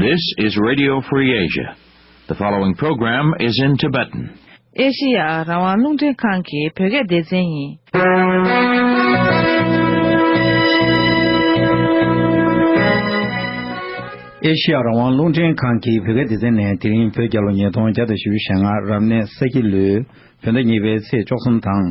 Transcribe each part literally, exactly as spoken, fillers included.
This is Radio Free Asia. The following program is in Tibetan. ཨེ་ཤི་ཡ་རང་དབང་རླུང་འཕྲིན་ཁང་གི་བོད་སྐད་སྡེ་ཚན་ཡིན། ཨེ་ཤི་ཡ་རང་དབང་རླུང་འཕྲིན་ཁང་གི་བོད་སྐད་སྡེ་ཚན་ནས་དེ་རིང་བོད་རྒྱལ་ལོ་ཉིས་སྟོང་བརྒྱ་དང་བཞི་བཅུ་ཞེ་ལྔ་རབ་གནས་ས་ཁྱི་ལོའི་བོད་ཟླ་གཉིས་པའི་ཚེས་བཅུ་གསུམ་དང་།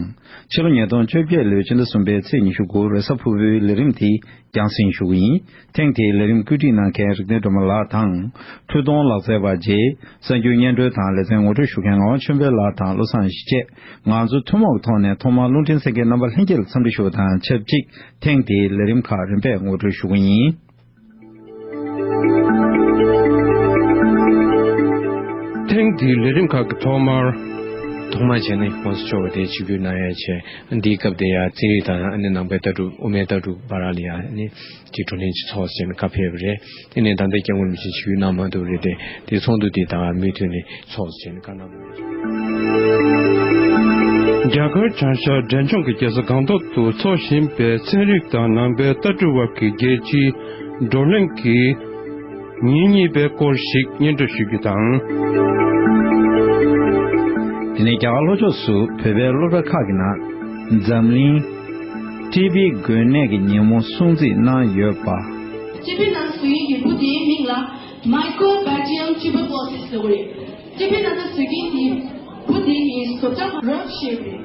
ཕྱི་ལོ་ཉིས་སྟོང་བཅོ་བརྒྱད་ལོའི་སྤྱི་ཟླ་གསུམ་པའི་ཚེས་ཉི་ཤུ་དགུ་རེས་གཟའ་ཕུར་བུའི་ལས་རིམ་དེ་རྒྱང་སྲིང་ཞུ་གི་ཡིན། ཐེངས་དེའི་ལས་རིམ་བཀོད་སྒྲིག་གནང་མཁན་རིག་ལྡན་སྒྲོལ་མ་ལགས་དང་། འཕྲུལ་གཏོང་ལག་རྩལ་པ་རྗེ། གསར་འགྱུར་སྙན་སྒྲོན་དང་ལེ་ཚན་ངོ་སྤྲོད་ཞུ་མཁན་ངག་དབང་ཆོས་འཕེལ་ལགས་དང་བློ་བཟང་ཡེ་ཤེས་བཅས། ང་ཚོ་ཐུན་མོང་གི་ཐོག་ནས་ཐོག་མར་རླུང་འཕྲིན་གསན་མཁན་རྣམ་པ་ལྷན་རྒྱས་ལ་འཚམས་འདྲི་ཞུ་བ་དང་ཆབས་ཅིག་ཐེངས་འདིའི་ལས་རིམ་ཁག་རིམ་པས་ངོ་སྤྲོད་ཞུ་གི་ཡིན། ཐེངས་འདིའི་ལས་རིམ་ཁག་གི་ཐོག་མར། ཐོག་མར་བྱས་ན་༸གོང་ས་མཆོག་གི་དེ་ཆིབས་བསྒྱུར་གནང་ཡ་བྱས། འདིའི་སྐབས་དེ་ཡ་ཚན་རིག་དང་ཨ་ནི་ནང་པའི་ལྟ་གྲུབ་དབུ་མའི་ལྟ་གྲུབ་བར་ལ་ཡ་ཨ་ནི་དེ་བགྲོ་གླེང་ཅིག་ཚོགས་ཟེར་ནས་བཀའ་ཕེབས་པ་རེད། དེ་ནས་ད་ལྟ་སྐྱབས་མགོན་རིན་པོ་ཆེ་ཆིབས་བསྒྱུར་གནང་མ་ཐུབ་རེད་དེ། དེ་ཚོགས་འདུ་དེ་ད་མུ་མཐུད་ནས་ཚོགས་ཟེར་ནས་བཀའ་གནང་བ་རེད། རྒྱ་གར་བྱང་ཤར་འབྲས་ལྗོངས་ཀྱི་རྒྱལ་ས་སྒང་ཏོག་ཏུ་འཚོགས་བཞིན་པའི་ཚན་རིག་དང་ནང་པའི་ལྟ་གྲུབ་བར་གྱི་རྒྱལ་སྤྱིའི་བགྲོ་གླེང་གི་ཉིན་གཉིས་པའི་སྐོར་ཞིག་སྙན་སྒྲོན་ཞུ་རྒྱུ་དང་། དེ་ནས་རྒྱ་གར་ལྷོ་ཕྱོགས་སུ་བོད་པའི་སློབ་གྲྭ་ཁག་གི་ནང་འཛམ་གླིང་ཊི་བི་འགོས་ནད་ཀྱི་ཉིན་མོ་སྲུང་བརྩི་གནང་ཡོད་པ། ཊི་བི་ནང་བཟོ་ཡི་ཡོད་པོ་དེའི་མིང་ལ་Mycobacterium tuberculosis ཟེར་བ་རེད། ཊི་བི་ནང་ད་བཟོ་མཁན་དེ་བུ་དེ་ཡི་བཟོ་གྲྭ་རོགས་ཞེས་པས།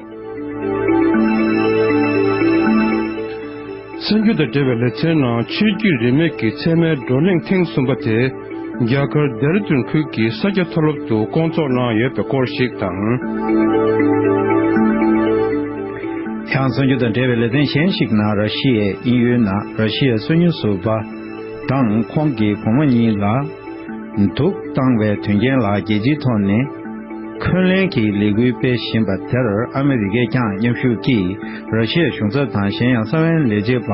གསར་འགྱུར་དང་འབྲེལ་བའི་ལེ་ཚན་ནང་ཆོས་བརྒྱུད་རིས་མེད་ཀྱི་ཚད་མའི་བགྲོ་གླེང་ཐེངས་གསུམ་པ་དེ་རྒྱ་གར་ལྡེ་ར་ལྡུན་ཁུལ་གྱི་ས་སྐྱ་མཐོ་སློབ་ཏུ་བསྐོང་ཚོགས་གནང་ཡོད་པའི་སྐོར་ཞིག་དང་། ཡང་གསར་འགྱུར་དང་འབྲེལ་བའི་ལེ་ཚན་གཞན་ཞིག་ནང་ར་ཤི་ཡའི་དབྱིན་ཡུལ་ནང་ར་ཤི་ཡའི་གསར་རྙིང་ཟུར་པ་དང་ཁོང་གི་བུ་མོ་གཉིས་ལ། འདུག་བཏང་བའི་དོན་རྐྱེན་ལ་རྒྱལ་སྤྱིའི་ཐོག་ནས་འཁོན་ལན་གྱི་ལས་འགུལ་སྤེལ་བཞིན་པ་དེར་ཨ་མི་རི་ཀས་ཀྱང་མཉམ་ཞུགས་ཀྱིས་ར་ཤི་ཡའི་གཞུང་ཚབ་དང་གཞན་ཡང་གསང་བའི་ལས་བྱེད་པ་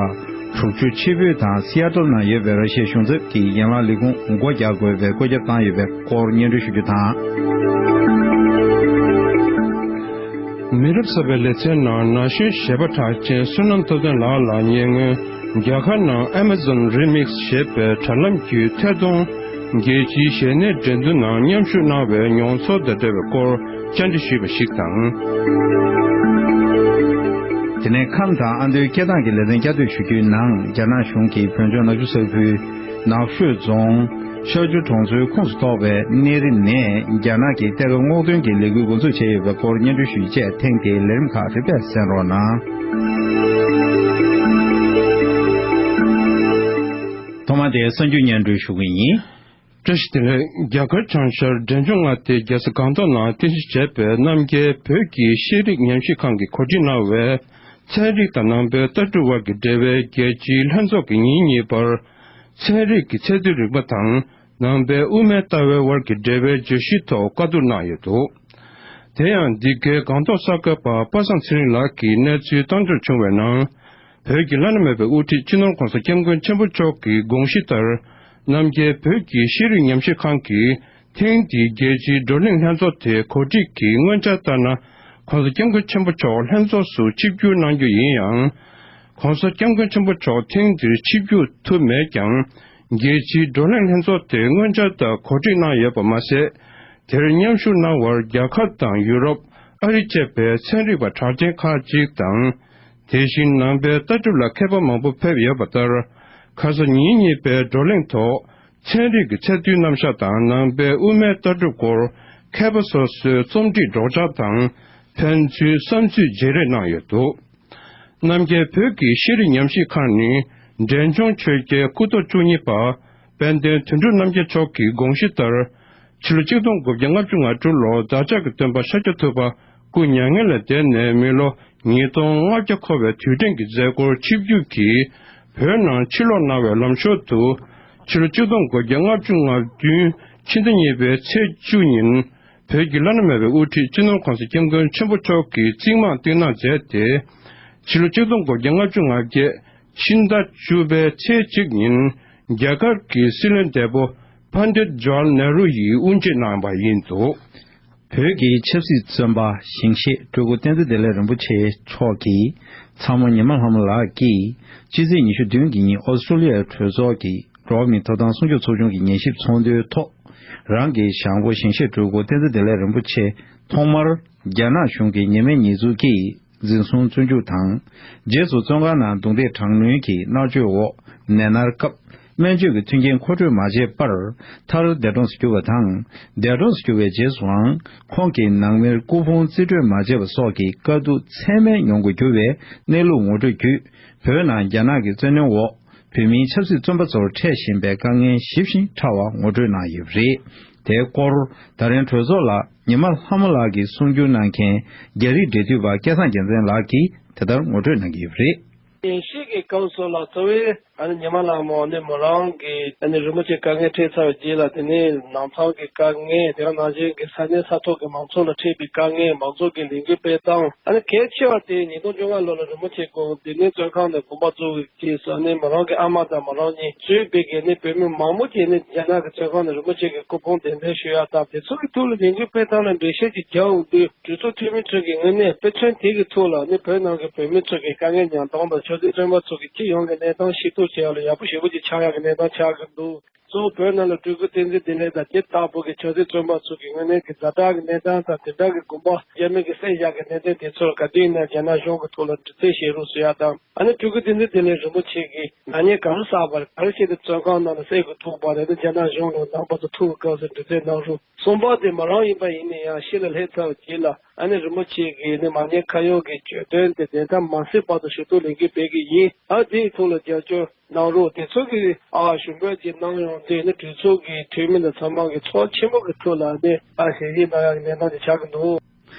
དྲུག་ཅུ་ཕྱིར་འབུད་དང་སི་ཨ་ཏོལ་ནང་ཡོད་པའི་ར་ཤི་ཡའི་གཞུང་ཚབ་ཀྱི་ཡན་ལག་ལས་ཁུངས་སྒོ་རྒྱག་དགོས་པའི་བཀོད་ཁྱབ་བཏང་ཡོད་པའི་སྐོར་སྙན་སྒྲོན་ཞུ་རྒྱུ་དང་། མི་རབས་གསར་པའི་ལེ་ཚན་ནང་ན་གཞོན་གཞས་པ་གྲགས་ཅན་བསོད་ནམས་ཐུབ་བསྟན་ལགས་ལ་ཉེ་སྔོན་རྒྱ་གར་ནང་Amazon Remix ཞེས་པའི་དྲ་ལམ་བརྒྱུད་ཐད་གཏོང་རྒྱལ་སྤྱིའི་གཞས་སྣའི་འགྲན་བསྡུར་ནང་མཉམ་ཞུགས་གནང་བའི་མྱོང་ཚོར་དང་འབྲེལ་བའི་སྐོར་བཅར་འདྲི་ཞུས་པ་ཞིག་དང་། དེ་ནས་ཁམས་དང་ཨ་མདོའི་སྐད་གདངས་ཀྱི་ལེ་ཚན་བསྐྱར་ཟློས་ཞུ་རྒྱུའི་ནང་རྒྱ་ནག་གཞུང་གིས་བོད་ལྗོངས་ནག་ཆུ་ས་ཁུལ་ནགས་ཤོད་རྫོང་ཤར་ཆུ་གྲོང་ཚོའི་ཁོངས་སུ་གཏོགས་པའི་གནས་རི་ནས་རྒྱ་ནག་གི་གཏེར་ཁ་སྔོག་འདོན་གྱི་ལས་འགུལ་འགོ་འཛུགས་བྱས་ཡོད་པའི་སྐོར་སྙན་སྒྲོན་ཞུས་རྗེས་ཐེངས་འདིའི་ལས་རིམ་ཁག་རིམ་པས་གསན་རོགས་གནང་། ཐོག་མར་དེའི་གསར་འགྱུར་སྙན་སྒྲོན་ཞུ་གི་ཡིན། བཀྲ་ཤིས་བདེ་ལེགས། རྒྱ་གར་བྱང་ཤར་འབྲས་ལྗོངས་མངའ་སྡེའི་རྒྱལ་ས་སྒང་ཏོག་ནང་རྟེན་གཞི་བྱས་པའི་རྣམ་རྒྱལ་བོད་ཀྱི་ཤེས་རིག་ཉམས་ཞིབ་ཁང་གིས་གོ་སྒྲིག་གནང་བའི་ཚན་རིག་དང་ནང་པའི་ལྟ་གྲུབ་དབར་གྱི་འབྲེལ་བའི་རྒྱལ་སྤྱིའི་ལྷན་ཚོགས་ཀྱི་ཉིན་གཉིས་པར། ཚན་རིག་གི་ཚད་མཐོའི་རིག་པ་དང་ནང་པའི་དབུ་མའི་ལྟ་བའི་དབར་གྱི་འབྲེལ་བའི་བརྗོད་གཞིའི་ཐོག་བཀའ་བསྡུར་གནང་ཡོད་འདུག། དེ་ཡང་འདི་གའི་སྒང་ཏོག་གསར་འགོད་པ་པ་སངས་ཚེ་རིང་ལགས་ཀྱིས་གནས་ཚུལ་བཏང་འབྱོར་བྱུང་བའི་ནང་། བོད་ཀྱི་བླ་ན་མེད་པའི་དབུ་ཁྲིད་སྤྱི་ནོར་༧གོང་ས་༧སྐྱབས་མགོན་ཆེན་པོ་མཆོག་གི་དགོངས་གཞི་ལྟར། རྣམ་རྒྱལ་བོད་ཀྱི་ཤེས་རིག་ཉམས་ཞིབ་ཁང་གིས་ཐེངས་འདིའི་རྒྱལ་སྤྱིའི་བགྲོ་གླེང་ལྷན་ཚོགས་དེ་གོ་སྒྲིག་གི་སྔོན་འཆར་ལྟར་ན། ༸གོང་ས་༧སྐྱབས་མགོན་ཆེན་པོ་མཆོག་ལྷན་ཚོགས་སུ་ཆིབས་བསྒྱུར་གནང་རྒྱུ་ཡིན་ཡང་། ༸གོང་ས་༧སྐྱབས་མགོན་ཆེན་པོ་མཆོག་ཐེངས་འདིར་ཆིབས་བསྒྱུར་ཐུབ་མེད་ཀྱང་། རྒྱལ་སྤྱིའི་བགྲོ་གླེང་ལྷན་ཚོགས་དེ་སྔོན་འཆར་ལྟར་གོ་སྒྲིག་གནང་ཡོད་པ་མ་ཟད། དེར་མཉམ་ཞུགས་གནང་བར་རྒྱ་གར་དང་ཡུ་རོབ། ཨ་རི་བཅས་པའི་ཚན་རིག་པ་གྲགས་ཅན་ཁག་ཅིག་དང་། དེ་བཞིན་ནང་པའི་ལྟ་གྲུབ་ལ་མཁས་པ་མང་པོ་ཕེབས་ཡོད་པ་ལྟར། ཁ་ས་ཉིན་གཉིས་པའི་བགྲོ་གླེང་ཐོག་ཚན་རིག་གི་ཚད་མཐོའི་རྣམ་གཞག་དང་ནང་པའི་དབུ་མའི་ལྟ་གྲུབ་སྐོར་མཁས་པ་སོ་སོའི་རྩོམ་སྒྲིག་སྒྲོག་སྦྱང་དང་། ཕན་ཚུན་བསམ་ཚུལ་བརྗེ་རེས་གནང་ཡོད་འདུག། རྣམ་རྒྱལ་བོད་ཀྱི་ཤེས་རིག་ཉམས་ཞིབ་ཁང་ནི་འབྲས་ལྗོངས་ཆོས་རྒྱལ་སྐུ་ཐོག་བཅུ་གཉིས་པ་དཔལ་ལྡན་དོན་གྲུབ་རྣམ་རྒྱལ་མཆོག་གི་དགོངས་གཞི་ལྟར། ཕྱི་ལོ་ཆིག་སྟོང་དགུ་བརྒྱ་ལྔ་བཅུ་ང་དྲུག་ལོར་བདག་ཅག་གི་སྟོན་པ་ཤཱཀྱ་ཐུབ་པ་སྐུ་མྱ་ངན་ལས་འདས་ནས་མི་ལོ་ཉིས་སྟོང་ལྔ་བརྒྱ་འཁོར་བའི་དུས་དྲན་གྱི་མཛད་སྒོར་ཆིབས་བསྒྱུར་གྱིས་བོད་ནང་ཕྱིར་ལོག་གནང་བའི་ལམ་ཞོར་དུ། ཕྱི་ལོ་ཆིག་སྟོང་དགུ་བརྒྱ་ལྔ་བཅུ་ང་བདུན་ཕྱི་ཟླ་གཉིས་པའི་ཚེས་བཅུ་ཉིན། བོད་ཀྱི་བླ་ན་མེད་པའི་དབུ་ཁྲིད་སྤྱི་ནོར་༧གོང་ས་༧སྐྱབས་མགོན་ཆེན་པོ་མཆོག་གིས་རྩིག་རྨང་བཏིང་གནང་མཛད་དེ། ཕྱི་ལོ་ཆིག་སྟོང་དགུ་བརྒྱ་ལྔ་བཅུ་ང་བརྒྱད་ཕྱི་ཟླ་བཅུ་པའི་ཚེས་གཅིག་ཉིན། རྒྱ་གར་གྱི་སྲིད་བློན་འདས་པོ་པཎྜི་ཏ་ཇ་ཝ་ཧར་ལལ་ནེ་རུ་ཡིས་དབུ་འབྱེད་གནང་བ་ཡིན་འདུག། བོད་ཀྱི་ཆབ་སྲིད་བཙོན་པ་ཞིང་གཤེགས་སྤྲུལ་སྐུ་བསྟན་འཛིན་བདེ་ལེགས་རིན་པོ་ཆེ་མཆོག་གི་ཚ་མོ་ཉི་མ་ལྷ་མོ་ལགས་ཀྱིས་སྤྱི་ཚེས་ཉི་ཤུ་བདུན་གྱི་ཉིན་ཨོ་སི་ཀྲོ་ལི་ཡའི་གྲོས་ཚོགས་ཀྱི་ འགྲོ་བ་མིའི་ཐོབ་ཐང་སྲུང་སྐྱོབ་ཚོགས་ཆུང་གི་ཉན་ཞིབ་ཚོགས་འདུའི་ཐོག་རང་གི་བྱང་བུ་ཞིང་གཤེགས་སྤྲུལ་སྐུ་བསྟན་འཛིན་བདེ་ལེགས་རིན་པོ་ཆེ་ཐོག་མར་རྒྱ་ནག་གཞུང་གི་ཉེས་མེད་ཉེས་འཛུགས་ཀྱིས་འཛིན་བཟུང་བཙོན་འཇུག་དང་། རྗེས་སུ་བཙོན་ཁང་ནང་རྡུང་རྡེག་དྲག་གནོན་གྱི་མནར་གཅོད་འོག་ནད་མནར་སྐབས། སྨན་བཅོས་ཀྱི་མཐུན་རྐྱེན་མཁོ་སྤྲོད་མ་བྱས་པར་མཐར་འདས་གྲོངས་སུ་གྱུར་བ་དང་། འདས་གྲོངས་སུ་གྱུར་བའི་རྗེས་སུའང་ཁོང་གི་ནང་མིར་སྐུ་ཕུང་རྩིས་སྤྲོད་མ་བྱས་པ་སོགས་ཀྱི་དཀའ་སྡུག་ཚད་མེད་མྱོང་དགོས་གྱུར་བའི་གནས་ལུགས་ངོ་སྤྲོད་བརྒྱུད། བོད་ནང་རྒྱ་ནག་གི་བཙན་གནོན་འོག་བོད་མིའི་ཆབ་སྲིད་བཙོན་པ་ཚོར་འཕྲད་བཞིན་པའི་དཀའ་ངལ་ཞིབ་ཅིང་ཕྲ་བ་ངོ་སྤྲོད་གནང་ཡོད་པ་རེད། དེའི་སྐོར་ད་རིང་གྲོས་ཚོགས་ལ་ཉི་མ་ལྷ་མོ་ལགས་ཀྱིས་གསུང་བསྒྱུར་གནང་མཁན་རྒྱ་རིགས་འབྲེལ་མཐུད་པ་སྐལ་བཟང་རྒྱལ་མཚན་ལགས་ཀྱིས་དེ་ལྟར་ངོ་སྤྲོད་གནང་གི་ཡོད་པ་རེད། ཉན་ཞིབ་ཀྱི་སྐབས་སུ་ལ་གཙོ་བོའི་ཨ་ནི་ཉི་མ་ལྷ་མོ་ནི་མོ་རང་གི་ཨ་ནི་རིན་པོ་ཆེ་དཀའ་ངལ་འཕྲད་ཚར་བའི་རྗེས་ལ། དེ་ནས་ནང་ཚང་གི་དཀའ་ངལ། དེ་ག་ནང་བཞིན་གྱི་ས་གནས་ས་ཐོག་གི་མང་ཚོགས་ལ་འཕྲད་པའི་དཀའ་ངལ། མང་ཚོགས་ཀྱི་ལས་འགུལ་སྤེལ་སྟངས། ཨ་ནི་གལ་ཆེ་བ་དེ་ཉིས་སྟོང་བཅོ་ལྔ་ལོ་ལ་རིན་པོ་ཆེ་ཁོང་སྡེ་སྣོད་བཙོན་ཁང་ནས་དགོངས་པ་རྫོགས་པའི་རྗེས་སུ། ཨ་ནི་མོ་རང་གི་ཨ་མ་དང་མོ་རང་གཉིས་གཙོས་པའི་གི་ནི་བོད་མི་མང་པོ་ཅིག་ནི་རྒྱ་ནག་གི་བཙོན་ཁང་ནས་རིན་པོ་ཆེ་གི་སྐུ་ཕུང་གདན་འདྲེན་ཞུ་ཡག་དང་། དེ་ཚོ་གི་ཐོག་ལ་ལས་འགུལ་སྤེལ་སྟངས་ལ་འགྲེལ་བཤད་ཅིག་རྒྱག་འོང་དུས། གྲོས་ཚོགས་འཐུས་མི་ཚོ་གིས་དངོས་གནས་དཔེ་མཚོན་དེ་གི་ཐོག་ལ་ནི་བོད་ནང་གི་བོད་མི་ཚོ་གི་དཀའ་ངལ་མྱངས་སྟངས་དང་། ཆབ་སྲིད་བཙོན་པ་ཚོ་གི་སྤྱི་ཡོངས་ཀྱི་གནས་སྟངས་ཤེས་རྟོགས་བྱེད་ཡག་ལ་ཡག་པོ་ཞེ་པོ་ཅིག་ཆགས་ཡག་གི་གནས་སྟངས་ཆགས་ཀྱི་འདུག། གཙོ་བོ་བོད་ནང་ལ་སྤྲུལ་སྐུ་བསྟན་འཛིན་བདེ་ལེགས་དང་དེ་ལྟ་བུ་གི་ཆབ་སྲིད་བཙོན་པ་ཚོ་གི་དངོས་གནས་ཀྱི་ཛ་དྲག་གི་གནས་སྟངས་དང་། དེ་འདྲ་གི་དགོངས་པ་རྒྱ་མི་གིས་སེལ་བཞག་གི་གནད་དོན་དེ་ཚོར་ག་དུས་ཡིན་ན་རྒྱ་ནག་གཞུང་གི་ཐོག་ལ་འདྲི་རྩད་བྱེད་རོགས་ཟེར་ཡག་དང་། ཨ་ནི་སྤྲུལ་སྐུ་བསྟན་འཛིན་བདེ་ལེགས་རིན་པོ་ཆེ་གིས་ནག་ཉེས་ག་རེ་བསགས་པ་རེད། ག་རེ་བྱས་ཏེ་བཙོན་ཁང་ནང་ལ་བསད་དགོས་ཐུག་པ་རེད། ཨ་ནི་རྒྱ་ནག་གཞུང་ལ་ནང་པ་ཚོ་ཐུག་གི་སྐབས་སུ་འདྲི་རྩད་གནང་རོགས། གསུམ་པ་དེ་མོ་རང་ཡིན་པ་ཡིན་ན་ཡང་ཤི་ལ་སླེབས་ཚར་བའི་རྗེས་ལ། ཨ་ནི་རིན་པོ་ཆེ་གིས་ནི་མ་ཉེས་ཁ་གཡོག་གི་གྱོད་དོན་དེ་དོན་དག་མ་སེལ་བར་དུ་ཞུ་གཏུག་ལས་འགུལ་སྤེལ་གི་ཡིན། ཨ་དེའི་ཐོག་ལ་རྒྱབ་སྐྱོར་གནང་རོགས། དེ་ཚོ་གི་ཨ་ཞུ་འབོད་ཅིག་གནང་ཡོང་དུས་ནི་གྲོས་ཚོགས་ཀྱི་འཐུས་མི་དང་ཚང་མ་གི་ཚོགས་ཆེན་པོ་གི་ཐོག་ལ་ནི་ཨ་ཞལ་བཞེས་གནང་ཡག་གི་གནས་སྟངས་དེ་ཆགས་ཀྱི་འདུག།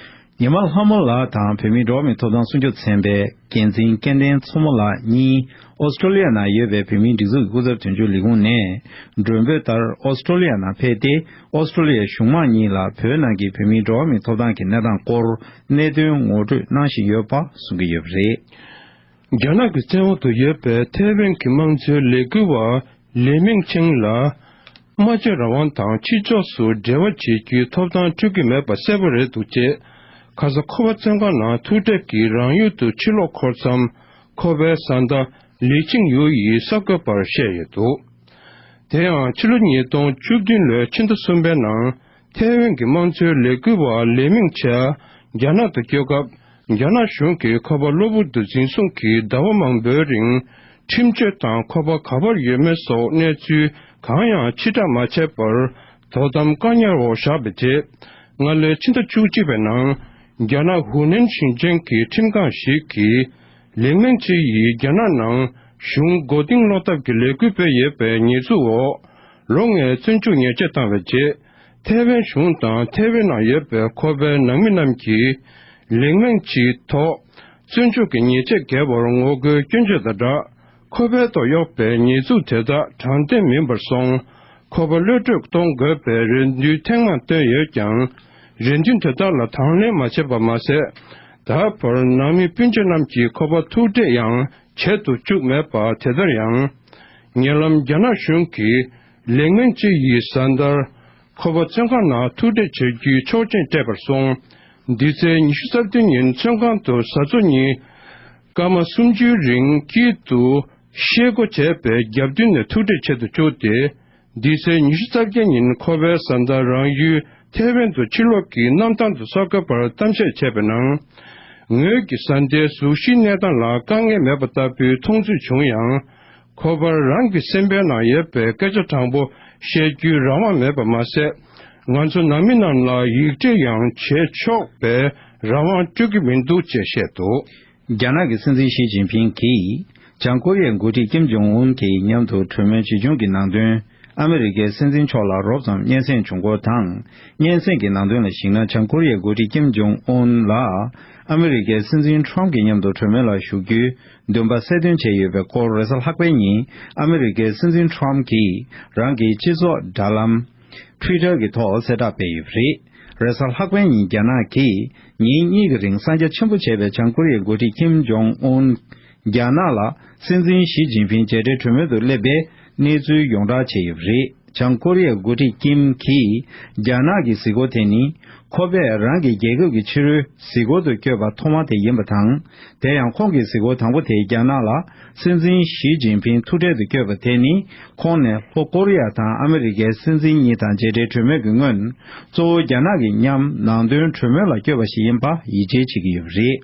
ཉི་མ་ལྷ་མོ་ལགས་དང་བོད་མིའི་འགྲོ་བ་མིའི་ཐོབ་ཐང་སྲུང་སྐྱོབ་ཚན་པའི་འགན་འཛིན་སྐལ་ལྡན་མཚོ་མོ་ལགས་གཉིས་ཨོ་སི་ཀྲོ་ལི་ཡ་ནང་ཡོད་པའི་བོད་མིའི་སྒྲིག་འཛུགས་ཀྱི་སྐུ་ཚབ་དོན་གཅོད་ལས་ཁུངས་ནས་མགྲོན་འབོད་ལྟར་ཨོ་སི་ཀྲོ་ལི་ཡ་ནང་ཕེབས་ཏེ། ཨོ་སི་ཀྲོ་ལི་ཡའི་གཞུང་མང་གཉིས་ལ་བོད་ནང་གི་བོད་མིའི་འགྲོ་བ་མིའི་ཐོབ་ཐང་གི་གནས་སྟངས་སྐོར་གནད་དོན་ངོ་སྤྲོད་གནང་བཞིན་ཡོད་པ་གསུང་གི་ཡོད་པ་རེད། རྒྱ་ནག་གི་བཙན་འོག་ཏུ་ཡོད་པའི་ཐའེ་ཝན་གྱི་དམངས་གཙོའི་ལས་འགུལ་བ་ལི་མིང་ཆིང་ལ། སྨྲ་བརྗོད་རང་དབང་དང་ཕྱི་ཕྱོགས་སུ་འབྲེལ་བ་བྱེད་རྒྱུའི་ཐོབ་ཐང་སྤྲོད་ཀྱི་མེད་པ་གསལ་པོ་རེད་འདུག་ཅེས། ཁ་ས་ཁོ་པ་བཙོན་ཁང་ནང་ཐུག་འཕྲད་ཀྱིས་རང་ཡུལ་དུ་ཕྱིར་ལོག་འཁོར་མཚམས། ཁོ་པའི་བཟའ་ཟླ་ལི་ཆིང་ཡུའུ་ཡིས་གསར་འགོད་པར་བཤད་ཡོད་འདུག། དེ་ཡང་ཕྱི་ལོ་ཉིས་སྟོང་བཅུ་བདུན་ལོའི་ཕྱི་ཟླ་གསུམ་པའི་ནང་། ཐའེ་ཝན་གྱི་དམངས་གཙོའི་ལས་འགུལ་བ་ལི་མིང་ཆེ་རྒྱ་ནག་ཏུ་བསྐྱོད་སྐབས། རྒྱ་ནག་གཞུང་གིས་ཁོ་པ་གློ་བུར་དུ་འཛིན་བཟུང་གིས་ཟླ་བ་མང་པོའི་རིང་། ཁྲིམས་གཅོད་དང་ཁོ་པ་ག་པར་ཡོད་མེད་སོགས་གནས་ཚུལ་གང་ཡང་ཕྱིར་བསྒྲགས་མ་བྱས་པར། དོ་དམ་བཀག་ཉར་འོག་བཞག་པའི་རྗེས། སྔ་ལོའི་ཕྱི་ཟླ་བཅུ་གཅིག་པའི་ནང་། རྒྱ་ནག་ཧུའུ་ནན་ཞིང་ཆེན་གྱི་ཁྲིམས་ཁང་ཞིག་གིས། ལིང་མེང་ཅི་ཡིས་རྒྱ་ནག་ནང་གཞུང་མགོ་རྟིང་སློག་ཐབས་ཀྱི་ལས་འགུལ་སྤེལ་ཡོད་པའི་ཉེས་འཛུགས་འོག་ལོ་ལྔའི་བཙོན་འཇུག་ཉེས་ཆད་བཏང་བའི་རྗེས། ཐའེ་ཝན་གཞུང་དང་ཐའེ་ཝན་ནང་ཡོད་པའི་ཁོ་པའི་ནང་མི་རྣམས་ཀྱིས། ལིང་མེང་ཅིའི་ཐོག་བཙོན་འཇུག་གི་ཉེས་ཆད་འགེལ་བར་ངོ་རྒོལ་སྐྱོན་བརྗོད་དང་སྦྲགས། ཁོ་པའི་ཐོག་གཡོགས་པའི་ཉེས་འཛུགས་དེ་དག་དྲང་བདེན་མིན་པར་སོང་། ཁོ་པ་གློད་གྲོལ་གཏོང་དགོས་པའི་རེ་འདུན་ཐེངས་མང་བཏོན་ཡོད་ཀྱང་། རེ་འདུན་དེ་དག་ལ་དང་ལེན་མ་བྱས་པ་མ་ཟད། ད་བར་ནང་མི་སྤུན་མཆེད་རྣམས་ཀྱིས་ཁོ་པ་ཐུག་འཕྲད་ཡང་བྱེད་དུ་བཅུག་མེད་པ། དེ་ལྟར་ཡང་། ཉེ་ལམ་རྒྱ་ནག་གཞུང་གིས་ལིང་མེང་ཅི་ཡི་བཟའ་ཟླར། ཁོ་པ་བཙོན་ཁང་ནང་ཐུག་འཕྲད་བྱ་རྒྱུའི་ཆོག་མཆན་སྤྲད་པར་སོང་། འདི་ཚེས་ཉི་ཤུ་རྩ་བདུན་ཉིན་བཙོན་ཁང་དུ་བཟའ་ཚོ་གཉིས་སྐར་མ་སུམ་ཅུའི་རིང་དཀྱིལ་དུ་ཤེལ་སྒོ་བྱས་པའི་རྒྱབ་མདུན་ནས་ཐུག་འཕྲད་བྱེད་དུ་བཅུག་སྟེ། འདི་ཚེས་ཉི་ཤུ་རྩ་བརྒྱད་ཉིན་ཁོ་པའི་བཟའ་ཟླ་རང་ཡུལ་ཐའེ་ཝན་དུ་ཕྱིར་ལོག་གི་གནམ་ཐང་དུ་གསར་འགོད་པར་གཏམ་བཤད་བྱས་པའི་ནང་། ངོས་ཀྱི་བཟའ་ཟླའི་གཟུགས་གཞིའི་གནས་སྟངས་ལ་དཀའ་ངལ་མེད་པ་ལྟ་བུའི་མཐོང་ཚུལ་བྱུང་ཡང་། ཁོ་པར་རང་གི་སེམས་པའི་ནང་ཡོད་པའི་སྐད་ཆ་དྲང་པོ་བཤད་རྒྱུའི་རང་དབང་མེད་པ་མ་ཟད། ང་ཚོ་ནང་མི་རྣམས་ལ་ཡིག་འབྲེལ་ཡང་བྱེད་ཆོག་པའི་རང་དབང་སྤྲོད་ཀྱི་མི་འདུག་ཅེས་བཤད་འདུག། རྒྱ་ནག་གི་སྲིད་འཛིན་ཞི་ཅིན་ཕིང་གིས། བྱང་ཀོ་རི་ཡའི་འགོ་ཁྲིད་ཀིམ་ཇོང་ཨུན་གྱི་མཉམ་དུ་གྲོས་མོལ་བྱེད་བྱུང་གི་ནང་དོན། ཨ་མི་རི་ཀའི་སྲིད་འཛིན་མཆོག་ལ་རོབ་ཙམ་སྙན་སེང་བྱུང་སྐོར་དང་། སྙན་སེང་གི་ནང་དོན་ལ་གཞིགས་ན། བྱང་ཀོ་རི་ཡའི་འགོ་ཁྲིད་ཀིམ་ཇོང་ཨུན་ལ། ཨ་མི་རི་ཀའི་སྲིད་འཛིན་ཁྲོམ་གྱི་མཉམ་དུ་གྲོས་མོལ་ལ་ཞུགས་རྒྱུའི་འདུན་པ་གསལ་སྟོན་བྱས་ཡོད་པའི་སྐོར། རེས་གཟའ་ལྷག་པའི་ཉིན་ཨ་མི་རི་ཀའི་སྲིད་འཛིན་ཁྲོམ་གྱིས་རང་གི་སྤྱི་ཚོགས་དྲ་ལམ། Twitter གྱི་ཐོག་གསལ་བསྒྲགས་སྤེལ་ཡོད་པ་རེད། རེས་གཟའ་ལྷག་པའི་ཉིན་རྒྱ་ནག་གིས་ཉིན་གཉིས་ཀྱི་རིང་གསང་རྒྱ་ཆེན་པོ་བྱས་པའི་བྱང་ཀོ་རི་ཡའི་འགོ་ཁྲིད་ཀིམ་ཇོང་ཨུན་རྒྱ་ནག་ལ་སྲིད་འཛིན་ཞི་ཅིན་ཕིང་མཇལ་འཕྲད་གྲོས་མོལ་དུ་སླེབས་པའི་གནས་ཚུལ་ཡོངས་བསྒྲགས་བྱས་ཡོད་པ་རེད། བྱང་ཀོ་རི་ཡའི་འགོ་ཁྲིད་ཀིམ་གྱིས་རྒྱ་ནག་གི་གཟིགས་སྐོར་དེ་ནི་ ཁོ་པས་རང་གི་རྒྱལ་ཁབ་ཀྱི་ཕྱི་རོལ་གཟིགས་སྐོར་དུ་བསྐྱོད་པ་ཐོག་མ་དེ་ཡིན་པ་དང་། དེ་ཡང་ཁོང་གི་གཟིགས་སྐོར་དང་པོ་དེ་རྒྱ་ནག་ལ་སྲིད་འཛིན་ཞི་ཅིན་ཕིང་ཐུག་འཕྲད་དུ་བསྐྱོད་པ་དེ་ནི། ཁོང་ནས་ལྷོ་ཀོ་རི་ཡ་དང་ཨ་མི་རི་ཀའི་སྲིད་འཛིན་གཉིས་དང་མཇལ་འཕྲད་གྲོས་མོལ་གྱི་སྔོན། གཙོ་བོ་རྒྱ་ནག་གི་མཉམ་ནང་དོན་གྲོས་མོལ་ལ་བསྐྱོད་པ་ཞིག་ཡིན་པ་ཡིད་ཆེས་བྱེད་ཀྱི་ཡོད་པ་རེད།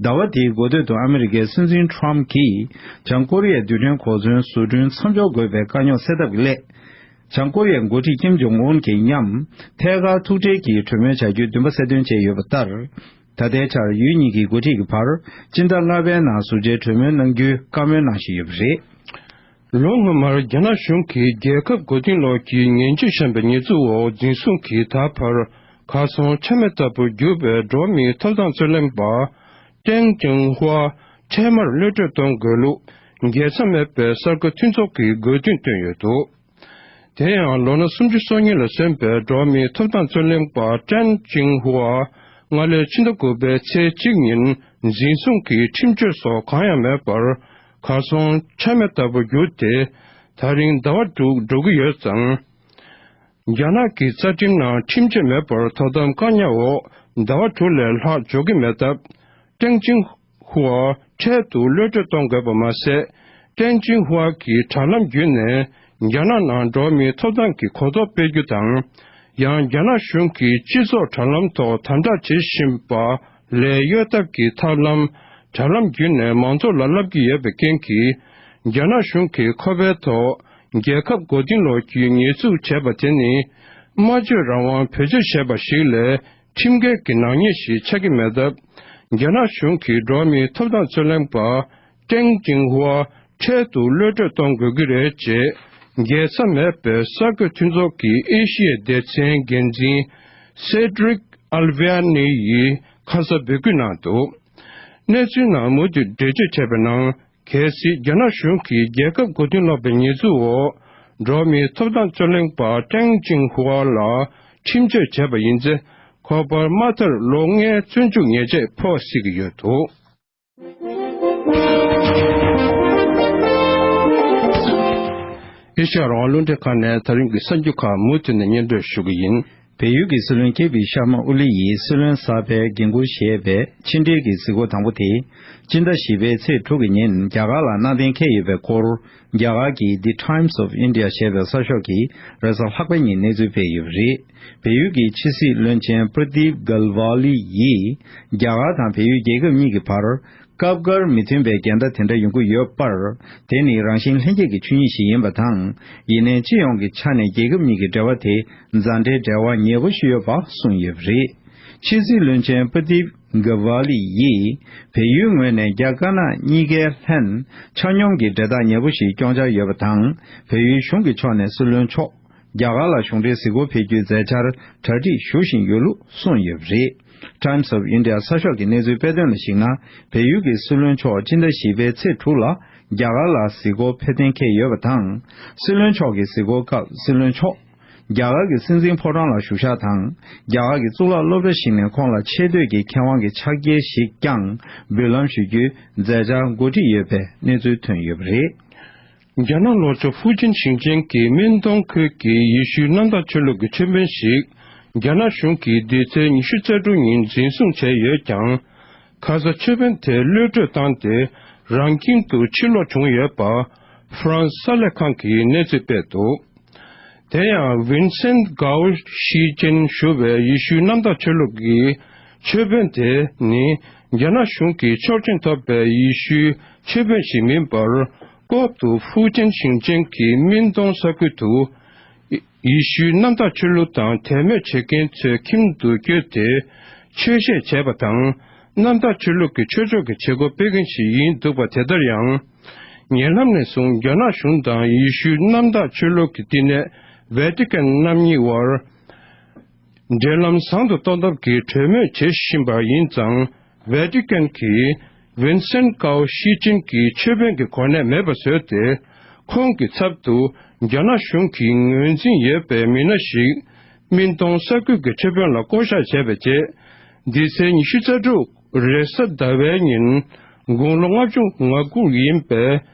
ཟླ་བ་འདིའི་འགོ་སྟོད་དུ་ཨ་མི་རི་ཀའི་སྲིད་འཛིན་ཊམ་གྱིས་བྱང་ཀོ་རི་ཡའི་རྡུལ་ཕྲན་གོ་མཚོན་བཟོ་སྐྲུན་མཚམས་འཇོག་དགོས་པའི་དཀའ་རྙོག་སེལ་ཐབས་ཀྱི་སླད། བྱང་ཀོ་རི་ཡའི་འགོ་ཁྲིད་ཀིམ་ཇོང་ཨུན་གྱི་མཉམ་ཐད་ཀར་ཐུག་འཕྲད་ཀྱིས་གྲོས་མོལ་བྱ་རྒྱུའི་འདུན་པ་གསལ་སྟོན་བྱས་ཡོད་པ་ལྟར། ད་ལྟའི་ཆར་ཡུལ་གཉིས་ཀྱི་འགོ་ཁྲིད་ཀྱི་བར་སྤྱི་ཟླ་ལྔ་པའི་ནང་ཟུར་མཇལ་གྲོས་མོལ་གནང་རྒྱུའི་བཀའ་མོལ་གནང་བཞིན་ཡོད་པ་རེད། ལོ་སྔོན་མར་རྒྱ་ནག་གཞུང་གིས་རྒྱལ་ཁབ་མགོ་རྟིང་སློག་རྒྱུའི་ངན་ཇུས་བཤམས་པའི་ཉེས་འཛུགས་འོག་འཛིན་བཟུང་གིས་ད་བར་གར་སོང་ཆ་མེད་ལྟ་བུར་གྱུར་པའི་འགྲོ་བ་མིའི་ཐོབ་ཐང་རྩོད་ལེན་པ་ཀྲེང་ཅིང་ཧྭ་འཕྲལ་མར་གློད་གྲོལ་གཏོང་དགོས་ལུགས་རྒྱལ་ས་མེད་པའི་གསར་འགོད་མཐུན་ཚོགས་ཀྱིས་དགོས་འདུན་བཏོན་ཡོད་འདུག་དེ་ཡང་ལོ་ན་སུམ་ཅུ་སོ་གཉིས་ལ་སོན་པའི་འགྲོ་བ་མིའི་ཐོབ་ཐང་རྩོད་ལེན་པ་ཀྲན་ཅིང་ཧུའ་སྔ་ལོའི་ཕྱི་ཟླ་དགུ་པའི་ཚེས་གཅིག་ཉིན་འཛིན་བཟུང་གིས་ཁྲིམས་གཅོད་སོགས་གང་ཡང་མེད་པར་གར་སོང་ཆ་མེད་ལྟ་བུར་གྱུར་ཏེ། ད་རིང་ཟླ་བ་དྲུག་འགྲོ་གི་ཡོད་ཙང་། རྒྱ་ནག་གི་རྩ་ཁྲིམས་ནང་ཁྲིམས་གཅོད་མེད་པར་དོ་དམ་བཀག་ཉར་འོག་ཟླ་བ་དྲུག་ལས་ལྷག་འཇོག་གི་མེད་སྟབས། ཀྲེང་ཅིང་ཧུའ་འཕྲལ་དུ་གློད་གྲོལ་གཏོང་དགོས་པ་མ་ཟད། ཀྲེང་ཅིང་ཧུའ་གིས་དྲ་ལམ་བརྒྱུད་ནས་རྒྱ་ནག་ནང་འགྲོ་བ་མིའི་ཐོབ་ཐང་གི་གོ་རྟོགས་སྤེལ་རྒྱུ་དང་། ཡང་རྒྱ་ནག་གཞུང་གིས་སྤྱི་ཚོགས་དྲ་ལམ་ཐོག་དམ་དྲག་བྱེད་བཞིན་པ་ལས་གཡོལ་ཐབས་ཀྱི་ཐབས་ལམ་དྲ་ལམ་བརྒྱུད་ནས་མང་ཚོགས་ལ་ལབ་ཀྱི་ཡོད་པའི་རྐྱེན་གྱིས། རྒྱ་ནག་གཞུང་གིས་ཁོ་པའི་ཐོག་རྒྱལ་ཁབ་མགོ་རྟིང་སློག་རྒྱུའི་ཉེས་འཛུགས་བྱས་པ་དེ་ནི། སྨྲ་བརྗོད་རང་དབང་བེད་སྤྱོད་བྱས་པ་ཞིག་ལས། ཁྲིམས་འགལ་གྱི་ནག་ཉེས་ཤིག་ཆགས་ཀྱི་མེད་སྟབས། རྒྱ་ནག་གཞུང་གིས་འགྲོ་བ་མིའི་ཐོབ་ཐང་རྩོད་ལེན་པ་ཀྲེང་ཅིང་ཧུའ་འཕྲལ་དུ་གློད་གྲོལ་གཏོང་དགོས་ཀྱི་རེད་ཅེས། རྒྱལ་ས་མེད་པའི་གསར་འགོད་མཐུན་ཚོགས་ཀྱི་ཨེ་ཤི་ཡའི་སྡེ་ཚན་འགན་འཛིན་སེ་ཌྲིག་ཨལ་བྷེ་ནི་ཡིས་ཁ་ས་འབོད་སྐུལ་གནང་འདུག་གནས་ཚུལ་ནང་མུ་མཐུད་འགྲེལ་བརྗོད་བྱས་པའི་ནང་། གལ་སྲིད་རྒྱ་ནག་གཞུང་གིས་རྒྱལ་ཁབ་མགོ་རྟིང་སློག་པའི་ཉེས་འཛུགས་འོག་འགྲོ་བ་མིའི་ཐོབ་ཐང་རྩོད་ལེན་པ་ཀྲེང་ཅིང་ཧུའ་ལ་ཁྲིམས་གཅོད་བྱས་པ་ཡིན་ཚེ། ཁོ་པར་དམའ་མཐར་ལོ་ལྔའི་བཙོན་འཇུག་ཉེས་ཆད་ཕོག་སྲིད་ཀྱི་ཡོད་འདུག་ཨེ་ཤ་ཡ་རང་དབང་རླུང་འཕྲིན་ཁང་ནས་ད་རིང་གི་གསར་འགྱུར་ཁག་མུ་མཐུད་ནས་སྙན་སྒྲོན་ཞུ་གི་ཡིན། བལ་ཡུལ་གྱི་སྲིད་བློན་ཀེ་པི་ཤར་མ་ཨོ་ལི་ཡིས་སྲིད་བློན་གསར་པའི་འགན་འཁུར་བཞེས་པའི་ཕྱི་འབྲེལ་གྱི་གཟིགས་སྐོར་དང་པོ་དེ། སྤྱི་ཟླ་བཞི་པའི་ཚེས་དྲུག་གི་ཉིན་རྒྱ་གར་ལ་གནང་གཏན་འཁེལ་ཡོད་པའི་སྐོར། རྒྱ་གར་གྱི་The Times of India ཞེས་པའི་གསར་ཤོག་གིས་རེས་གཟའ་ལྷག་པའི་ཉིན་གནས་ཚུལ་སྤེལ་ཡོད་པ་རེད། བལ་ཡུལ་གྱི་ཕྱི་སྲིད་བློན་ཆེན་པྲ་དིབ་གལ་ཝ་ལི་ཡིས། རྒྱ་གར་དང་བལ་ཡུལ་རྒྱལ་ཁབ་གཉིས་ཀྱི་བར། སྐབས་འགར་མི་མཐུན་པའི་འགལ་ཟླ་དེ་འདྲ་ཡོང་གི་ཡོད་པར། དེ་ནི་རང་བཞིན་ལྷན་སྐྱེས་ཀྱི་ཆོས་ཉིད་ཞིག་ཡིན་པ་དང་། ཡིན་ནའི་སྤྱི་ཡོངས་ཀྱི་ཆ་ནས་རྒྱལ་ཁབ་གཉིས་ཀྱི་འབྲེལ་བ་དེ་མཛའ་འབྲེལ་འབྲེལ་བ་ཉེ་པོ་ཞིག་ཡོད་པ་གསུངས་ཡོད་པ་རེད། ཕྱི་སྲིད་བློན་ཆེན་པྲ་དིབ་གལ་ཝ་ལི་ཡིས། བལ་ཡུལ་ངོས་ནས་རྒྱ་དཀར་ནག་གཉིས་ཀའི་ལྷན་ཆ་སྙོམས་ཀྱི་འབྲེལ་ཐག་ཉེ་པོ་ཞིག་སྐྱོང་འཆར་ཡོད་པ་དང་། བལ་ཡུལ་གཞུང་གི་ཕྱོགས་ནས་སྲིད་བློན་མཆོག་རྒྱ་གར་ལ་གཞུང་འབྲེལ་གཟིགས་སྐོར་ཕེབས་རྒྱུའི་མཛད་འཆར་གྲ་སྒྲིག་ཞུ་བཞིན་ཡོད་ལུགས་གསུངས་ཡོད་པ་རེད། Times of India གསར་ཤོག་གི་གནས་ཚུལ་སྤེལ་དོན་ལ་གཞིགས་ན། བལ་ཡུལ་གྱི་སྲིད་བློན་མཆོག་སྤྱི་ཟླ་བཞི་པའི་ཚེས་དྲུག་ལ་རྒྱ་གར་ལ་གཟིགས་སྐོར་ཕེབས་གཏན་འཁེལ་ཡོད་པ་དང་། སྲིད་བློན་མཆོག་གི་གཟིགས་སྐོར་སྐབས་སྲིད་བློན་མཆོག་རྒྱ་གར་གྱི་སྲིད་འཛིན་ཕོ་བྲང་ལ་བཞུགས་ཤག་དང་། རྒྱ་གར་གྱི་གཙུག་ལག་སློབ་གྲྭ་ཞིག་ནས་ཁོང་ལ་ཆེ་བསྟོད་ཀྱི་མཁས་དབང་གི་ཕྱག་འཁྱེར་ཞིག་ཀྱང་འབུལ་ལམ་ཞུ་རྒྱུའི་མཛད་འཆར་འགོ་ཁྲིད་ཡོད་པའི་གནས་ཚུལ་ཐོན་ཡོད་པ་རེད། རྒྱ་ནག་ལྷོ་ཕྱོགས་ཧྥུ་ཅན་ཞིང་ཆེན་གྱི་སྨན་ཏུང་ཁུལ་གྱི་ཡེ་ཤུའི་གནམ་བདག་ཆོས་ལུགས་ཀྱི་ཆོས་དཔོན་ཞིག་རྒྱ་ནག་གཞུང་གིས་འདི་ཚེས་ཉི་ཤུ་རྩ་དྲུག་ཉིན་འཛིན་བཟུང་བྱས་ཡོད་ཀྱང་། ཁ་ས་ཆོས་དཔོན་དེ་གློད་གྲོལ་བཏང་སྟེ་རང་ཁྱིམ་དུ་ཕྱིར་ལོག་བྱུང་ཡོད་པ་ཧྥ་རན་སི་གསར་ལས་ཁང་གིས་གནས་ཚུལ་སྤེལ་འདུག་དེ་ཡང་ཝིན་སེན་ཀའོ་ཤི་ཅིན་ཞུ་བའི་ཡེ་ཤུའི་གནམ་བདག་ཆོས་ལུགས་ཀྱི་ཆོས་དཔོན་དེ་ནི་རྒྱ་ནག་གཞུང་གིས་ཆོག་མཆན་ཐོབ་པའི་ཡེ་ཤུའི་ཆོས་དཔོན་ཞིག་མིན་པར། ལྐོག་ཏུ་ཧྥུ་ཅན་ཞིང་ཆེན་གྱི་སྨན་ཏུང་ས་ཁུལ་དུ་ཡེ་ཤུའི་གནམ་བདག་ཆོས་ལུགས་དང་དད་མོས་བྱེད་མཁན་ཚོའི་ཁྱིམ་དུ་བསྐྱོད་དེ་ཆོས་བཤད་བྱས་པ་དང་། གནམ་བདག་ཆོས་ལུགས་ཀྱི་ཆོས་ཕྱོགས་ཀྱི་བྱེད་སྒོ་སྤེལ་མཁན་ཞིག་ཡིན་འདུག་པ། དེ་ལྟར་ཡང་། ཉེ་ལམ་ནས་བཟུང་རྒྱ་ནག་གཞུང་དང་ཡེ་ཤུའི་གནམ་བདག་ཆོས་ལུགས་ཀྱི་བསྟི་གནས་ཝེ་ཏི་ཀན་རྣམ་གཉིས་དབར། འབྲེལ་ལམ་བཟང་དུ་གཏོང་ཐབས་ཀྱི་གྲོས་མོལ་བྱེད་བཞིན་པ་ཡིན་ཙང་། ཝེ་ཏི་ཀན་གྱིས་ཝིན་སེན་ཀའོ་ཤི་ཅིན་གྱི་ཆོས་དཔོན་གྱི་གོ་གནས་མེད་པ་བཟོས་ཏེ། ཁོང་གི་ཚབ་ཏུ་རྒྱ་ནག་གཞུང་གིས་ངོས་འཛིན་ཡོད་པའི་མི་སྣ་ཞིག་སྨན་ཏུང་ས་ཁུལ་གྱི་ཆོས་དཔོན་ལ་བསྐོ་གཞག་བྱས་པའི་རྗེས། འདི་ཚེས་ཉི་ཤུ་རྩ་དྲུག་རེས་གཟའ་ཟླ་བའི་ཉིན། དགུང་ལོ་ལྔ་བཅུ་ང་དགུ་ཡིན་པའི་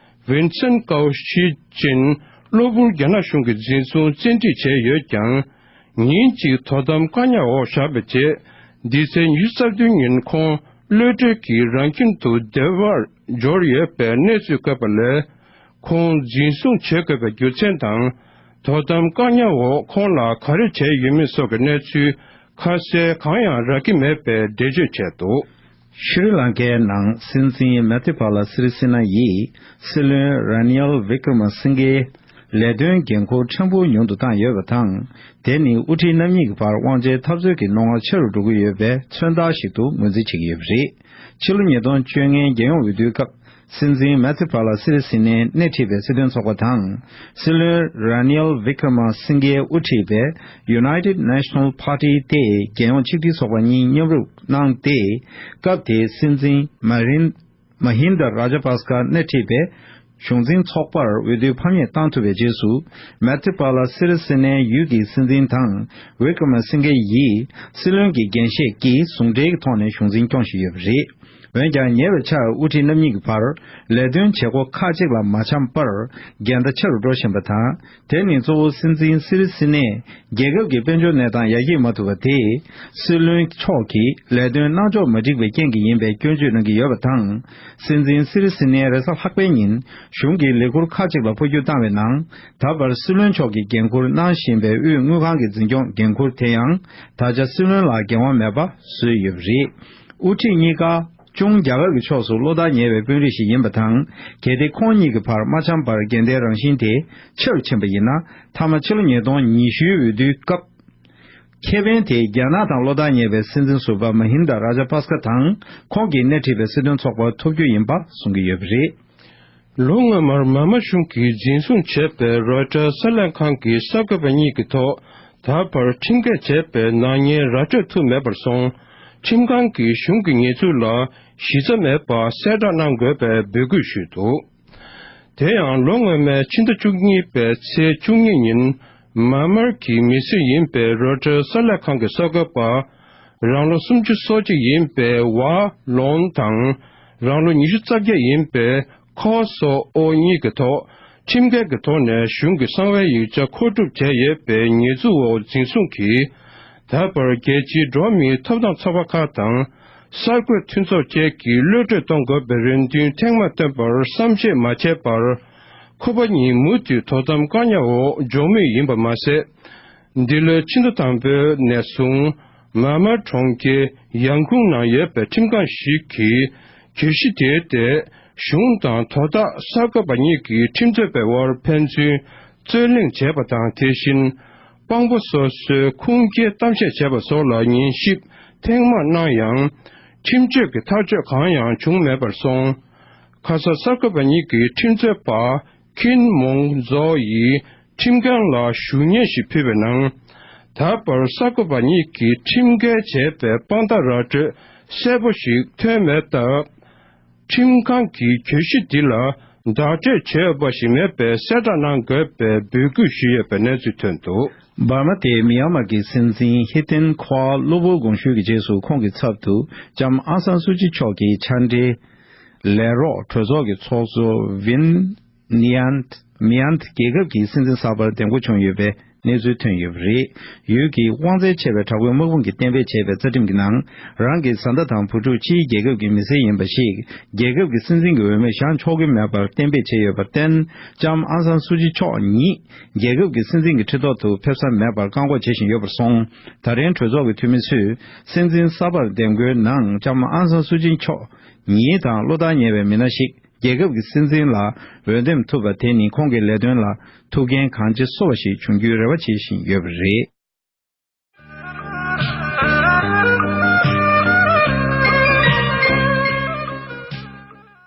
ཝིན་སེན་ཀའོ་ཤི་ཅིན་གློ་བུར་རྒྱ་ནག་གཞུང་གིས་འཛིན་བཟུང་བཙན་ཁྲིད་བྱས་ཡོད་ཀྱང་། ཉིན་གཅིག་དོ་དམ་བཀག་ཉར་འོག་བཞག་པའི་རྗེས། འདི་ཚེས་ཉི་ཤུ་རྩ་བདུན་ཉིན་ཁོང་གློད་གྲོལ་གྱིས་རང་ཁྱིམ་དུ་བདེ་བར་འབྱོར་ཡོད་པའི་གནས་ཚུལ་བཀོད་པ་ལས། ཁོང་འཛིན་བཟུང་བྱེད་དགོས་པའི་རྒྱུ་མཚན་དང་། དོ་དམ་བཀག་ཉར་འོག་ཁོང་ལ་ག་རེ་བྱས་ཡོད་མེད་སོགས་ཀྱི་གནས་ཚུལ་ཁ་གསལ་གང་ཡང་རག་གི་མེད་པའི་འགྲེལ་བརྗོད་བྱས་འདུག། ཤྲི་ལང་ཀའི་ནང་སྲིད་འཛིན་མེ་ཐི་པ་ལ་སི་རི་སི་ན་ཡིས་སྲིད་བློན་ར་ནི་ཨལ་བི་ཀྲ་མ་སིང་གེའི་ལས་དོན་འགན་འཁུར་ཕྲན་བུ་ཉུང་དུ་བཏང་ཡོད་པ་དང་། དེ་ནི་དབུ་ཁྲིད་རྣམ་གཉིས་ཀྱི་བར་དབང་ཆའི་འཐབ་རྩོད་ཀྱི་རྣོ་ངར་ཆེ་རུ་འགྲོ་གི་ཡོད་པའི་མཚོན་རྟགས་ཤིག་ཏུ་ངོས་འཛིན་བྱེད་ཀྱི་ཡོད་པ་རེད། ཕྱི་ལོ་ཉིས་སྟོང་བཅོ་ལྔའི་རྒྱལ་ཡོངས་འོས་བསྡུའི་སྐབས། སྲིད་འཛིན་མེ་ཐི་པ་ལ་སི་རི་སི་ནས་སྣེ་ཁྲིད་པའི་སྲིད་དོན་ཚོགས་པ་དང་། སྲིད་བློན་ར་ནི་ཨལ་བི་ཀྲ་མ་སིང་གེས་དབུ་ཁྲིད་པའི་United National Party་སྟེ་རྒྱལ་ཡོངས་ཆིག་སྒྲིལ་ཚོགས་པ་གཉིས་མཉམ་རུབ་གནང་སྟེ། སྐབས་དེའི་སྲིད་འཛིན་མ་རིན་མ་ཧིན་དཱ་ར་ཇ་པཱ་སྐ་སྣེ་ཁྲིད་པའི་གཞུང་འཛིན་ཚོགས་པར་འོས་བསྡུའི་ཕམ་ཉེས་བཏང་ཐུབ་པའི་རྗེས་སུ། མེ་ཐི་པ་ལ་སི་རི་སི་ནའི་ཡུལ་གྱི་སྲིད་འཛིན་དང་། བི་ཀྲ་མ་སིང་གེ་ཡིས་སྲིད་བློན་གྱི་འགན་བཞེས་ཀྱིས་ཟུང་འབྲེལ་གྱི་ཐོག་ནས་གཞུང་འཛིན་སྐྱོང་བཞིན་ཡོད་པ་རེད། འོན་ཀྱང་ཉེ་བའི་ཆར་དབུ་ཁྲིད་རྣམ་གཉིས་ཀྱི་བར་ལས་དོན་བྱེད་སྒོ་ཁག་ཅིག་ལ་མ་འཆམ་པར་འགལ་ཟླ་ཆེ་རུ་འགྲོ་བཞིན་པ་དང་། དེ་ནི་གཙོ་བོ་སྲིད་འཛིན་སི་རི་སི་ནས་རྒྱལ་ཁབ་ཀྱི་དཔལ་འབྱོར་གནས་སྟངས་ཡར་རྒྱས་མ་ཐུབ་པ་དེས་སྲིད་བློན་མཆོག་གི་ལས་དོན་གནང་ཕྱོགས་མ་འགྲིག་པའི་རྐྱེན་གྱིས་ཡིན་པའི་སྐྱོན་བརྗོད་གནང་གི་ཡོད་པ་དང་། སྲིད་འཛིན་སི་རི་སི་ནས་རེས་གཟའ་ལྷག་པའི་ཉིན་གཞུང་གི་ལས་ཁུར་ཁག་ཅིག་ལ་འཕོ་འགྱུར་བཏང་བའི་ནང་། ད་བར་སྲིད་བློན་མཆོག་གིས་འགན་འཁུར་གནང་བཞིན་པའི་དབུས་དངུལ་ཁང་གི་འཛིན་སྐྱོང་འགན་འཁུར་དེ་ཡང་ད་ཆ་སྲིད་བློན་ལ་འགན་དབང་མེད་པ་བཟོས་ཡོད་པ་རེད། དབུ་ཁྲིད་གཉིས་ཀ་ཅུང་རྒྱ་གར་གྱི་ཕྱོགས་སུ་བློ་ཐག་ཉེ་བའི་དཔོན་རིགས་ཤིག་ཡིན་པ་དང་། གལ་ཏེ་ཁོང་གཉིས་ཀྱི་བར་མ་འཆམ་པར་འགལ་ཟླའི་རང་བཞིན་དེ་ཆེ་རུ་ཕྱིན་པ་ཡིན་ན། མཐའ་མ་ཕྱི་ལོ་ཉིས་སྟོང་ཉི་ཤུའི་འོས་བསྡུའི་སྐབས། ཁེ་ཕན་དེ་རྒྱ་ནག་དང་བློ་ཐག་ཉེ་བའི་སྲིད་འཛིན་ཟུར་པ་མ་ཧིན་དཱ་ར་ཇ་པཱ་སྐ་དང་ཁོང་གིས་སྣེ་ཁྲིད་པའི་སྲིད་དོན་ཚོགས་པར་ཐོབ་རྒྱུ་ཡིན་པ་གསུང་གི་ཡོད་པ་རེད། ལོ་སྔོན་མར་མཱ་མཱ་གཞུང་གིས་འཛིན་བཟུང་བྱས་པའི་རོའི་ཊར་གསར་ལས་ཁང་གི་གསར་འགོད་པ་གཉིས་ཀྱི་ཐོག་ད་བར་ཁྲིམས་འགལ་བྱས་པའི་ནག་ཉེས་ར་སྤྲོད་ཐུབ་མེད་པར་སོང་། ཁྲིམས་ཁང་གིས་གཞུང་གི་ཉེས་འཛུགས་ལ་གཞི་རྩ་མེད་པ་གསལ་བསྒྲགས་གནང་དགོས་པའི་འབོད་སྐུལ་ཞུས་འདུག། དེ་ཡང་ལོ་སྔོན་མའི་ཕྱི་ཟླ་བཅུ་གཉིས་པའི་ཚེས་བཅུ་གཉིས་ཉིན། མཱ་མཱར་གྱི་མི་སེར་ཡིན་པའི་རོའི་ཊར་གསར་ལས་ཁང་གི་གསར་འགོད་པ། རང་ལོ་སུམ་ཅུ་སོ་གཅིག་ཡིན་པའི་ཝ་ལོན་དང་། རང་ལོ་ཉི་ཤུ་རྩ་བརྒྱད་ཡིན་པའི་ཁོ་སོ་ཨོ་གཉིས་ཀྱི་ཐོག་ཁྲིམས་འགལ་གྱི་ཐོག་ནས་གཞུང་གི་གསང་བའི་ཡིག་ཆ་མཁོ་སྒྲུབ་བྱས་ཡོད་པའི་ཉེས་འཛུགས་འོག་འཛིན་བཟུང་གིས། ད་བར་རྒྱལ་སྤྱིའི་འགྲོ་བ་མིའི་ཐོབ་ཐང་ཚོགས་པ་ཁག་དང་། གསར་འགོད་མཐུན་ཚོགས་བཅས་ཀྱིས་གློད་གྲོལ་གཏོང་དགོས་པའི་རེ་འདུན་ཐེངས་མ་བཏོན་པར་བསམ་ཤེས་མ་བྱས་པར། ཁོ་པ་གཉིས་མུ་མཐུད་དོ་དམ་བཀག་ཉར་འོག་འཇོག་མུས་ཡིན་པ་མ་ཟད། འདི་ལོའི་ཕྱི་ཟླ་དང་པོའི་ནས་བཟུང་། མཱ་མཱར་གྲོང་ཁྱེར་ཡང་ཁུང་ནང་ཡོད་པའི་ཁྲིམས་ཁང་ཞིག་གིས་གྱོད་གཞི་དེའི་ཐད་གཞུང་དང་དོ་བདག་གསར་འགོད་པ་གཉིས་ཀྱི་ཁྲིམས་རྩོད་པའི་དབར་ཕན་ཚུན་རྩོད་གླེང་བྱས་པ་དང་། དེ་བཞིན་དཔང་པོ་སོ་སོའི་ཁུངས་སྐྱེལ་གཏམ་བཤད་བྱས་པ་སོགས་ལ་ཉན་ཞིབ་ཐེངས་མང་གནང་ཡང་། ཁྲིམས་གཅོད་ཀྱི་ཐག་གཅོད་གང་ཡང་བྱུང་མེད་པར་སོང་། ཁ་ས་གསར་འགོད་པ་གཉིས་ཀྱི་ཁྲིམས་རྩོད་པ་ཁིན་མོང་ཛོ་ཡིས་ཁྲིམས་ཁང་ལ་ཞུ་སྙན་ཞིག་ཕུལ་བའི་ནང་། ད་བར་གསར་འགོད་པ་གཉིས་ཀྱིས་ཁྲིམས་འགལ་བྱས་པའི་དཔང་རྟགས་ར་སྤྲོད་གསལ་པོ་ཞིག་ཐོན་མེད་སྟབས། ཁྲིམས་ཁང་གིས་གྱོད་གཞི་འདི་ལ་བདག་འབྲེལ་བྱས་ཡོད་པ་ཞིག་མེད་པའི་གསལ་བསྒྲགས་གནང་དགོས་པའི་འབོད་སྐུལ་ཞུས་ཡོད་པའི་གནས་ཚུལ་ཐོན་འདུག། འབར་མ་དེའི་མི་ཡན་མར་གྱི་སྲིད་འཛིན་ཧི་ཏིན་ཁོ་ཨ་གློ་བུར་དགོངས་ཞུས་ཀྱི་རྗེས་སུ། ཁོང་གི་ཚབ་ཏུ་ལྕམ་ཨང་སན་སུ་ཅི་མཆོག་གི་ཕྱག་འབྲེལ་ལས་རོགས་གྲོས་ཚོགས་ཀྱི་ཚོགས་གཙོ་ཝིན་ནི་ཡན་མི་ཡན་རྒྱལ་ཁབ་ཀྱི་སྲིད་འཛིན་གསར་པར་འདེམས་བསྐོ་བྱུང་ཡོད་པའི་གནས་ཚུལ་ཐོན་ཡོད་པ་རེད། ཡུལ་གྱི་དབང་འཛིན་ཆེ་བའི་དྲག་པོའི་དམག་དཔུང་གིས་གཏན་འབེབས་བྱས་པའི་རྩ་ཁྲིམས་ཀྱི་ནང་། རང་གི་བཟའ་ཟླ་དང་བུ་ཕྲུག་ཕྱིའི་རྒྱལ་ཁབ་ཀྱི་མི་སེར་ཡིན་པ་ཞིག་རྒྱལ་ཁབ་ཀྱི་སྲིད་འཛིན་གྱི་འོས་མིར་བཞེངས་ཆོག་གི་མེད་པར་གཏན་འབེབས་བྱས་ཡོད་པར་བརྟེན། ལྕམ་ཨང་སན་སུ་ཅི་མཆོག་ཉིད་རྒྱལ་ཁབ་ཀྱི་སྲིད་འཛིན་གྱི་ཁྲི་ཐོག་ཏུ་ཕེབས་ས་མེད་པར་བཀག་འགོག་བྱེད་བཞིན་ཡོད་པར་སོང་། ད་རིང་གྲོས་ཚོགས་ཀྱི་འཐུས་མི་ཚོས་སྲིད་འཛིན་གསར་པར་འདེམས་བསྐོའི་ནང་ལྕམ་ཨང་སན་སུ་ཅི་མཆོག་ཉིད་དང་བློ་ཐག་ཉེ་བའི་མི་སྣ་ཞིག་རྒྱལ་ཁབ་ཀྱི་སྲིད་འཛིན་ལ་འོས་འདེམས་ཐུབ་པ་དེ་ནི་ཁོང་གི་ལས་དོན་ལ་ཐུགས་འགན་གང་ཆེ་གསོ་བ་ཞིག་འབྱུང་རྒྱུའི་རེ་བ་བྱེད་བཞིན་ཡོད་པ་རེད།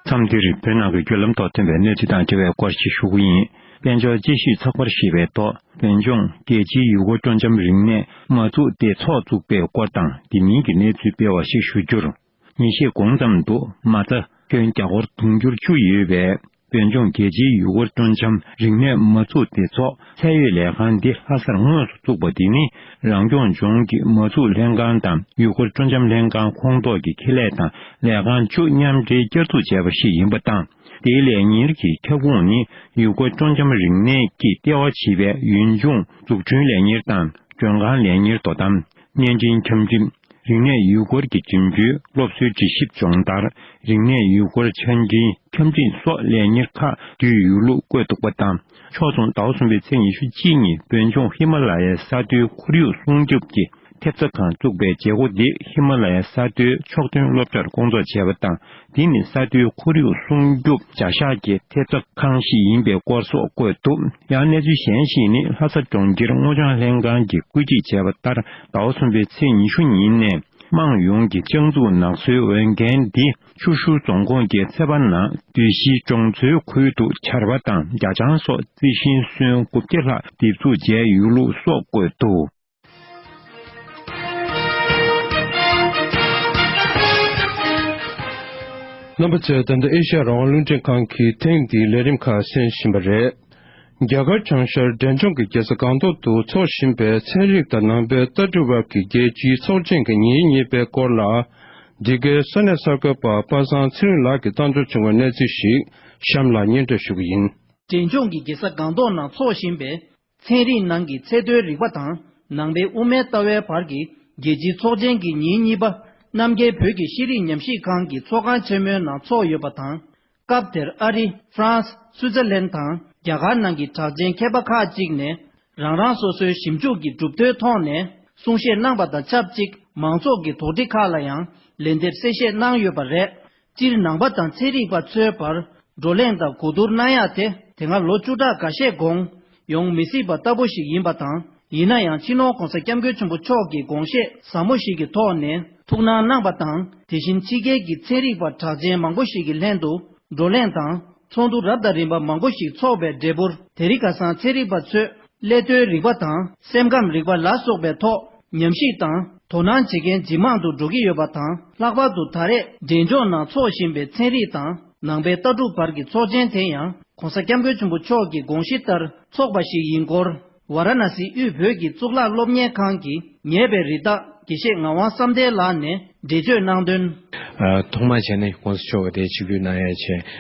མཚམས་འདིར་བོད་ནང་གི་བརྒྱུད་ལམ་ཐོག་ཐོན་པའི་གནས་ཚུལ་དང་འབྲེལ་བའི་སྐོར་ཞིག་ཞུ་གི་ཡིན། དཔལ་འབྱོར་དཔྱད་ཞིབ་ཚགས་པར་ཞེས་པའི་ཐོག་བོད་ལྗོངས་རྒྱལ་སྤྱིའི་ཡུལ་སྐོར་སྤྲོ་འཆམ་རིག་གནས་མ་བཙུགས་ཏེ་ཚོགས་བཙུགས་པའི་སྐོར་དང་། དེ་མིན་གྱི་གནས་ཚུལ་སྤེལ་བ་ཞིག་ཞུ་རྒྱུར། ཉིན་ཤས་གོང་ཙམ་དུ་མ་རྩ་ཁྱོན་རྒྱ་སྒོར་དུང་ཕྱུར་བཅུ་ཡོད་པའི་བོད་ལྗོངས་རྒྱལ་སྤྱིའི་ཡུལ་སྐོར་སྤྲོ་འཆམ་རིག་གནས་མ་བཙུགས་ཏེ་ཚོགས་ཚད་ཡོད་ལས་ཁང་འདི་ལྷ་སར་དངོས་སུ་བཙུགས་པ་འདི་ནི། རང་སྐྱོང་ལྗོངས་ཀྱི་མ་བཙུགས་ལྷན་ཁང་དང་ཡུལ་སྐོར་སྤྲོ་འཆམ་ལྷན་ཁང་ཁོངས་གཏོགས་ཀྱི་ཁེ་ལས་དང་ལས་ཁང་བཅུ་མཉམ་འབྲེལ་བསྐྱར་འཛུགས་བྱས་པ་ཞིག་ཡིན་པ་དང་། དེའི་ལས་གཉེར་གྱི་ཁྱབ་ཁོངས་ནི་ཡུལ་སྐོར་སྤྲོ་འཆམ་རིག་གནས་ཀྱི་ལྟེ་བ་བྱེད་པའི་ཡུལ་ལྗོངས་འཛུགས་སྐྲུན་ལས་གཉེར་དང་ མགྲོན་ཁང་ལས་གཉེར་དོ་དམ། བརྙན་འཕྲིན་འཆམ་མཐུན། རིག་གནས་ཡུལ་སྐོར་གྱི་འགྲིམ་འགྲུལ། སློབ་གསོའི་འདྲི་ཞིབ་སྦྱོང་བརྡར། རིག་གནས་ཡུལ་སྐོར་ཆ་འཕྲིན་འཆམ་མཐུན་སོགས་ལས་གཉེར་ཁག་བསྡུས་ཡོད་ལུགས་བཀོད་འདུག་པ་དང་། ཕྱོགས་མཚུངས་ཟླ་བ་གསུམ་པའི་ཚེས་ཉི་ཤུ་གཅིག་ཉིན་བོད་ལྗོངས་ཧི་མ་ལ་ཡའི་ས་མཐོའི་ཁོར་ཡུག་སྲུང་སྐྱོབ་ཀྱི་ཐེབས་རྩ་ཁང་བཙུགས་པའི་བྱེད་སྒོ་འདི་ཧི་མ་ལ་ཡའི་ས་མཐོའི་ཕྱོགས་སྟོན་སློབ་གྲྭར་སྐོང་ཚོགས་བྱས་པ་དང་། འདི་ནི་ས་མཐོའི་ཁོར་ཡུག་སྲུང་སྐྱོབ་བྱ་གཞག་གི་ཐེབས་རྩ་ཁང་ཞིག་ཡིན་པའི་སྐོར་སོགས་བཀོད་འདུག། ཡང་གནས་ཚུལ་གཞན་ཞིག་ནི། ལྷ་ས་གྲོང་ཁྱེར་སྔོ་ལྗང་ལྷན་ཁང་གིས་བཀོད་སྒྲིག་བྱས་པ་ལྟར། ཟླ་བ་གསུམ་པའི་ཚེས་ཉི་ཤུ་ཉིན་ནས། དམངས་ཡོངས་ཀྱི་ལྕགས་འཛུགས་ནགས་གསོའི་འོས་འགན་འདི་ཆུ་ཤུར་རྫོང་ཁོངས་ཀྱི་ཚེ་དཔག་ནང་སྡོད་གཞིས་གྲོང་ཚོའི་ཁུལ་དུ་ཆར་པ་དང་རྒྱ་ལྕང་སོགས་རྩི་ཤིང་སོན་དགུ་བརྒྱ་ལྷག་འདེབས་འཛུགས་བྱས་ཡོད་ལུགས་སོགས་བཀོད་འདུག། རྣམ་པ་ཚོས་ད་ལྟ་ཨེ་ཤ་ཡ་རང་དབང་རླུང་འཕྲིན་ཁང་གི་ཐེངས་འདིའི་ལས་རིམ་ཁག་གསན་བཞིན་པ་རེད། རྒྱ་གར་བྱང་ཤར་འབྲས་ལྗོངས་ཀྱི་རྒྱལ་ས་སྒང་ཏོག་ཏུ་འཚོགས་བཞིན་པའི་ཚན་རིག་དང་ནང་པའི་ལྟ་གྲུབ་བར་གྱི་རྒྱལ་སྤྱིའི་ཚོགས་ཆེན་གྱི་ཉིན་གཉིས་པའི་སྐོར་ལ། འདི་གའི་ས་གནས་གསར་འགོད་པ་པ་སངས་ཚེ་རིང་ལགས་ཀྱིས་བཏང་འབྱོར་བྱུང་བའི་གནས་ཚུལ་ཞིག་གཤམ་ལ་སྙན་སྒྲོན་ཞུ་གི་ཡིན། འབྲས་ལྗོངས་ཀྱི་རྒྱལ་ས་སྒང་ཏོག་ནང་འཚོགས་བཞིན་པའི་ཚན་རིག་ནང་གི་ཚད་མཐོའི་རིག་པ་དང་ནང་པའི་དབུ་མའི་ལྟ་བའི་བར་གྱི་རྒྱལ་སྤྱིའི་ཚོགས་ཆེན་གྱི་ཉིན་གཉིས་པ། རྣམ་རྒྱལ་བོད་ཀྱི་ཤེས་རིག་ཉམས་ཞིབ་ཁང་གི་ཚོགས་ཁང་ཆེན་མོའི་ནང་འཚོགས་ཡོད་པ་དང་། སྐབས་དེར་ཨ་རི། ཧྥ་རན་སི། སུའུ་ཙེར་ལན་དང་རྒྱ་གར་ནང་གི་གྲགས་ཅན་མཁས་པ་ཁག་ཅིག་ནས་རང་རང་སོ་སོའི་ཞིབ་འཇུག་གི་གྲུབ་དོན་ཐོག་ནས་གསུང་བཤད་གནང་པ་དང་ཆབས་ཅིག། མང་ཚོགས་ཀྱི་དོགས་འདྲི་ཁག་ལ་ཡང་ལན་འདེབས་གསལ་བཤད་གནང་ཡོད་པ་རེད། སྤྱིར་ནང་པ་དང་ཚན་རིག་པ་ཚོའི་བར་བགྲོ་གླེང་དང་གོ་བསྡུར་གནང་ཡག་དེ་དེ་སྔ་ལོ་བཅུ་ཕྲག་འགའ་ཤས་གོང་ཡོང་མི་སྲིད་པ་ལྟ་བུ་ཞིག་ཡིན་པ་དང་། ཡིན་ན་ཡང་སྤྱི་ནོར་༧གོང་ས་༧སྐྱབས་མགོན་ཆེན་པོ་མཆོག་གིས་དགོངས་བཞེས་ཟབ་མོ་ཞིག་གི་ཐོག་ནས་ཐུགས་སྣང་གནང་པ་དང་། དེ་བཞིན་ཕྱི་རྒྱལ་གྱི་ཚན་རིག་པ་གྲགས་ཅན་མང་པོ་ཞིག་གི་ལྷན་དུ་བགྲོ་གླེང་དང་ཚོགས་འདུ་རབ་དང་རིམ་པ་མང་པོ་ཞིག་འཚོགས་པའི་འབྲས་བུར། དེ་རིང་ཁ་སང་ཚན་རིག་པ་ཚོས་ཀླད་རྡོའི་རིག་པ་དང་སེམས་ཁམས་རིག་པ་ལ་སོགས་པའི་ཐོག་ཉམས་ཞིབ་དང་དོ་སྣང་བྱེད་མཁན་ཇེ་མང་དུ་འགྲོ་གི་ཡོད་པ་དང་། ལྷག་པར་དུ་ད་རེས་འབྲས་ལྗོངས་ནང་འཚོགས་བཞིན་པའི་ཚན་རིག་དང་ནང་པའི་ལྟ་གྲུབ་བར་གྱི་ཚོགས་ཆེན་དེ་ཡང་༧གོང་ས་༧སྐྱབས་མགོན་ཆེན་པོ་མཆོག་གི་དགོངས་གཞི་ལྟར་འཚོགས་པ་ཞིག་ཡིན་སྐོར། ཝཱ་ར་ཎ་སི་དབུས་བོད་ཀྱི་གཙུག་ལག་སློབ་གཉེར་ཁང་གི་ཉེ་བའི་རི་དྭགས་དགེ་བཤེས་ངག་དབང་བསམ་གཏན་ལགས་ནས་འགྲེལ་བརྗོད་གནང་དོན། ཨ། ཐོག་མར་བྱས་ནས་༧གོང་ས་མཆོག་གིས་དེ་ཆིབས་བསྒྱུར་གནང་ཡ་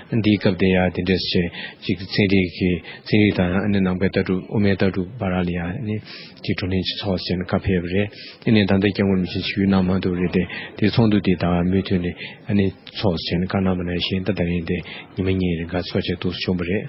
བྱས། འདིའི་སྐབས་དེ་ཡང་དེ་འདྲས་བྱས་ཅིག་ཚན་རིག་གི་ཚན་རིག་དང་ཨ་ནི་ནང་པའི་ལྟ་གྲུབ་དབུ་མའི་ལྟ་གྲུབ་བར་ལ་ཡང་ཨ་ནི་ཅིག་བགྲོ་གླེང་ཅིག་ཚོགས་བྱས་ནས་བཀའ་ཕེབས་པ་རེད། ཨ་ནི་ད་ལྟ་སྐྱབས་མགོན་རིན་པོ་ཆེ་ཆིབས་བསྒྱུར་གནང་མ་ཐུབ་རེད་དེ། དེ་ཚོགས་འདུ་དེ་ད་མུ་མཐུད་ནས་ཨ་ནི་ཚོགས་བྱས་ནས་བཀའ་གནང་བ་ནང་བཞིན་ད་ད་རིང་དེ་ཉི་མ་གཉིས་རིང་ག་ཚོགས་བྱས་འདུག་སེ་བྱུང་བ་རེད།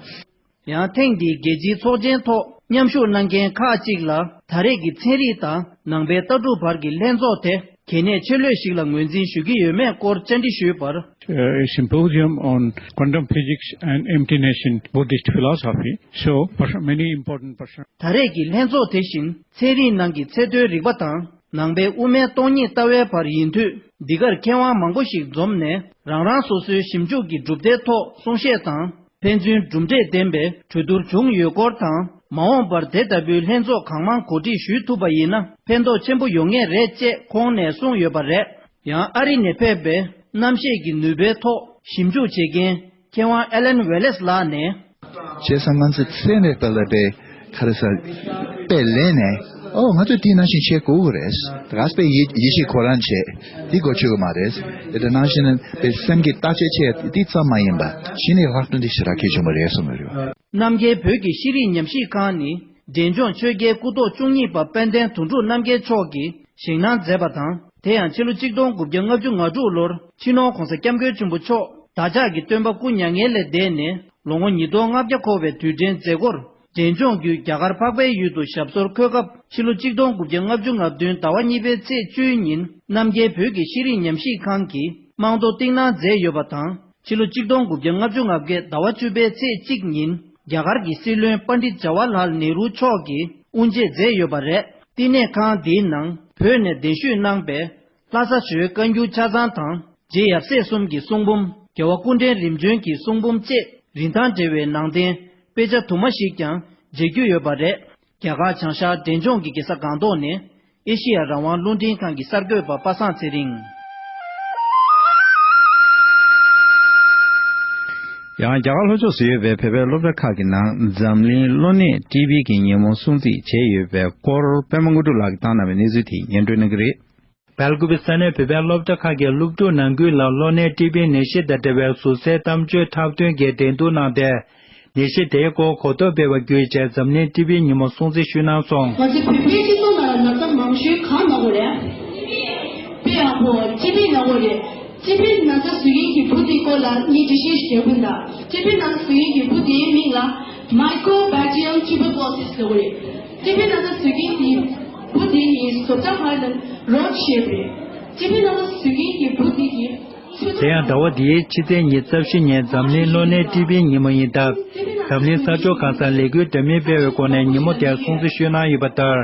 ཡང་ཐེངས་འདིའི་རྒྱལ་སྤྱིའི་ཚོགས་ཆེན་ཐོག་མཉམ་ཞུགས་གནང་མཁན་ཁག་ཅིག་ལ་ད་རེས་ཀྱི་ཚན་རིག་དང་ནང་པའི་ལྟ་གྲུབ་བར་གྱི་ལྷན་ཚོགས་དེ་གལ་གནད་ཆེ་ལོས་ཤིག་ལ་ངོས་འཛིན་ཞུ་གི་ཡོད་མེད་སྐོར་བཅར་འདྲི་ཞུས་པར། A symposium on quantum physics and Imtination Buddhist philosophy. So, pers- many important persons. ད་རེས་ཀྱི་ལྷན་ཚོགས་དེ་བཞིན་ཚན་རིག་ནང་གི་ཚད་མཐོའི་རིག་པ་དང་ནང་པའི་དབུ་མའི་སྟོང་ཉིད་ལྟ་བའི་བར་ཡིན་དུས། འདི་གར་མཁས་དབང་མང་པོ་ཞིག་འཛོམས་ནས་རང་རང་སོ་སོའི་ཞིབ་འཇུག་གི་གྲུབ་འབྲས་ཐོག་གསུང་བཤད་དང་། ཕན་ཚུན་གྲུབ་འབྲས་ལྡན་པའི་གྲོས་བསྡུར་བྱུང་ཡོད་སྐོར་དང་། མ་འོངས་པར་དེ་ལྟ་བུའི་ལྷན་ཚོགས་གང་མང་གོ་སྒྲིག་ཞུ་ཐུབ་པ་ཡིན་ན་ཕན་ཐོགས་ཆེན་པོ་ཡོང་ངེས་རེད་ཅེས་ཁོང་ནས་གསུངས་ཡོད་པ་རེད། ཡང་ཨ་རི་ནས་ཕེབས་པའི་གནམ་གཤིས་ཀྱི་ནུས་པའི་ཐོག་ཞིབ་འཇུག་བྱེད་མཁན་མཁས་དབང་ཨེ་ལན་ཝེ་ལེས་ལགས་ནས། བྱས་ཙང་ང་ཚོ་ཚེ་ནས་དཔེ་ལ་དཔེ་ག་རེ་ཟ་དཔེ་ལེན་ནས། ཨོ་ང་ཚོས་དེ་ནང་བཞིན་བྱེད་དགོས་ཀྱི་རེད། ད་ག་ས་དཔེ་ཡིད་ཡིད་ཆེས་ཁོ་རང་བྱེད་དེ་དགོས་ཆོག་གི་མ་རེད། དེ་ནང་བཞིན་དཔེ་སེམས་ཀྱི་བརྟག་དཔྱད་བྱེད་དེ་ཙམ་མ་ཡིན་པ་གཞི་ནས་ལྷག་དོན་དེ་ཞེ་དྲག་གལ་ཆེན་པོ་རེད་གསུངས་ཡོད་རེད། རྣམ་རྒྱལ་བོད་ཀྱི་ཤེས་རིག་ཉམས་ཞིབ་ཁང་ནི་འབྲས་ལྗོངས་ཆོས་རྒྱལ་སྐུ་ཐོག་བཅུ་གཉིས་པ་དཔལ་ལྡན་དོན་གྲུབ་རྣམ་རྒྱལ་མཆོག་གིས་བཞེངས་གནང་མཛད་པ་དང་། དེ་ཡང་ཕྱི་ལོ་ཆིག་སྟོང་དགུ་བརྒྱ་ལྔ་བཅུ་ང་དྲུག་ལོར་སྤྱི་ནོར་༧གོང་ས་༧སྐྱབས་མགོན་ཆེན་པོ་མཆོག་བདག་ཅག་གི་སྟོན་པ་སྐུ་མྱ་ངན་ལས་འདས་ནས་ལོ་ངོ་ཉིས་སྟོང་ལྔ་བརྒྱ་འཁོར་བའི་དུས་དྲན་མཛད་སྒོར། འབྲས་ལྗོངས་བརྒྱུད་རྒྱ་གར་འཕགས་པའི་ཡུལ་དུ་ཞབས་སོར་འཁོད་སྐབས། ཕྱི་ལོ་ཆིག་སྟོང་དགུ་བརྒྱ་ལྔ་བཅུ་ང་བདུན་ཟླ་བ་གཉིས་པའི་ཚེས་བཅུའི་ཉིན་རྣམ་རྒྱལ་བོད་ཀྱི་ཤེས་རིག་ཉམས་ཞིབ་ཁང་གིས་རྨང་རྡོ་བཏིང་གནང་མཛད་ཡོད་པ་དང་། ཕྱི་ལོ་ཆིག་སྟོང་དགུ་བརྒྱ་ལྔ་བཅུ་ང་བརྒྱད་ཟླ་བ་བཅུ་པའི་ཚེས་གཅིག་ཉིན་རྒྱ་གར་གྱི་སྲིད་བློན་པཎྜི་ཏ་ཇ་ཝ་ཧར་ལཱལ་ནེ་རུ་མཆོག་གིས་དབུ་འབྱེད་མཛད་ཡོད་པ་རེད། བསྟི་གནས་ཁང་འདིའི་ནང་བོད་ནས་གདན་ཞུས་གནང་པའི་ལྷ་ས་ཞོལ་བཀའ་འགྱུར་ཆ་ཚང་དང་། རྗེ་ཡབ་སྲས་གསུམ་གྱི་གསུང་འབུམ། རྒྱལ་བ་སྐུ་ཕྲེང་རིམ་བྱོན་གྱི་གསུང་འབུམ་བཅས་རིན་ཐང་བྲལ་བའི་ནང་རྟེན་དཔེ་ཆ་དུ་མ་ཞིག་ཀྱང་མཇལ་རྒྱུ་ཡོད་པ་རེད། རྒྱ་གར་བྱང་ཤར་འབྲས་ལྗོངས་ཀྱི་རྒྱལ་ས་སྒང་ཏོག་ནས་ཨེ་ཤེ་ཡ་རང་དབང་རླུང་འཕྲིན་ཁང་གི་གསར་འགོད་པ་པ་སངས་ཚེ་རིང་། ཡང་རྒྱ་གར་ལྷོ་ཕྱོགས་སུ་ཡོད་པའི་བོད་པའི་སློབ་གྲྭ་ཁག་གི་ནང་འཛམ་གླིང་གློ་ནད་ཊི་བི་གི་ཉིན་མོ་སྲུང་བརྩི་བྱས་ཡོད་པའི་སྐོར་པད་མ་དངོས་གྲུབ་ལགས་ཀྱིས་བཏང་གནང་བའི་གནས་ཚུལ་དེ་སྙན་སྒྲོན་གནང་གི་རེད། སྦེལ་ཀོབ་ས་གནས་བོད་པའི་སློབ་གྲྭ་ཁག་གི་སློབ་ཕྲུག་ནང་ཁུལ་ལ་གློ་ནད་ཊི་བི་ནད་གཞི་དང་འབྲེལ་བའི་ཟུར་གསལ་གཏམ་བརྗོད་འཁྲབ་སྟོན་གྱི་འགྲན་བསྡུར་གནང་སྟེ། ནད་གཞི་དེའི་སྐོར་གོ་རྟོགས་སྤེལ་བ་བརྒྱུད་བྱས་འཛམ་གླིང་ཊི་བི་ཉིན་མོ་སྲུང་བརྩི་ཞུས་གནང་སོང་། ཞུས་གང་གནང་དགོས་རེད། དཔེ་ཡག་པོ་སྤྱི་པའི་གནང་དགོས་རེད། སྤྱི་པའི་ན་ཚ་བཟོ་མཁན་གྱི་བུ་དེའི་སྐོར་ལ་ངས་འགྲེལ་བཤད་ཞིག་རྒྱག་གི་ཡིན་ད། སྤྱི་པའི་ན་ཚ་བཟོ་མཁན་གྱི་བུ་དེའི་མིང་ལ་Mycobacterium tuberculosis ཟེར་བ་རེད། སྤྱི་པའི་ན་ཚ་བཟོ་མཁན་གྱི་བུ་དེ་ཡིས་བཟོ་ལྟ་ཁང་ནང་རོགས་བྱས་པ་རེད། སྤྱི་པའི་ན་ཚ་བཟོ་མཁན་གྱི་བུ་དེ་གིས་ཚོད་དེ་ཡང་ཟླ་བ་འདིའི་ཕྱི་ཚེས་ཉི་ཤུ་རྩ་བཞི་ཉིན་འཛམ་གླིང་གློ་ནད་ཊི་བི་ཉིན་མོ་ཡིན་སྟབས། འཛམ་གླིང་ས་ཕྱོགས་གང་སར་ལས་འགུལ་འདྲ་མིན་སྤེལ་བའི་སྒོ་ནས་ཉིན་མོ་དེར་སྲུང་བརྩི་ཞུས་གནང་ཡོད་པ་ལྟར།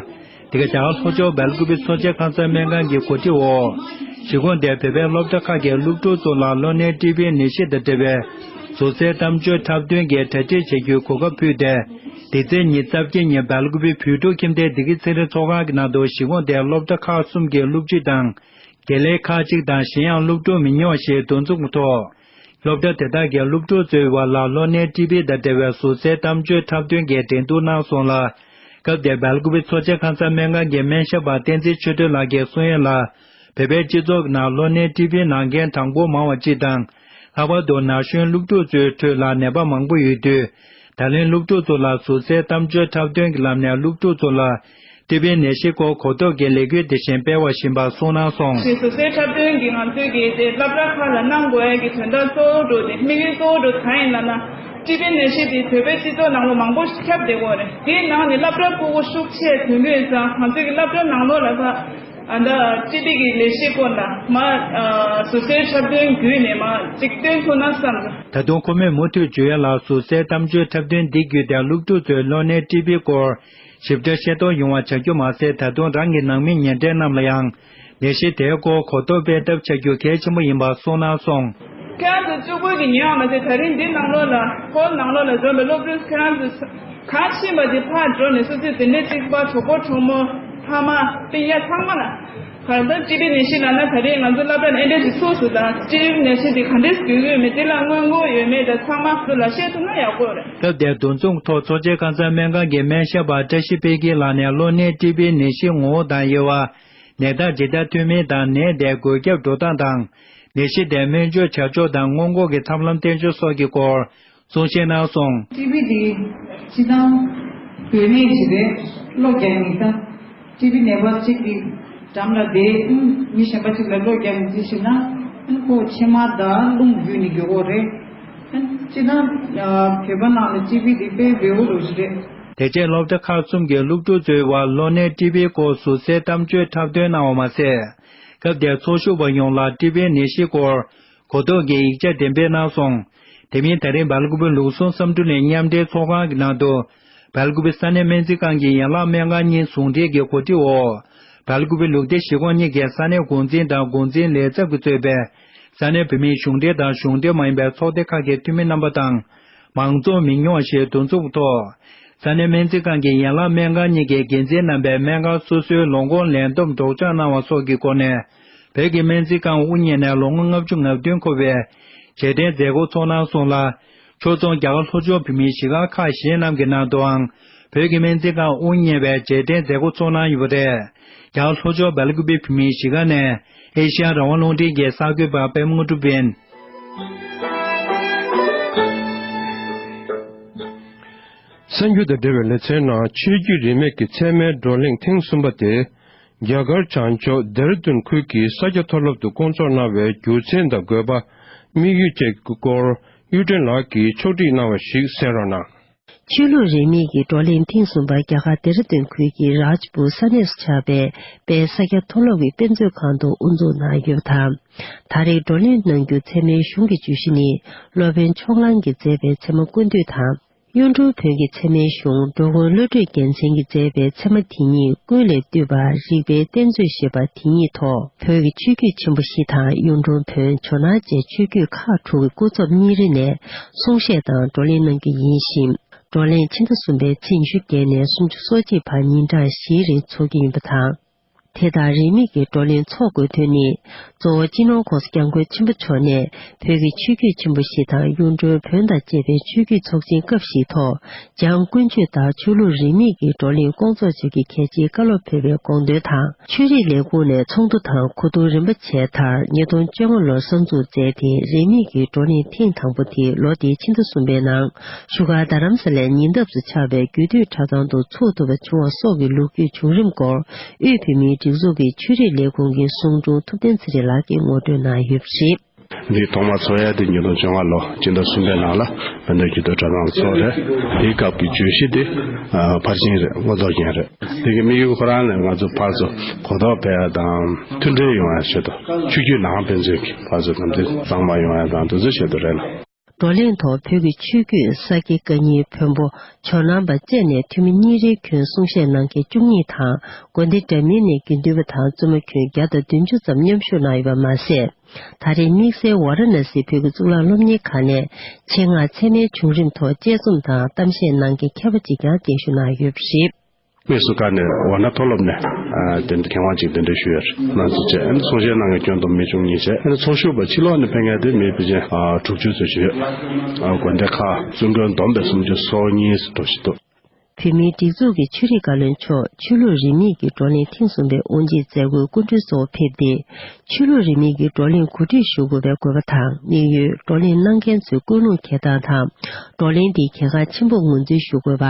དེ་ག་རྒྱ་གར་ལྷོ་ཕྱོགས་སྦེལ་ཀུ་པེ་ཚོ་ཆེན་ཁང་ཚན་སྨན་ཁང་གི་གོ་སྒྲིག་འོག་གཞིས་ཁོངས་དེར་བོད་པའི་སློབ་གྲྭ་ཁག་གི་སློབ་ཕྲུག་ཚོ་ལ་གློ་ནད་ཊི་བི་ནད་གཞི་དང་འབྲེལ་བའི་ཟུར་བཟའི་གཏམ་བརྗོད་འཁྲབ་སྟོན་གྱི་གྲ་སྒྲིག་བྱ་རྒྱུའི་གོ་སྐབས་ཕུལ་ཏེ། འདི་ཚེས་ཉི་ཤུ་རྩ་བརྒྱད་ཉིན་སྦེལ་ཀུ་པེ་བོད་ཕྲུག་ཁྱིམ་སྡེའི་བདེ་སྐྱིད་ཚེ་རིང་ཚོགས་ཁང་གི་ནང་དུ་གཞིས་ཁོངས་དེའི་སློབ་གྲྭ་ཁག་གསུམ་གྱི་སློབ་སྤྱི་དང་། དགེ་ལས་ཁག་ཅིག་དང་གཞན་ཡང་སློབ་ཕྲུག་མི་ཉུང་བ་ཞིག་འདུ་འཛོམས་ཐོག་སློབ་གྲྭ་དེ་དག་གི་སློབ་ཕྲུག་ཚོའི་བར་ལ་གློ་ནད་ཊི་བི་དང་འབྲེལ་བའི་ཟུར་བཟའི་གཏམ་བརྗོད་འཁྲབ་སྟོན་གྱི་འགྲན་བསྡུར་གནང་སོང་ལ། སྐབས་དེར་སྦེལ་ཀུ་པེ་ཚོ་ཆེན་ཁང་ཚན་སྨན་ཁང་གི་སྨན་ཞབས་པ་བསྟན་འཛིན་ཆོས་སྒྲོན་ལགས་ཀྱིས་གསུང་ཡས་ལ། བོད་པའི་སྤྱི་ཚོགས་ནང་གློ་ནད་ཊི་བི་ནང་མཁན་གྲངས་འབོར་མང་བ་སྤྱི་དང་། ལྷག་པར་དུ་ན་གཞོན་སློབ་ཕྲུག་ཚོའི་ཁྲོད་ལ་ནད་པ་མང་པོ་ཡོད་དུས། ད་ལན་སློབ་ཕྲུག་ཚོ་ལ་ཟུར་བཟའི་གཏམ་བརྗོད་འཁྲབ་སྟོན་གྱི་ལམ་ནས་སློབ་ཕྲུག་ཚོ་ལ་ཊི་བི་ནད་གཞི་སྐོར་གོ་རྟོགས་ཀྱི་ལས་འགུལ་དེ་བཞིན་སྤེལ་བ་བཞིན་པ་གསུངས་གནང་སོང་། ཞེས་སུ་གསལ་འཁྲབ་སྟོན་གྱིས་ང་ཚོའི་གི་དེ་སློབ་གྲྭ་ཁག་ལ་གནང་དགོས་ཡ་གི་དོན་དག་གཙོ་བོ་འགྲོ་དེ་དམིགས་ཡུལ་གཙོ་བོ་འགྲོ་གང་ཡིན་ལབ་ན། ཊི་བི་ནད་གཞི་དེ་བོད་པའི་སྤྱི་ཚོགས་ནང་ལ་མང་པོ་ཁྱབ་བསྡད་ཡོད་རེད། དེའི་ནང་ནས་སློབ་གྲྭ་ཕྲུ་གུ་ཤུགས་ཆེ་དོན་དུས་ཙང་ང་ཚོའི་གི་སློབ་གྲྭ་ནང་ལོགས་ལ་ཕ། ཨ་ད་ཊི་བི་གི་ལས་གཞི་སྐོར་ལ་མ་ཟུར་གསལ་འཁྲབ་སྟོན་བརྒྱུད་ནས་མ་གཅིག་སྟོན་ཐུབ་ན་བསམ་སོང་། ད་དུང་ཁོ་མོས་མུ་མཐུད་བརྗོད་ཡ་ལ་ཟུར་གསལ་གཏམ་བརྗོད་འཁྲབ་སྟོན་འདི་བརྒྱུད་དེ་སློབ་ཕྲུག་ཚོའི་གློ་ནད་ཊི་བི་སྐོར་ཞིབ་ཕྲ་ཤེས་རྟོགས་ཡོང་བ་བྱ་རྒྱུ་མ་ཟད། ད་དུང་རང་གི་ནང་མི་ཉེ་འབྲེལ་རྣམས་ལ་ཡང་ནད་གཞི་དེའི་སྐོར་གོ་རྟོགས་སྤེལ་ཐབས་བྱ་རྒྱུ་གལ་ཆེན་པོ་ཡིན་པ་གསུངས་གནང་སོང་། ཁྱེད་རང་ཚོ་གཅིག་པུ་གི་ཉོན་མ་ཟད། ད་རིང་འདི་ནང་ལོགས་ལ་ཧོལ་ནང་ལོགས་ལ་འཛོམས་པའི་སློབ་ཕྲུག་ཁྱེད་རང་ཚོ་གང་ཤེས་པ་དེ་ཕར་འགྲོ་ནས་སོ་སོའི་དེ་འདྲའི་གཅིག་པ་གྲོགས་པོ་གྲོགས་མོ་ཕ་མ་སྤུན་ཀྱག་ཚང་མ་ལ། གང་ལྟར་ཊི་བི་ནད་གཞི་ལབ་ན་ད་རེས་ང་ཚོ་སློབ་གྲྭ་ནས་ཨེ་འདྲས་ཞིག་ཚུགས་སོང་། ད་ཊི་བི་ནད་གཞི་འདི་ག་འདྲས་འགོས་ཀྱི་ཡོད་མེད་དེ་ལ་སྔོན་འགོག་ཡོད་མེད་ད་ཚང་མ་ཚོ་ལ་བཤད་ཐུབ་ན་ཡག་པོ་རེད། སྐབས་དེར་འདུ་འཛོམས་ཐོག་མཚོ་བྱང་ཁ་སང་སྨན་ཁང་གི་སྨན་ཞབས་པ་བཀྲ་ཤིས་དཔལ་སྐྱིད་ལགས་ནས་གློ་ནད་ཊི་བི་ནད་གཞི་ངོ་བོ་དང་དབྱེ་བ། ནད་རྟགས་ཇི་ལྟར་ཐོན་མིན་དང་ནད་དེ་འགོས་ཁྱབ་འགྲོ་སྟངས་དང་། ནད་གཞི་དེ་སྨན་བཅོས་བྱ་ཕྱོགས་དང་སྔོན་འགོག་གི་ཐབས་ལམ་བསྟེན་ཕྱོགས་སོགས་ཀྱི་སྐོར། གསུང་བཤད་གནང་སོང་། ཊི་བི་དེ་སྤྱིར་བཏང་འགོས་ནད་ཅིག་རེད། གློ་རྒྱག་ནས་ད་ཊི་བི་ནད་པ་གཅིག་གི་འགྲམ་ལ་བསྡད། མི་གཞན་པ་གཅིག་ལ་གློ་རྒྱག་ནས་དེ་བྱས་ན་ཁོ་མཆིལ་མ་དང་རླུང་བརྒྱུད་ནས་འགོས་ཀྱི་ཡོད་རེད། སྤྱིར་བཏང་བོད་པ་ནང་ལ་ཊི་བི་དེ་དཔེ་འབེལ་པོ་རུ་ཞིག་རེད། དེ་རྗེས་སློབ་གྲྭ་ཁག་གསུམ་གྱི་སློབ་ཕྲུག་ཚོའི་བར་གློ་ནད་ཊི་བི་སྐོར་ཟུར་གསལ་གཏམ་བརྗོད་འཁྲབ་སྟོན་གནང་བ་མ་ཟད། སྐབས་དེར་ཚོགས་ཞུགས་པ་ཡོངས་ལ་ཊི་བི་ནད་གཞི་སྐོར་གོ་རྟོགས་ཀྱི་ཡིག་ཆ་འགྲེམས་སྤེལ་གནང་སོང་། དེ་མིན་ད་རིང་སྦེལ་ཀུ་པེ་ལུགས་ཟུང་བསམ་གྲུབ་གླིང་མཉམ་འབྲེལ་ཚོགས་ཁང་གི་ནང་དུ། སྦེལ་ཀུ་པེ་ས་གནས་སྨན་རྩིས་ཁང་གི་ཡན་ལག་སྨན་ཁང་གཉིས་ཟུང་འབྲེལ་གྱི་གོ་སྒྲིག་འོག་སྦེལ་ཀུ་པེ་ལུགས་བདེ་གཞིས་ཁོངས་གཉིས་ཀྱི་ས་གནས་འགོ་འཛིན་དང་འགོ་འཛིན་ལས་ཚབ་ཀྱིས་གཙོས་པའི་ས་གནས་བོད་མིའི་གཞུང་འབྲེལ་དང་གཞུང་འབྲེལ་མ་ཡིན་པའི་ཚོགས་སྡེ་ཁག་གི་འཐུས་མི་རྣམ་པ་དང་། མང་ཚོགས་མི་ཉུང་བ་ཞིག་འདུ་འཛོམས་ཐོག་ས་གནས་སྨན་རྩིས་ཁང་གི་ཡན་ལག་སྨན་ཁང་གཉིས་ཀྱི་འགན་འཛིན་རྣམ་པས་སྨན་ཁང་སོ་སོའི་ལོ་འཁོར་ལས་བསྡོམས་སྒྲོག་སྦྱང་གནང་བ་སོགས་ཀྱི་སྒོ་ནས། བོད་ཀྱི་སྨན་རྩིས་ཁང་དབུ་བརྙེས་ནས་ལོ་ངོ་ལྔ་བཅུ་ང་བདུན་འཁོར་བའི་རྗེས་དྲན་མཛད་སྒོ་ཚོགས་གནང་སོང་ལ། ཕྱོགས་མཚུངས་རྒྱ་གར་ལྷོ་ཕྱོགས་བོད་མིའི་གཞིས་ཁག་ཁག་གཞན་རྣམས་ཀྱི་ནང་དུའང་བོད་ཀྱི་སྨན་རྩིས་ཁང་དབུ་བརྙེས་པའི་རྗེས་དྲན་མཛད་སྒོ་ཚོགས་གནང་ཡོད་པ་རེད། རྒྱ་གར་ལྷོ་ཕྱོགས་སྦེལ་ཀུ་པེ་བོད་མིའི་གཞིས་ཁང་ནས་ཨེ་ཤེ་ཡ་རང་དབང་རླུང་འཕྲིན་གྱི་གསར་འགོད་པ་པད་མ་དངོས་གྲུབ་ཡིན། གསར་འགྱུར་དང་འབྲེལ་བའི་ལེ་ཚན་ནང་ཆོས་བརྒྱུད་རིས་མེད་ཀྱི་ཚད་མའི་བགྲོ་གླེང་ཐེངས་གསུམ་པ་དེ། རྒྱ་གར་བྱང་ཕྱོགས་ལྡེ་ར་ལྡུན་ཁུལ་གྱི་ས་སྐྱ་མཐོ་སློབ་ཏུ་བསྐོང་ཚོགས་གནང་བའི་རྒྱུ་མཚན་དང་དགོས་པ། དམིགས་ཡུལ་བཅས་ཀྱི་སྐོར་གཡུ་སྒྲོན་ལགས་ཀྱིས་ཕྱོགས་སྒྲིག་གནང་བ་ཞིག་གསན་རོགས་གནང་། ཆོས་ལུགས་རིས་མེད་ཀྱི་བགྲོ་གླེང་ཐེངས་གསུམ་པ་རྒྱ་གར་ལྡེ་ར་ལྡུན་ཁུལ་གྱི་རཱཇ་པུར་ས་གནས་སུ་ཆགས་པའི་དཔལ་ས་སྐྱ་མཐོ་སློབ་ཀྱི་དཔེ་མཛོད་ཁང་དུ་དབུ་འཛུགས་གནང་ཡོད་པ་དང་། ད་རེས་བགྲོ་གླེང་གནང་རྒྱུ་ཚད་མའི་གཞུང་གི་བརྗོད་གཞི་ནི། སློབ་དཔོན་ཕྱོགས་གླང་གིས་མཛད་པའི་ཚད་མ་ཀུན་བཏུས་དང་། གཡུང་དྲུང་བོན་གྱི་ཚད་མའི་གཞུང་འགྲོ་མགོན་བློ་གྲོས་རྒྱལ་མཚན་གྱིས་མཛད་པའི་ཚད་མ་དེ་ཉིད་ཀུན་ལས་བཏུས་པ་རིགས་པའི་གཏེར་མཛོད་ཞེས་པ་དེ་ཉིད་ཐོག་བོད་ཀྱི་ཆོས་བརྒྱུད་ཆེན་པོ་བཞི་དང་གཡུང་དྲུང་བོན་ཇོ་ནང་བཅས་ཆོས་བརྒྱུད་ཁག་དྲུག་གི་སྐུ་ཚབ་གཉིས་རེ་ནས་གསུང་བཤད་དང་བགྲོ་གླེང་གནང་རྒྱུ་ཡིན་ཞིང་། བགྲོ་གླེང་ཕྱི་ཟླ་གསུམ་པའི་ཚེས་ཉི་ཤུ་བརྒྱད་ནས་སུམ་ཅུ་སོ་གཅིག་བར་ཉིན་གྲངས་བཞིའི་རིང་འཚོགས་རྒྱུ་ཡིན་པ་དང་། དེ་ལྟར་རིས་མེད་ཀྱི་བགྲོ་གླེང་འཚོགས་དགོས་དོན་ནི། གཙོ་བོ་སྤྱི་ནོར་༸གོང་ས་༸སྐྱབས་མགོན་ཆེན་པོ་མཆོག་ནས་བོད་ཀྱི་ཆོས་བརྒྱུད་ཆེན་པོ་བཞི་དང་གཡུང་དྲུང་བོན་དང་བཅས་པའི་ཆོས་བརྒྱུད་ཚོགས་ཆེན་སྐབས་བཞིའི་ཐོག་འཇང་དཀོན་མཆོག་ལྟར་ཆོས་ལུགས་རིས་མེད་ཀྱི་བགྲོ་གླེང་སྐོང་ཚོགས་བྱ་རྒྱུའི་གལ་ཆེའི་བཀའ་སློབ་ཕེབས་པའི་དགོངས་དོན་དང་། ཆོས་རིག་ལས་ཁུངས་ནས་ཚོགས་འདུ་དང་གོ་བསྡུར་རིམ་པ་བྱས་མཐར་ཉིས་སྟོང་བཅོ་ལྔ་ལོར་གསར་འཛུགས་མཛད་དེ་རིས་མེད་ཀྱི་བགྲོ་གླེང་ཐེངས་དང་པོ་དེ་ལོ་འདིའི་ཕྱི་ཟླ་གསུམ་པའི་ནང་བཞུགས་སྒར་རྡ་རམ་ས་ལའི་ཉེ་འདབས་སུ་ཆགས་པའི་རྒྱུད་སྟོད་གྲྭ་ཚང་དུ་འཚོགས་ཐུབ་པ་བྱུང་བ་སོགས་ཀྱི་ལོ་རྒྱུས་བྱུང་རིམ་སྐོར་དབུས་བོད་མིའི་ སྒྲིག་འཛུགས་ཀྱི་ཆོས་རིག་ལས་ཁུངས་ཀྱི་ཟུང་དྲུང་ཐུབ་བསྟན་ཚེ་རིང་ལགས་ཀྱིས་ངོ་སྤྲོད་གནང་ཡོད་པ་རེད། འདི་ཐོག་མར་ཚོགས་ཡ་དེ་ཉིས་སྟོང་བཅོ་ལྔ་ལོ་སྤྱི་ཟླ་གསུམ་པའི་ནང་ལ་བོད་འདོད་སྤྱི་མཐུན་གྲྭ་ཚང་ཚོགས་རེད། དེའི་སྐབས་ཀྱི་བརྗོད་གཞི་དེ་ཨ་ཕར་ཕྱིན་རེད། དངོས་ཐོག་རྐྱེན་རེད། དེ་གི་དམིགས་ཡུལ་ཁོ་རང་ནས་ང་ཚོ་ཕར་ཚུར་གོ་རྟོགས་སྤེལ་ཡ་དང་མཐུན་སྒྲིལ་ཡོང་ཡ་ཆེད་དུ་ཆོས་བརྒྱུད་ནང་ཕན་ཚུན་གྱི་ཕར་ཚུར་དམ་ཚིག་གཙང་མ་ཡོང་ཡ་དང་དེ་ཚོའི་ཆེད་དུ་རེད་ལ། བགྲོ་གླེང་ཐོག་བོད་ཀྱི་ཆོས་བརྒྱུད་ས་དགེ་བཀའ་རྙིང་བོན་པོ་ཇོ་ནང་པ་བཅས་ནས་འཐུས་མི་གཉིས་རེ་ཁྱོན་གསུང་བཤད་གནང་མཁན་བཅུ་གཉིས་དང་། དགོན་སྡེ་འདྲ་མིན་ནས་དགེ་འདུན་པ་དང་བཙུན་མ་ཁྱོན་བརྒྱ་དང་བདུན་ཅུ་ཙམ་མཉམ་ཞུགས་གནང་ཡོད་པ་མ་ཟད། ད་རེས་དམིགས་བསལ་ཝཱ་ར་ཎ་སིའི་བོད་ཀྱི་གཙུག་ལག་སློབ་གཉེར་ཁང་ནས་ཆེད་མངགས་ཚད་མའི་བྱུང་རིམ་ཐོག་དཔྱད་རྩོམ་དང་གཏམ་བཤད་གནང་མཁན་མཁས་པ་གཅིག་ཀྱང་བརྟན་བཞུགས་གནང་ཡོད་པ་རེད། དམིགས་སུ་བཀར་ནས་ཝཱ་ཎ་མཐོ་སློབ་ནས་ཨ་དེ་འདྲ་མཁས་དབང་ཅིག་གདན་འདྲེན་ཞུས་ཡོད་རེད། ང་ཚོ་བཅས་ཨ་ནི་གསུང་བཤད་གནང་མཁན་སྐྱོན་འདུག་མི་བཅུ་གཉིས་བྱས། ཨ་ནི་ཚོགས་ཞུགས་པ་ཕྱི་ལོགས་ནས་ཕེབས་མཁན་དེ་མི་ཕལ་ཆེར་ཨ་དྲུག་ཅུ་ཙམ་ཞིག་ཡོད། ཨ་དགོན་སྡེ་ཁག་བཙུན་དགོན་བསྡོམས་པས་སུམ་ཅུ་སོ་གཉིས་ཙམ་འགྲོ་བཞིན་འདུག་བོད་མིའི་སྒྲིག་འཛུགས་ཀྱི་ཆོས་རིག་བཀའ་བློན་མཆོག་ཆོས་ལུགས་རིས་མེད་ཀྱི་བགྲོ་གླེང་ཐེངས་གསུམ་པའི་དབུ་འབྱེད་མཛད་སྒོའི་སྐུ་མགྲོན་གཙོ་བོ་ཕེབས་ཏེ། ཆོས་ལུགས་རིས་མེད་ཀྱི་བགྲོ་གླེང་གོ་སྒྲིག་ཞུ་དགོས་པའི་དགོས་པ་དང་། དམིགས་ཡུལ་བགྲོ་གླེང་གནང་མཁན་ཚོའི་ཀུན་སློང་འཁྱེར་སྟངས་དང་། བགྲོ་གླེང་འདི་གལ་འགངས་ཆེན་པོར་ངོས་འཛིན་ཞུ་དགོས་པ།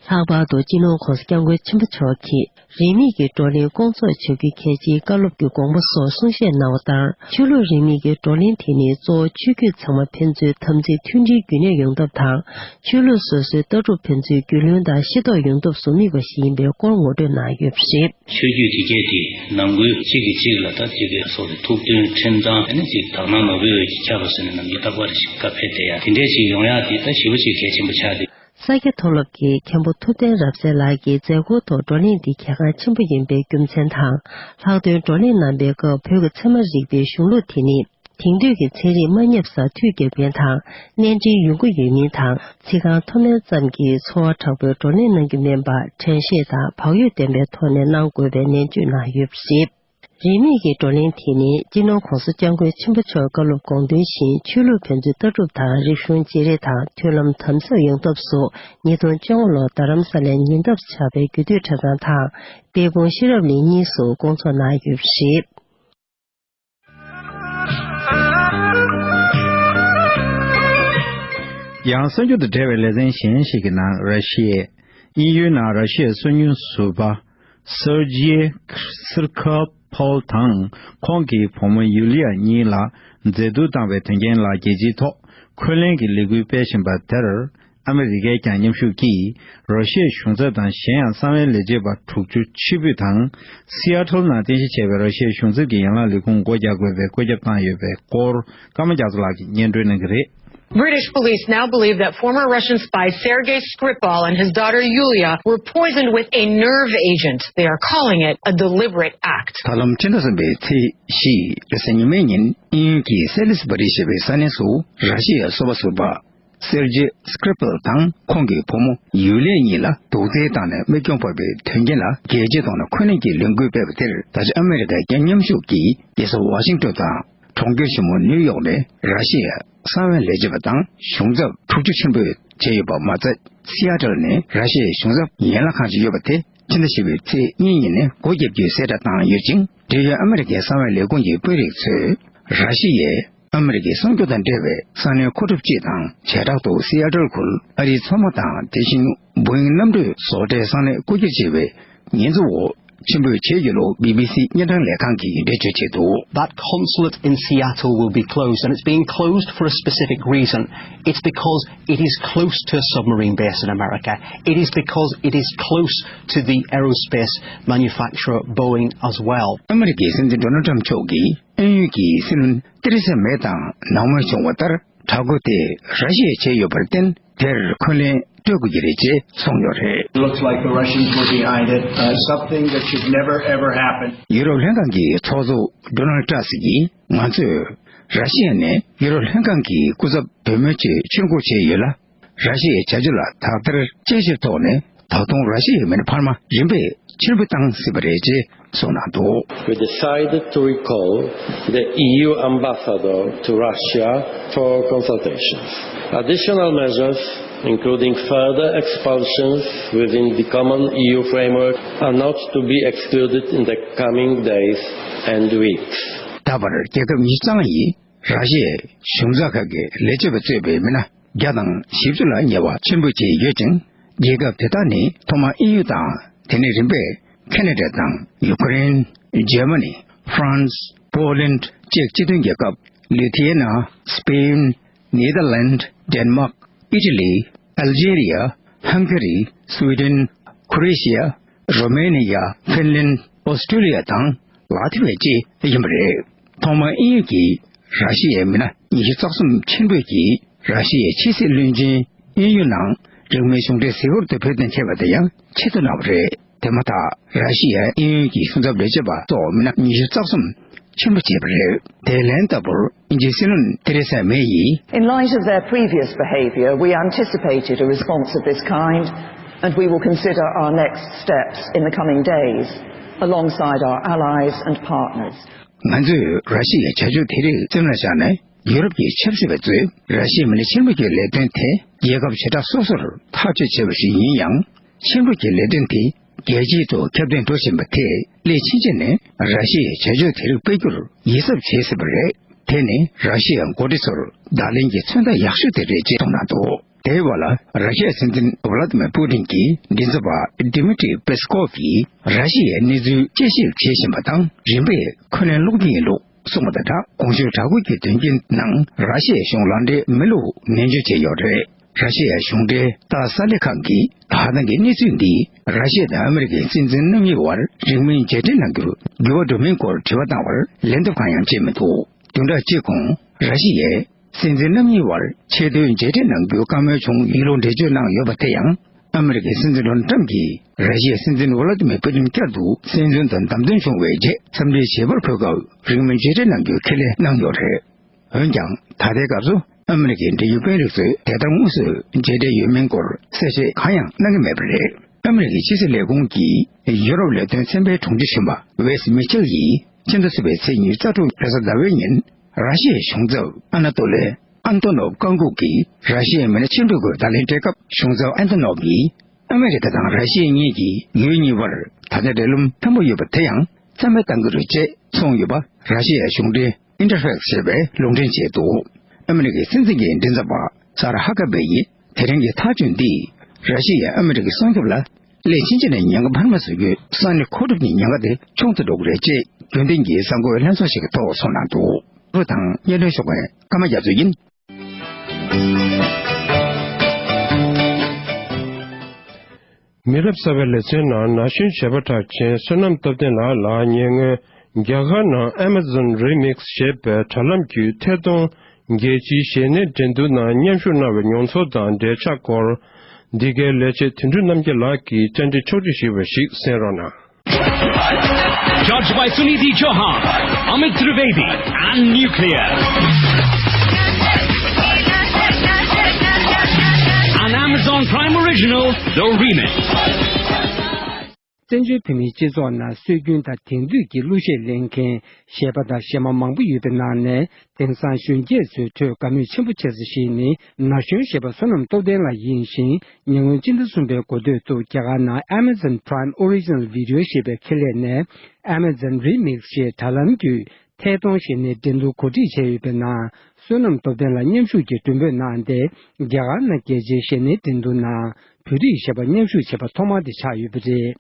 ལྷག་པར་དུ་སྤྱི་ནོར་༸གོང་ས་༸སྐྱབས་མགོན་ཆེན་པོ་མཆོག་གིས་རིས་མེད་ཀྱི་བགྲོ་གླེང་སྐོང་ཚོགས་བྱ་རྒྱུའི་གལ་ཆེའི་བཀའ་སློབ་ཀྱི་དགོངས་པ་སོགས་གསུང་བཤད་གནང་བ་ལྟར། ཆོས་ལུགས་རིས་མེད་ཀྱི་བགྲོ་གླེང་དེ་ནི་གཙོ་བོ་ཆོས་བརྒྱུད་ཚང་མ་ཕན་ཚུན་དམ་ཚིག་མཐུན་སྒྲིལ་རྒྱུན་གནས་ཡོང་ཐབས་དང་། ཆོས་ལུགས་སོ་སོའི་ལྟ་གྲུབ་ཕན་ཚུན་རྒྱུས་ལོན་དང་ཤེས་རྟོགས་ཡོང་ཐབས་སུ་དམིགས་པ་ཞིག་ཡིན་པའི་སྐོར་ངོ་སྤྲོད་གནང་ཡོད་པ་རེད། ཆོས་བརྒྱུད་དེ་གས་དེ་ནང་ཁུལ་གཅིག་གིས་གཅིག་ལ་ད་གཅིག་གིས་སོགས་ཀྱི་ཐུགས་མཐུན་ཁྲིམས་གཙང་ཨ་ནི་གཅིག་དག་སྣང་ནོར་བུའི་འོད་ཀྱིས་ཁྱབ་པ་ཟེར་ནས་ནམ་རྒྱུན་རྟག་པར་ཞིག་བཀའ་ཕེབས་བསྡད་ཡ་དེ་འདྲས་ཞིག་ཡོང་ཡ་དེ་ད་ཞེ་པོ་ཅིག་གལ་ཆེན་པོ་ཆགས་འདུག་ས་སྐྱ་མཐོ་སློབ་ཀྱི་མཁན་པོ་ཐུབ་བསྟན་རབ་གསལ་ལགས་ཀྱིས་མཛད་སྒོའི་ཐོག་བགྲོ་གླེང་འདི་གལ་འགངས་ཆེན་པོ་ཡིན་པའི་རྒྱུ་མཚན་དང་། ལྷག་དོན་བགྲོ་གླེང་གནང་པའི་སྐབས་བོད་ཀྱི་ཚད་མ་རིག་པའི་གཞུང་ལུགས་དེ་ནི་དེང་དུས་ཀྱི་ཚན་རིག་མ་ཉམས་སར་མཐུད་རྒྱབ་མཁན་དང་། གནས་འདྲེན་ཡོང་གི་ཡོད་མིན་དང་། ཚིག་རྐང་མཐོ་དམན་ཙམ་གྱིས་ཚོར་བ་དྲག་པོས་བགྲོ་གླེང་གནང་རྒྱུ་མིན་པར། དྲན་ཤེས་དང་བག་ཡོད་ལྡན་པའི་ཐོག་ནས་གནང་དགོས་པའི་ནན་བརྗོད་གནང་ཡོད་པ་རེད། རིས་མེད་ཀྱི་བགྲོ་གླེང་དེ་ནི་སྤྱི་ནོར་༸གོང་ས་༸སྐྱབས་མགོན་ཆེན་པོ་མཆོག་བཀའ་སློབ་དགོངས་དོན་བཞིན་ཆོས་ལུགས་ཕན་ཚུན་ལྟ་གྲུབ་དང་རིག་གཞུང་བརྗེ་རེས་དང་མཐུན་ལམ་དམ་ཟབ་ཡོང་ཐབས་སུ་ཉིས་སྟོང་བཅོ་ལྔ་ལོར་རྡ་རམ་ས་ལའི་ཉེ་འདབས་ཆགས་པའི་རྒྱུད་སྟོད་གྲྭ་ཚང་དང་དཔལ་སྤུངས་ཤེས་རབ་གླིང་གཉིས་སུ་སྐོང་ཚོགས་གནང་ཡོད་པ་རེད། ཡང་གསར་འགྱུར་དང་འབྲེལ་བའི་ལེ་ཚན་གཞན་ཞིག་གི་ནང་། ར་ཤི་ཡས་དབྱིན་ཡུལ་ནང་ར་ཤི་ཡའི་སོ་ཉུལ་ཟུར་པ་སེར་ཇི་སི་ཁ་པོལ་དང་ཁོང་གི་བུ་མོ་ཡུ་ལི་ཡ་གཉིས་ལ་མཛེས་སྡུར་བཏང་བའི་དོན་རྐྱེན་ལ་རྒྱལ་སྤྱིའི་ཐོག་འཁོན་ལན་གྱི་ལས་འགུལ་སྤེལ་བཞིན་པ་དེར། ཨ་མི་རི་ཀས་ཀྱང་མཉམ་ཞུགས་ཀྱིས་ར་ཤི་ཡའི་གཞུང་ཚབ་དང་གཞན་ཡང་གསང་བའི་ལས་བྱེད་པ་དྲུག་ཅུ་ཕྱིར་འབུད་དང་། སི་ཨ་ཐལ་ནང་རྟེན་གཞི་བྱས་པའི་ར་ཤི་ཡའི་གཞུང་ཚབ་ཀྱི་ཡན་ལག་ལས་ཁུངས་སྒོ་རྒྱག་དགོས་པའི་བཀོད་ཁྱབ་བཏང་ཡོད་པའི་སྐོར། ཀརྨ་རྒྱ་མཚོ་ལགས་ཀྱིས་སྙན་སྒྲོན་གནང་གི་རེད། British police now believe that former Russian spy Sergei Skripal and his daughter Yulia were poisoned with a nerve agent. They are calling it a deliberate act. ད་ལམ་ཕྱི་ཟླ་གསུམ་པའི་ཚེས་བཞི་རེས་གཟའ་ཉི་མའི་ཉིན་དབྱིན་ཡུལ་གྱི་སེ་ལི་སི་བྷ་རི་ཞེས་པའི་ས་གནས་སུ་ར་ཤི་ཡའི་སོ་པ་ཟུར་པ། སེར་ཇི་སྐྲི་པལ་དང་ཁོང་གི་བུ་མོ་ཡུ་ལི་གཉིས་ལ་དུག་རྫས་བཏང་ནས་རྨས་སྐྱོན་ཕོག་པའི་དོན་རྐྱེན་ལ་རྒྱལ་སྤྱིའི་ཐོག་ནས་འཁོན་ལན་གྱི་ལས་འགུལ་སྤེལ་བ་དེར། ད་ཆ་ཨ་མི་རི་ཀའི་རྒྱལ་མཉམ་ཞུགས་ཀྱིས་རྒྱལ་ས་ཝ་ཤིང་ཏོན་དང་གྲོང་ཁྱེར་ཆེན་མོ་ནིའུ་ཡོག་ནས་ར་ཤི་ཡའི་གསང་བའི་ལས་བྱེད་པ་དང་གཞུང་ཚབ་དྲུག་ཅུ་ཕྱིར་འབུད་བྱས་ཡོད་པ་མ་ཚད། སི་ཨ་ཏལ་ནས་ར་ཤི་ཡའི་གཞུང་ཚབ་ཡན་ལག་ཁང་ཞིག་ཡོད་པ་དེ་ཕྱི་ཟླ་བཞི་པའི་ཚེས་གཉིས་ཉིན་ནས་སྒོ་བརྒྱབ་རྒྱུའི་གསལ་བསྒྲགས་བཏང་ཡོད་ཅིང་། འབྲེལ་ཡོད་ཨ་མི་རི་ཀའི་གསང་བའི་ལས་ཁུངས་ཀྱི་དཔོན་རིགས་ཚོས་ར་ཤི་ཡའི་ཨ་མི་རི་ཀའི་གསར་འགྱུར་དང་འབྲེལ་བའི་ས་གནས་མཁོ་སྒྲུབ་སྤྱི་དང་བྱེ་བྲག་ཏུ་སི་ཨ་ཏལ་ཁུལ། ཨ་རིའི་མཚོ་དམག་དང་དེ་བཞིན་བོ་ཨིང་གནམ་གྲུའི་བཟོ་གྲྭའི་ས་གནས་རྐུ་འཁྱེར་བྱས་པའི་ཉེས་འཛུགས་འོག་ཕྱིར་འབུད་བྱས་ཡོད་ལུགས་བི་བི་སི་གཉན་འཕྲང་ལས་ཁང་གིས་འགྲེལ་བརྗོད་བྱས་འདུག། That consulate in Seattle will be closed, and it's being closed for a specific reason. It's because it is close to a submarine base in America. It is because it is close to the aerospace manufacturer Boeing as well. ཨ་མི་རི་ཀའི་སྲིད་འཛིན་ཌོ་ནལ་ཊམ་མཆོག་གིས་དབྱིན་ཡུལ་གྱི་སྲིད་བློན་ཏེ་རེ་སཱ་མེ་དང་ནང་མོལ་བྱུང་བ་ལྟར། དྲག་རྒོལ་དེ་ར་ཤི་ཡས་བྱས་ཡོད་པར་བརྟེན། དེར་འཁོན་ལན་སྤྲོད་དགོས་ཀྱི་རེད་ཅེས་གསུངས་ཡོད་རེད། Looks like the Russians were behind it, uh, something that should never ever happen. ཡུ་རོབ་ལྷན་ཁང་གི་ཚོགས་གཙོ་ཌོ་ནལ་ཏྲམ་སི་ཡིས། ང་ཚོས་ར་ཤི་ཡ་ནས་ཡུ་རོབ་ལྷན་ཁང་གི་སྐུ་ཚབ་འོས་མི་ཚོས་ཆེད་འགོ་བྱས་ཡོད་ལ། ར་ཤི་ཡའི་བྱ་སྤྱོད་ལ་དག་ཐེར་དཔྱད་ཞིབ་ཐོག་ནས། ད་དུང་ར་ཤི་ཡའི་མི་སྣ་འཕར་མ་རིམ་པས་ཕྱིར་འབུད་བཏང་སྲིད་པ་རེད་ཅེས་གསུངས་གནང་འདུག། We decided to recall the E U ambassador to Russia for consultations. Additional measures, including further expulsions within the common E U framework, are not to be excluded in the coming days and weeks. ད་བར་རྒྱལ་ཁབ་ཉི་ཤུ་རྩ་ལྔ་ཡིས་ར་ཤི་ཡའི་གཞུང་ཚབ་ཁག་གི་ལས་བྱེད་པ་གཙོས་པའི་མི་སྣ་བརྒྱ་དང་བཞི་བཅུ་ལ་ཉེ་བ་ཕྱིར་འབུད་བྱས་ཡོད་ཅིང་། རྒྱལ་ཁབ་དེ་དག་ནི་ཐོག་མར་དབྱིན་ཡུལ་དང་། དེ་ནས་རིམ་པས་ཁེ་ན་ཌ་དང་ཡུ་ཀེ་རེན། ཇར་མ་ནི། ཧྥ་རན་སི། པོ་ལན། ཅེཀ་སྤྱི་མཐུན་རྒྱལ་ཁབ། ལི་ཐི་ཡ་ན། སྤེན། ནེ་དར་ལན། ཌེན་མཱག། ཨི་ཊ་ལི། ཨལ་ཇེ་རི་ཡ། ཧང་ག་རི། སུའི་ཌེན། ཁོ་རེ་ཤི་ཡ། རོ་མེ་ནི་ཡ། ཧྥིན་ལན། ཨོ་སི་ཀྲོ་ལི་ཡ་དང་ལ་ཐི་ཝེ་བཅས་ཡིན་པ་རེད། ཐོག་མར་དབྱིན་ཡུལ་གྱིས་ར་ཤི་ཡའི་མི་སྣ་ཉི་ཤུ་རྩ་གསུམ་ཆེན་པོས་ཀྱིས་ར་ཤི་ཡའི་ཕྱི་སྲིད་བློན་ཆེན་དབྱིན་ཡུལ་ནང་རིང་མིན་གཞུང་འབྲེལ་གཟིགས་སྐོར་དུ་ཕེབས་གཏན་འཁེལ་བ་དེ་ཡང་ཆེད་དུ་གནང་བ་རེད། དེ་མ་ཐག་ར་ཤི་ཡའི་དབྱིན་ཡུལ་གྱི་གཞུང་ཚབ་ལས་བྱེད་པ་སོགས་མི་སྣ་ཉི་ཤུ་རྩ་གསུམ་ཆེན་པོ་བྱས་པ་རེད། དེའི་ལན་ལྟ་བུར་དབྱིན་ཇིའི་སྲིད་བློན་ཐེ་རེ་ས་མེ་ཡིས། In light of their previous behaviour, we anticipated a response of this kind, and we will consider our next steps in the coming days, alongside our allies and partners. ང་ཚོས་ར་ཤི་ཡའི་བྱ་སྤྱོད་དེ་རིགས་སེམས་ལ་བཞག་ནས། ཡུ་རོབ་ཀྱི་ཆབ་སྲིད་པ་ཚོས་ར་ཤི་ཡའི་མི་སྣ་ཕྱིར་འབུད་ཀྱི་ལས་དོན་དེ་རྒྱལ་ཁབ་བྱེ་བྲག་སོ་སོར་ཐག་གཅོད་བྱས་པ་ཞིག་ཡིན་ཡང་། ཕྱིར་འབུད་ཀྱི་ལས་དོན་དེ་རྒྱལ་སྤྱིའི་ཐོག་ཁྱབ་གདལ་འགྲོ་བཞིན་པ་དེ་སླད་ཕྱིན་ཆད་ནས་ར་ཤི་ཡའི་བྱ་སྤྱོད་དེ་རིགས་སྤེལ་རྒྱུར་ཡིད་གཟབ་བྱེད་སྲིད་པ་རེད། དེ་ནི་ར་ཤི་ཡའི་འགོ་ཁྲིད་ཚོར་བརྡ་ལན་གྱི་མཚོན་རྟགས་ཡག་ཤོས་དེ་རེད་ཅེས་གསུངས་གནང་འདུག་དེའི་འོག་ལ་ར་ཤི་ཡའི་སྲིད་འཛིན་ཝ་ལ་ཏི་མེར་པུ་ཏིན་གྱི་མགྲིན་ཚབ་པ་ཌི་མི་ཏྲི་པེ་སི་ཀོབ་ཀྱིས་ར་ཤི་ཡའི་གནས་ཚུལ་དཔྱད་ཞིབ་བྱེད་བཞིན་པ་དང་རིམ་པས་འཁོན་ལན་སློག་གི་ཡིན་ལུགས་གསུངས་པ་དང་སྦྲགས། གོང་ཞུས་དྲག་རྒོལ་གྱི་དོན་རྐྱེན་ནང་ར་ཤི་ཡའི་གཞུང་ལག་འབྲེལ་མེད་ལུགས་ནན་བརྗོད་བྱས་ཡོད་རེད། ར་ཤི་ཡའི་གཞུང་འབྲེལ་ཏཱ་གསར་ལས་ཁང་གིས་ད་ལྟ་གི་གནས་ཚུལ་འདིས་ར་ཤི་ཡ་དང་ཨ་མི་རི་ཀའི་སྲིད་འཛིན་རྣམ་གཉིས་དབར་རིང་མིན་མཇལ་འཕྲད་གནང་རྒྱུར་འགྱུར་བ་འགྲོ་མིན་སྐོར་དྲི་བ་བཏང་བར་ལན་འདེབས་གང་ཡང་བྱས་མི་འདུག་བདུན་ཕྲག་གཅིག་གོང་ར་ཤི་ཡས་སྲིད་འཛིན་རྣམ་གཉིས་དབར་ཆེས་མཐོའི་མཇལ་འཕྲད་གནང་རྒྱུའི་བཀའ་མོལ་བྱུང་ཡོད་ལུགས་འགྲེལ་བརྗོད་གནང་ཡོད་པ་དེ་ཡང་ཨ་མི་རི་ཀའི་སྲིད་འཛིན་ཌོ་ནལ་ཏྲམ་གྱིས་ར་ཤི་ཡའི་སྲིད་འཛིན་ཝ་ལ་ཏི་མེར་པུ་ཏིན་བསྐྱར་དུ་སྲིད་འཛིན་དུ་བདམས་ཐོན་བྱུང་བའི་རྗེས་འཚམས་འདྲིའི་བྱེད་པར་ཕེབས་སྐབས་རིང་མིན་མཇལ་འཕྲད་གནང་རྒྱུའི་ཁས་ལེན་གནང་ཡོད་རེད། འོན་ཀྱང་ད་ལྟའི་སྐབས་སུ་ཨ་མི་རི་ཀའི་འབྲེལ་ཡོད་དཔོན་རིགས་ཚོས་དེ་ལྟར་དངོས་སུ་མཇལ་འཕྲད་ཡོད་མིན་སྐོར་གསལ་བཤད་གང་ཡང་གནང་གི་མེད་པ་རེད། ཨ་མི་རི་ཀའི་ཕྱི་སྲིད་ལས་ཁུངས་ཀྱི་ཡུ་རོབ་ལས་དོན་ཚན་པའི་དྲུང་ཆེ་གཞོན་པ་ཝེས་མི་ཆེལ་ཡིས་ཕྱི་ཟླ་གསུམ་པའི་ཚེས་ཉི་ཤུ་རྩ་དྲུག་བོད་རེས་གཟའ་ཟླ་བའི་ཉིན་ར་ཤི་ཡའི་གཞུང་ཚབ་ཨ་ན་ཏོ་ལེ་ཨན་ཏོ་ནོབ་བཀའ་འགུག་གིས་ར་ཤི་ཡའི་མི་སྣ་ཕྱིར་འབུད་སྐོར་བརྡ་ལན་སྤྲད་སྐབས་གཞུང་ཚབ་ཨན་ཏོ་ནོབ་ཀྱིས་ཨ་མི་རི་ཀ་དང་ར་ཤི་ཡ་གཉིས་ཀྱི་ཡུལ་གཉིས་བར་ད་ལྟ་འབྲེལ་ལམ་མཐོན་པོ་ཡོད་པ་དེ་ཡང་རྩ་མེད་གཏང་གི་རེད་ཅེས་གསུངས་ཡོད་པ་ར་ཤི་ཡའི་གཞུང་འབྲེལ་ཨིན་ཊར་ཕེག་སི་ཞེས་པས་ལུང་འདྲེན་བྱས་འདུག་ཨ་མི་རི་ཀའི་སྲིད་འཛིན་གྱི་མགྲིན་ཚབ་པ་སར་ཧ་ཀ་བེ་ཡིས་དེ་རིང་གི་ཐག་གཅོད་འདིས་ར་ཤི་ཡས་ཨ་མི་རི་ཀའི་སྲུང་སྐྱོབ་ལ་སླད་ཕྱིན་ཆད་ནས་ཉེན་ཁ་འཕར་མ་བཟོ་རྒྱུའི་ས་གནས་མཁོ་སྒྲུབ་ཀྱི་ཉེན་ཁ་དེ་ཆུང་དུ་འགྲོ་གི་རེད་ཅེས་རྒྱུན་ལྡན་གྱི་གསར་འགོད་ལྷན་ཚོགས་ཤིག་གི་ཐོག་གསུངས་གནང་འདུག་ལོ་དང་སྙན་སྒྲོན་ཞུ་མཁན་ཀརྨ་རྒྱ་མཚོ་ཡིན། མི་རབས་གསར་པའི་ལེ་ཚན་ནང་ན་གཞོན་གཞས་པ་གྲགས་ཅན་བསོད་ནམས་སྟོབས་ལྡན་ལགས་ལ་ཉེ་སྔོན་རྒྱ་གར་ནང་Amazon Remix ཞེས་པའི་དྲ་ལམ་བརྒྱུད་ཐད་གཏོང་རྒྱལ་སྤྱིའི་གཞས་སྣའི་འགྲན་བསྡུར་ནང་མཉམ་ཞུགས་གནང་བའི་མྱོང་ཚོར་དང་འབྲེལ་ཆགས་སྐོར། འདི་གའི་ལས་བྱེད་དོན་གྲུབ་རྣམ་རྒྱལ་ལགས་ཀྱིས་བཅར་འདྲི་ཕྱོགས་བསྒྲིགས་ཞུས་པ་ཞིག་གསན་རོགས་གནང་། Judged by Sunidhi Chauhan, Amit Trivedi, and Nuclear. An Amazon Prime original, The Remix. བཙན་བྱོལ་བོད་མིའི་སྤྱི་ཚོགས་ནང་སྲོལ་རྒྱུན་དང་དེང་དུས་ཀྱི་གླུ་གཞས་ལེན་མཁན་གཞས་པ་དང་གཞས་མ་མང་པོ་ཡོད་པའི་ནང་ནས། དེང་སང་གཞོན་སྐྱེས་ཚོའི་ཁྲོད་དགའ་མོས་ཆེན་པོ་བྱེད་ས་ཞིག་ནི་ན་གཞོན་གཞས་པ་བསོད་ནམས་སྟོབས་ལྡན་ལགས་ཡིན་ཞིང་། ཉེ་སྔོན་སྤྱི་ཟླ་གསུམ་པའི་འགོ་སྟོད་དུ་རྒྱ་གར་ནང་Amazon Prime Original Video ཞེས་པའི་ཁེ་ལས་ནས་Amazon Remix ཞེས་དྲ་ལམ་བརྒྱུད་ཐད་གཏོང་གཞས་སྣའི་འགྲན་བསྡུར་གོ་སྒྲིག་བྱས་ཡོད་པའི་ནང་། བསོད་ནམས་སྟོབས་ལྡན་ལགས་མཉམ་ཞུགས་ཀྱིས་མགྲོན་འབོད་གནང་སྟེ། རྒྱ་གར་ནང་རྒྱལ་སྤྱིའི་གཞས་སྣའི་འགྲན་བསྡུར་ནང་བོད་རིགས་གཞས་པ་མཉམ་ཞུགས་བྱས་པ་ཐོག་མ་དེ་ཆགས་ཡོད་པ་རེད།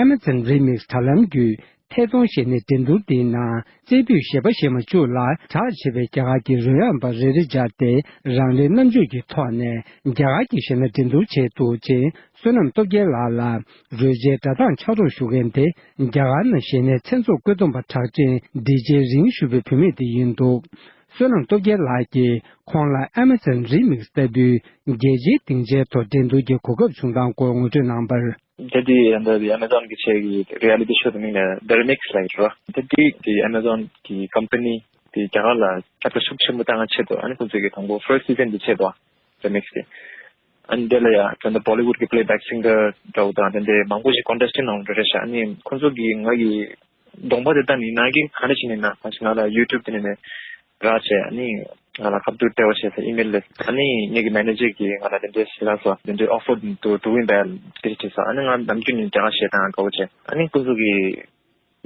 Amazon Remix དྲ་ལམ་བརྒྱུད། ཐད་གཏོང་གཞས་སྣའི་འགྲན་བསྡུར་འདིའི་ནང་རྩེ་ཕུད་གཞས་པ་གཞས་མ་བཅུ་ལ་གྲགས་ཆེ་བའི་རྒྱ་གར་གྱི་རོལ་དབྱངས་པ་རེ་རེ་སྦྱར་ཏེ་རང་རེའི་རྣམ་དཔྱོད་ཀྱི་ཐོག་ནས་རྒྱ་གར་གྱི་གཞས་སྣ་འགྲན་བསྡུར་བྱས་འདུག་ཅིང་། བསོད་ནམས་སྟོབས་རྒྱལ་ལགས་ལ་རོལ་ཆའི་སྒྲ་གདངས་ཕྱག་རོགས་ཞུ་མཁན་དེ་རྒྱ་གར་ནང་གཞས་སྣའི་མཚན་ཚོགས་བཀོད་འདོམས་པ་གྲགས་ཅན་ཌི་ཇེ་རིང་ཞུ་བའི་བུད་མེད་དེ་ཡིན་འདུག་བསོད་ནམས་སྟོབས་རྒྱལ་ལགས་ཀྱིས་ཁོང་ལ་Amazon Remix ལྟ་བུའི་རྒྱལ་སྤྱིའི་སྡིངས་ཆའི་ཐོག་འགྲན་བསྡུར་གྱི་གོ་སྐབས་བྱུང་སྟངས་སྐོར་ངོ་སྤྲོད་གནང་བར། ད་དེ་ཡང་ད་དེ་Amazon གི་ཆེད་ཀྱི་reality show དེ་མིང་ལ་The Remix ལབ་ཀྱི་རེད་བ། ད་དེ་དེ་Amazon གི་company དེ་རྒྱ་གར་ལ་ཁྱབ་བསྒྲགས་ཤུགས་ཆེན་པོ་བཏང་ཆེད་དུ། ཨ་ནི་ཁོང་ཚོ་གི་དང་པོ་first season དེ་ཆེད་དུ་Remix དེ། ཨ་ནི་དེ་ལ་ཡང་ད་ལྟ་Bollywood གི་playback singer འདྲ་བོ་དང་དེ་འདྲའི་མང་པོ་ཞིག་contestant གནང་འགྲོ་རེད་ཤག་ཨ་ནི་ཁོང་ཚོ་གི་ང་གི་གདོང་པ་དེ་ལྟ་ནི་ནང་གི་ག་འདྲ་བྱས་ནས་ན་གང་ཞིག་ང་ལ་YouTube དེ་ནས་ནས་རག་བྱས། ཨ་ནི་ང་ལ་ཁ་ཐུག་སྤྲད་པ་བྱས་ཟེར་email སླེབས། ཨ་ནི་ངེད་ཀྱི་manager གིས་ང་ལ་དེ་འདྲའི་ཞེ་དྲག་སོ་དེ་འདྲའི་offer དུ་འགྲོ་གི་ཡིན་པས་དེ་རེད་ཟེར། ཨ་ནི་ང་ནམ་རྒྱུན་ནས་རྒྱ་གར་གཞས་བཏང་དགའ་པོ་བྱས། ཨ་ནི་ཁོང་ཚོ་གིས་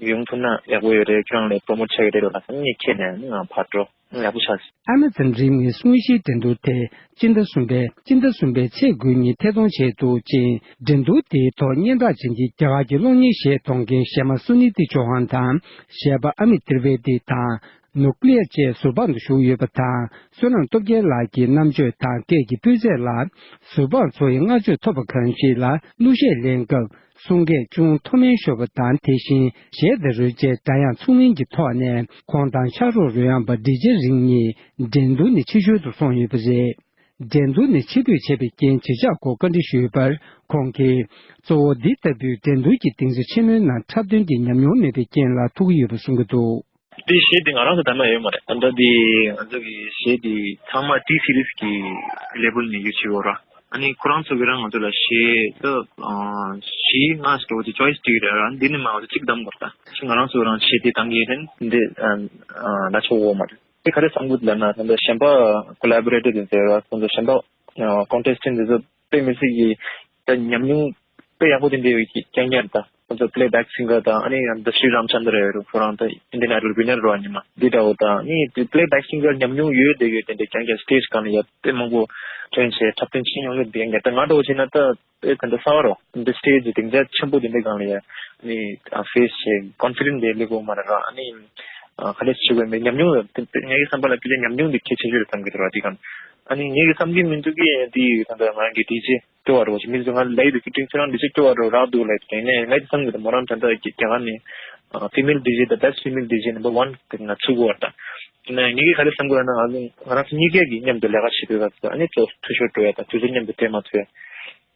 ཡོང་ཐུབ་ན་ཡག་པོ་ཡོད་རེད། ཁྱོད་རང་ལ་promote བྱེད་ཀྱི་རེད་ལབ་ལ། ཨ་ནི་ངས་ཁྱེད་ནས་ཨ་ནི་ང་ཕར་འགྲོ། ཡག་པོ་ཆགས་སོང་། ཨ་མེ་ཛོན་རིམ་ལྔའི་དངོས་གཞིའི་འགྲན་བསྡུར་དེ་སྤྱི་ཟླ་གསུམ་པའི་སྤྱི་ཟླ་གསུམ་པའི་ཚེས་དགུའི་ཉིན་ཐད་གཏོང་བྱས་འདུག་ཅིང་། འགྲན་བསྡུར་དེའི་ཐོག་སྙན་གྲགས་ཅན་གྱི་རྒྱ་གར་གྱི་གློག་བརྙན་གཞས་གཏོང་མཁན་གཞས་མ་སུ་ནི་ཏི་ཅོ་ཧན་དང་། གཞས་པ་ཨ་མི་ཏིར་བེ་ཏི་དང་། ནུ་ཀླི་ཡ་བཅས་ཟུར་དཔང་དུ་ཞུགས་ཡོད་པ་དང་། བསོད་ནམས་སྟོབས་རྒྱལ་ལགས་ཀྱི་རྣམ་དཔྱོད་དང་སྐད་ཀྱི་སྤུས་ཚད་ལ། ཟུར་དཔང་ཚོ་ཡི་བསྔགས་བརྗོད་ཐོབ་པ་གང་ཞིག་ལ་གླུ་གཞས་ལེན་སྐབས། གསུང་སྐད་ཅུང་མཐོ་དམན་ཤོར་བ་དང་། དེ་བཞིན་གཞས་དང་རོལ་ཆའི་སྒྲ་དབྱངས་ཚུགས་མིན་གྱི་ཐོག་ནས་ཁོང་དང་ཕྱག་རོགས་རོལ་དབྱངས་པ་ཌི་ཇེ་རིང་གཉིས་འགྲན་བསྡུར་ནས་ཕྱི་བཤོལ་དུ་སོང་ཡོད་པ་རེད། འགྲན་བསྡུར་ནས་ཕྱིར་འབུད་བྱས་པའི་རྐྱེན་བྱེ་བྲག་སྐོར་བཀའ་འདྲི་ཞུས་པར་ཁོང་གིས། གཙོ་བོ་འདི་ལྟ་བུའི་འགྲན་བསྡུར་གྱི་སྡིངས་ཆ་ཆེན་མོའི་ནང་འཁྲབ་སྟོན་གྱི་ཉམས་མྱོང་མེད་པའི་རྐྱེན་ལ་ཐུག་གི་ཡོད་པ་གསུང་གི་འདུག། དེ་གཞས་དེ་ང་རང་ཚོ་ད་ནང་ཡོད་མ་རེད། ད་ལྟ་དེ་ང་ཚོ་གི་གཞས་དེ་ཚང་མ་ཊི་སི་རི་སི་གི་ལེ་བལ་ནས་ཡོད་ཆེ་བོ་ར། ཨ་ནི་ཁོ་རང་ཚོ་གི་རང་ང་ཚོ་ལ་གཞས་ད་གཞས་ལྔ་ཞིག་འགྲོ་གི་ཅོའི་སི་དེ་རེད་ར། འདི་ནི་མ་ང་ཚོ་གཅིག་བདམས་དགོས་ད། ང་རང་ཚོ་རང་གཞས་དེ་བཏང་གི་ཡོད་དེ་འདི་ལ་ཆོག་འོ་མ་རེད། དེ་ག་རེ་བསམ་གི་འདུག་ལབ་ན་ད་ལྟ་གཞན་པ་ཀོ་ལ་བོ་རེ་ཊར་དེ་ཚོ་ར། ཁོང་ཚོ་གཞན་པ་ཀོན་ཊེ་སི་ཊེན་ཊི་དེ་ཚོ་དཔེ་མི་སྲིད་ཀྱི་ད་ཉམས་མྱོང་དཔེ་ཡག་པོ་དེ་འདྲ་ཡོད་ཀྱི་རྐྱང་རྐྱང་རེད་ད། ཁོང་ཚོ་པི་ལེ་བེག་སིང་གར་དང་ཨ་ནི་ཡང་ད་ཤྲི་རམ་ཆན་དྲ་རེད། ཁོ་རང་ད་ཨིན་ཌི་ཡན་ཨའི་ཌལ་ཝི་ནར་རེད་བ་ཉི་མ་འདི་འདྲ་བོ་དང་། ཨ་ནི་དེ་པི་ལེ་བེག་སིང་གར་ཉམས་མྱོང་ཡོད་དེ་ཡོད་དེ་འདྲ་རྐྱང་རྐྱང་སི་ཊེ་ཇི་སྒང་ལ་ཡ་དཔེ་མང་པོ་ཐོན་བྱས་འཁྲབ་སྟོན་བྱེད་མྱོང་ཡོད་དེ་རྐྱང་རྐྱང་། ད་ང་འདྲ་བོ་བྱས་ན་ད་དཔེ་ད་ད་གསར་བ་རེད། འདི་སི་ཊེ་ཇི་སྡིངས་ཆ་ཆེན་པོ་དེ་འདྲ་སྒང་ལ་ཡ་ཨ་ནི་ཕེ་སི་བྱས་ཀོན་ཕི་ཌེན་ཊི་དེ་སླེབས་ཡོད་མ་རེད་ར། ཨ་ནི་ག་རེ་བྱེད་དགོས་མེད་ཉམས་མྱོང་ངའི་བསམ་པ་ལ་ཕལ་ཆེར་ཉམས་མྱོང་དེ་གལ་ཆེ་ཤོས་རེད་བསམ་གྱི་འདུག་ར། དེ་སྒང་ཨ་ནི་ངའི་བསམ་གྱི་མི་འདུག་གི། དེ་ད་ལྟ་ང་རང་གི་ཌི་ཇེ་སྐྱོ་བ་རོ་ཞིག་མི་ཚོ་ང་ལ་ཡི་དུ་ཁྱི་ཀྲིང་ཚོ་རང་འདི་ཚོ་སྐྱོ་བ་རོ་རག་འདུག་ལབ་དེ་ནས་ང་ཚོ་བསམ་གྱི་མོ་རང་ད་ལྟ་རྒྱ་གར་ནས་ཕི་མེལ་ཌི་ཇེ་དང་བེ་སི་ཕི་མེལ་ཌི་ཇེ་ནམ་བར་ཝན་དེ་ང་ཚུགས་གོ་བ་དང་། དེ་ནས་ངེད་ཀྱིས་ག་རེ་བསམ་གི་ཡོད་ན་ང་ང་རང་ཚོ་གཉིས་ཀས་ཀྱི་མཉམ་དུ་ལས་ཀ་བྱེད་དུས་སྐབས་སུ་ཨ་ནི་ཚོ་འཐུས་ཤོར་འགྲོ་ཡ་དང་དུས་ཚོད་མཉམ་དུ་སྤྲད་མ་ཐུབ་ཡ་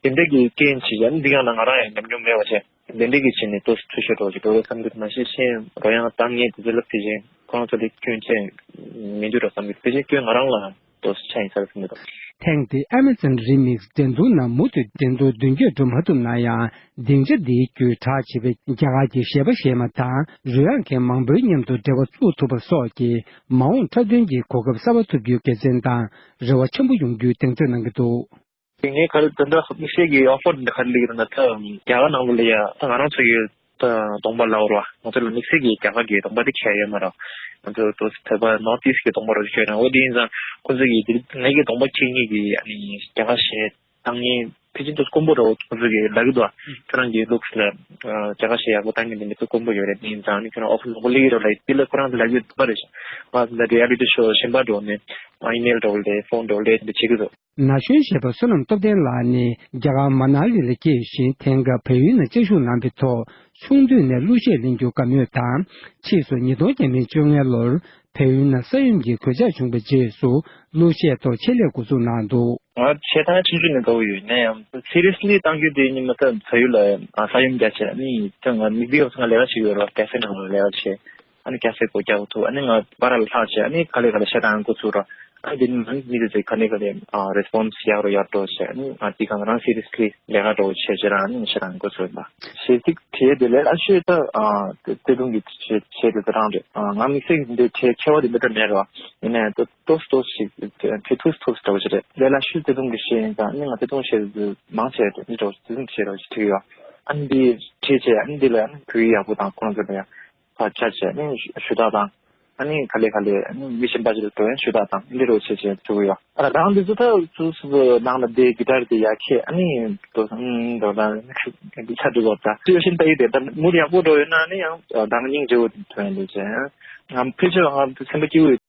དེ་འདྲ་གི་རྐྱེན་བྱས་ཡ་ནི་འདི་ག་ན་ང་རང་ཡང་ཉམས་མྱོང་མེད་པ་བྱས། དེ་འདྲ་གི་བྱས་ནས་ཏོག་ཙམ་འཐུས་ཤོར་འགྲོ་ཅིག་འགྲོ་རོགས་བསམ་གི་མ་གཞི་ཤེས་རོགས་ཡང་བཏང་ངེས་དེ་ཚོ་ལབ་དེ་བཞིན་ཁོ་རང་ཚོ་ལས་སྐྱོན་ཆེ་མི་འདུག་རོགས་བསམ་གི་དེ་བཞིན་སྐྱོན་ང་རང་ལ་ཏོག་ཙམ་ཆ་ཡིན་ས་རེད་བསམ་གི་འདུག། ཐེངས་འདིའི་ཨ་མེ་ཛོན་རི་མིག་སི་འགྲན་བསྡུར་ནང་མུ་མཐུད་འགྲན་བསྡུར་མདུན་སྐྱོད་འགྲོ་མ་ཐུབ་ན་ཡང་སྡིངས་ཆ་འདིའི་བརྒྱུད་གྲགས་ཆེ་བའི་རྒྱ་གར་གྱི་གཞས་པ་གཞས་མ་དང་རོལ་དབྱངས་མཁན་མང་པོའི་མཉམ་དུ་འབྲེལ་བ་བཙུགས་ཐུབ་པ་སོགས་ཀྱིས་མ་འོངས་འཁྲབ་སྟོན་གྱི་གོ་སྐབས་གསར་པ་ཐོབ་རྒྱུའི་དགེ་མཚན་དང་རེ་བ་ཆེན་པོ་ཡོང་རྒྱུའི་གདེང་ཚོད་གནང་གི་འདུག། དེ་ངས་ག་རེ་ད་ལྟ་དམིགས་བསལ་གྱི་ཨོ་ཕར་འདི་ག་རེ་སླེབས་ཡོད་ན་ད་རྒྱ་གར་ནང་ལོགས་ལ་ཡ་ད་ང་རང་ཚོ་གི་ད་གདོང་པ་ལབ་རོགས་ང་ཚོ་ལ་དམིགས་བསལ་གྱི་རྒྱ་གར་གྱི་གདོང་པ་དེ་ཁྱད་ཡོད་མ་རེད། ང་ཚོ་ད་བོད་པ་ནོར་ཐི་ཨིསྟ་གི་གདོང་པ་རོ་ཁྱད་ཡོད་རེད། འོ་དེ་ཡིན་ཙང་ཁོ་ཚོ་གི་དེ་ངེད་ཀྱི་གདོང་པ་ཁྱེད་གཉིས་ཀྱི་ཨ་ནི་རྒྱ་གར་གཞས་བཏང་མཁན་ཕལ་ཆེར་ད་དཀོན་པོ་རེད། ཁོ་ཚོ་གི་ལབ་ཀྱི་འདུག་ཨ། ཁྱོད་རང་གི་ལུགས་ལ་རྒྱ་གར་གཞས་ཡག་པོ་བཏང་མཁན་དེ་འདྲ་ཚོ་དཀོན་པོ་ཡོད་རེད། དེ་ཡིན་ཙང་ཨ་ནི་ཁྱོད་རང་ཨོ་ཕར་མང་པོ་སླེབས་ཀྱི་རེད་ལབ་དེ་ལ་ཁོ་རང་ཚོ་ལབ་ཀྱི་འདུག་པ་རེད། ང་ཚོ་ད་རི་ཡ་ལི་ཊི་ཤོ་གཞན་པ་འགྲོ་ནས་ཨི་མེལ་འགྲོ་ལས་ཕོན་འགྲོ་ལས་དེ་འདྲ་བྱེད་ཀྱི་འདུག། ན་གཞོན་གཞས་པ་བསོད་ནམས་སྟོབས་ལྡན་ལགས་ནི་རྒྱ་གར་མ་ན་ལི་ལ་སྐྱེས་ཤིང་། དེང་སྐབས་བལ་ཡུལ་ནང་བཅའ་བཞུགས་གནང་བའི་ཐོག་ཆུང་དུས་ནས་གླུ་གཞས་ལེན་རྒྱུ་དགའ་མོས་དང་། ཕྱིས་སུ་ཉིས་སྟོང་བརྒྱ་མེད་བཅོ་ལྔ་ལོར་བལ་ཡུལ་ནང་ས་ཡོམ་གྱི་གོད་ཆག་བྱུང་བའི་རྗེས་སུ་གླུ་གཞས་ཐོག་ཆེད་ལས་འགོ་འཛུགས་གནང་འདུག། ང་གཞས་བཏང་ཆུང་ཆུང་ནས་དགའ་བོ་ཡོད་ནའི་ཡང་སི་རི་ཡས་ལི་བཏང་རྒྱུ་དེ་ཉི་མ་ད་ས་ཡུལ་ལ་ས་ཡོམ་རྒྱག་བྱས་ནི་ད་ང་མི་དེ་ཡོང་ས་ང་ལས་ཀ་བྱེད་ཀྱི་ཡོད་ར། ཀེ་ཧྥེ་ནང་ལ་ལས་ཀ་བྱས། ཨ་ནི་ཀེ་ཧྥེ་སྒོ་རྒྱག་ཐུབ། ཨ་ནི་ང་པར་ལ་ལྷག་བྱས་ཨ་ནི་ག་ལེ་ག་ལེ་གཞས་བཏང་འགོ་ཚུགས་ར། ཨ་ནི་དེ་ནི་མི་དེ་ཚོས་ག་ནས་ག་ལེ་རེ་སི་པོན་སི་ཡག་རུ་ཡག་འགྲོ་བྱས། ཨ་ནི་ང་དེ་ག་ང་རང་སི་རི་ཡས་ལི་ལས་ཀ་འགྲོ་བྱས་བྱས་ར། ཨ་ནི་གཞས་བཏང་འགོ་ཚུགས་ཡིན་པ། གཞས་ཚིག་བྲིས་དེ་ལས་ཨ་ཤོས་ད་བརྩེ་དུང་གི་གཞས་བྲིས་དེ་ད་རང་རེད། ང་དམིགས་བསལ་གྱི་འདི་བྲིས་མཁས་པ་དེ་འདི་འདྲ་མེད་ར། ཡིན་ནའི་ད་ཏོག་ཙམ་ཏོག་ཙམ་ཞིག་བྲིས་ཐུབ་ཐུབ་འདྲ་བོ་ཞིག་རེད། ལས་ལ་ཤུལ་བརྩེ་དུང་གི་གཞས་ཡིན་ཙང་ཨ་ནི་ང་བརྩེ་དུང་གཞས་མང་ཆེ་རེད། འདི་འདྲ་བོ་བརྩེ་དུང་གི་གཞས་འདྲ་བོ་ཞིག་བྲིས་ཡོད། ཨ་ནི་འདི་བྲིས་བྱས་ཨ་ནི་འདི་ལ་ཨ་ནི་བོད་ཡིག་ཡག་པོ་དང་ཁོ་རང་ཚོ་ལ་ཡང་ཕར་བཅར་བྱས་ཨ་ནི་ཞུ་དག་དང་། ཨ་ནི་ག་ལེ་ག་ལེ་ཨ་ནི་མི་གཞན་པ་ཞིག་ལ་འགྲོ་ཡང་ཞུ་དག་དང་འདི་འདྲ་བོ་བྱས་བྱས་བྱེད་ཀྱི་ཡོད། ཨ་ད་རང་འདི་ཚོ་ད་སོ་སོ་ནང་ལ་བསྡད་གི་ཏར་དེ་ཡར་ཁྱེར་ཨ་ནི་འགྲོ་དང་འགྲོ་དང་འདི་ཆ་འགྲིག་གོ་ད་ཅི་ཡོད་ཤིན་ད་ཡིད་དེ་ད་མུར་ཡག་པོ་འགྲོ་ཡོད་ན་ཨ་ནི་ཡང་ད་སྙིང་རྗེ་བོ་དེ་ཐོན་ཡོད་ཅེ། ང་ཕལ་ཆེར་ང་སེམས་པ་སྐྱིད་པོ་ཡོད།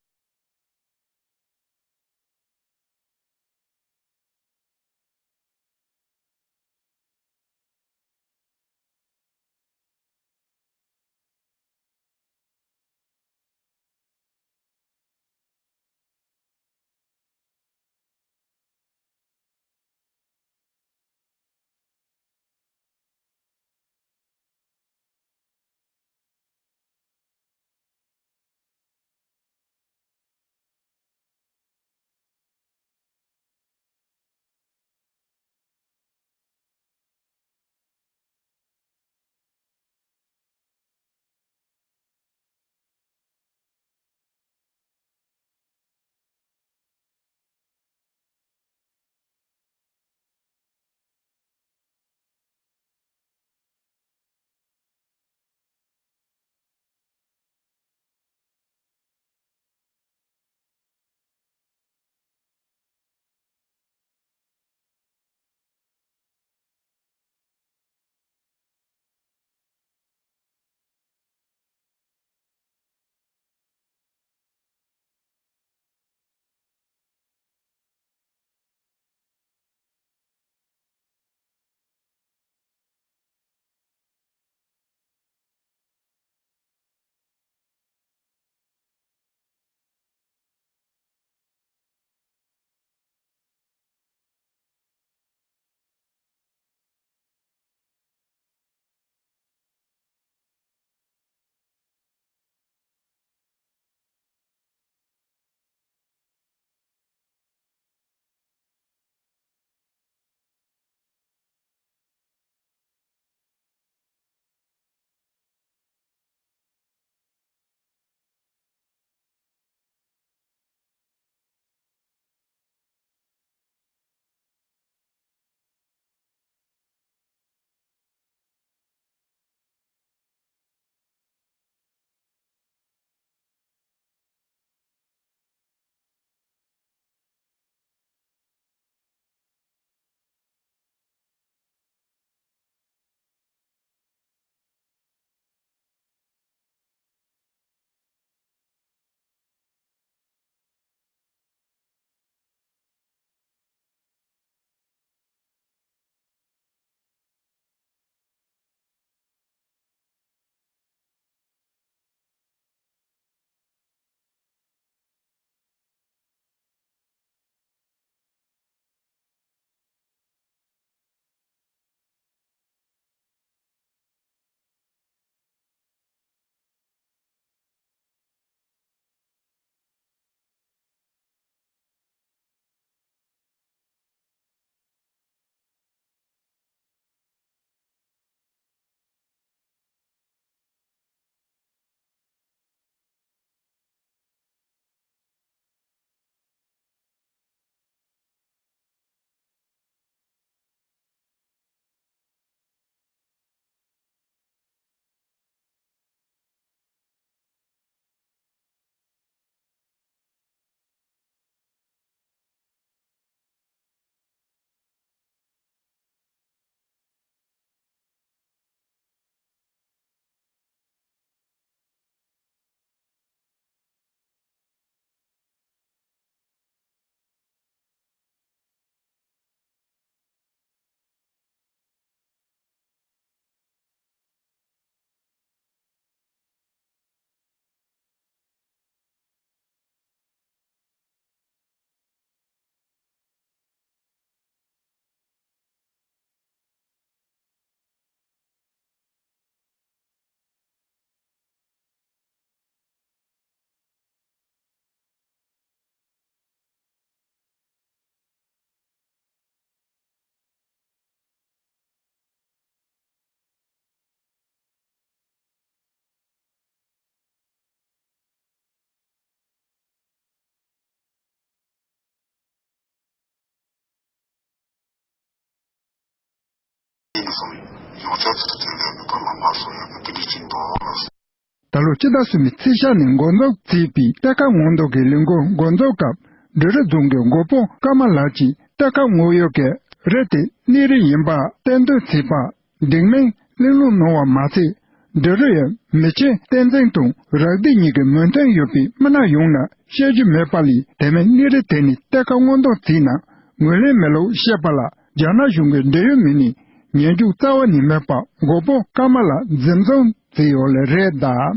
ཡོངས་ཁྱབ་ཚུལ་དེ་ལས་ནི་ད་ལམ་ཁ་སོགས་ཡང་ནི་དེ་འདྲ་ཅིག་འདུག་ལགས། ད་ལོ་སྤྱི་ཟླ་གསུམ་པའི་ཚེས་ཤར་ནས་འགོ་འཛུགས་བྱས་པའི་གཏེར་ཁ་སྔོག་འདོན་གྱི་ལས་འགུལ་འགོ་འཛུགས་སྐབས། འབྲི་རུ་རྫོང་གི་མགོན་པོ་ཀརྨ་ལགས་ཀྱིས་གཏེར་ཁ་སྔོག་ཡུལ་གྱི་རི་དེ་གནས་རི་ཡིན་པ་གཏན་འདོན་བྱས་པ། སྡིག་མིང་གླེང་སློང་གནང་བ་མ་ཚད། འབྲི་རུ་ཡི་མི་ཆེན་བསྟན་འཛིན་དང་རག་སྡེ་གཉིས་ཀྱི་མོས་མཐུན་ཡོད་པའི་མི་སྣ་ཡོངས་ནས་བཤད་རྒྱུ་མེད་པ་ལས། དེ་མིན་གནས་རི་དེ་ནས་གཏེར་ཁ་སྔོག་འདོན་བྱས་ན་ངོས་ལེན་མེད་ལུགས་བཤད་པ་ལ། རྒྱ་ནག་གཞུང་གི་འབྲེལ་ཡོད་མི་སྣས་ཉན་རྒྱུ་རྩ་བ་ནས་མེད་པ། མགོན་པོ་ཀརྨ་ལགས་འཛིན་བཟུང་བྱས་ཡོད་ལེ་རེད་གདའ།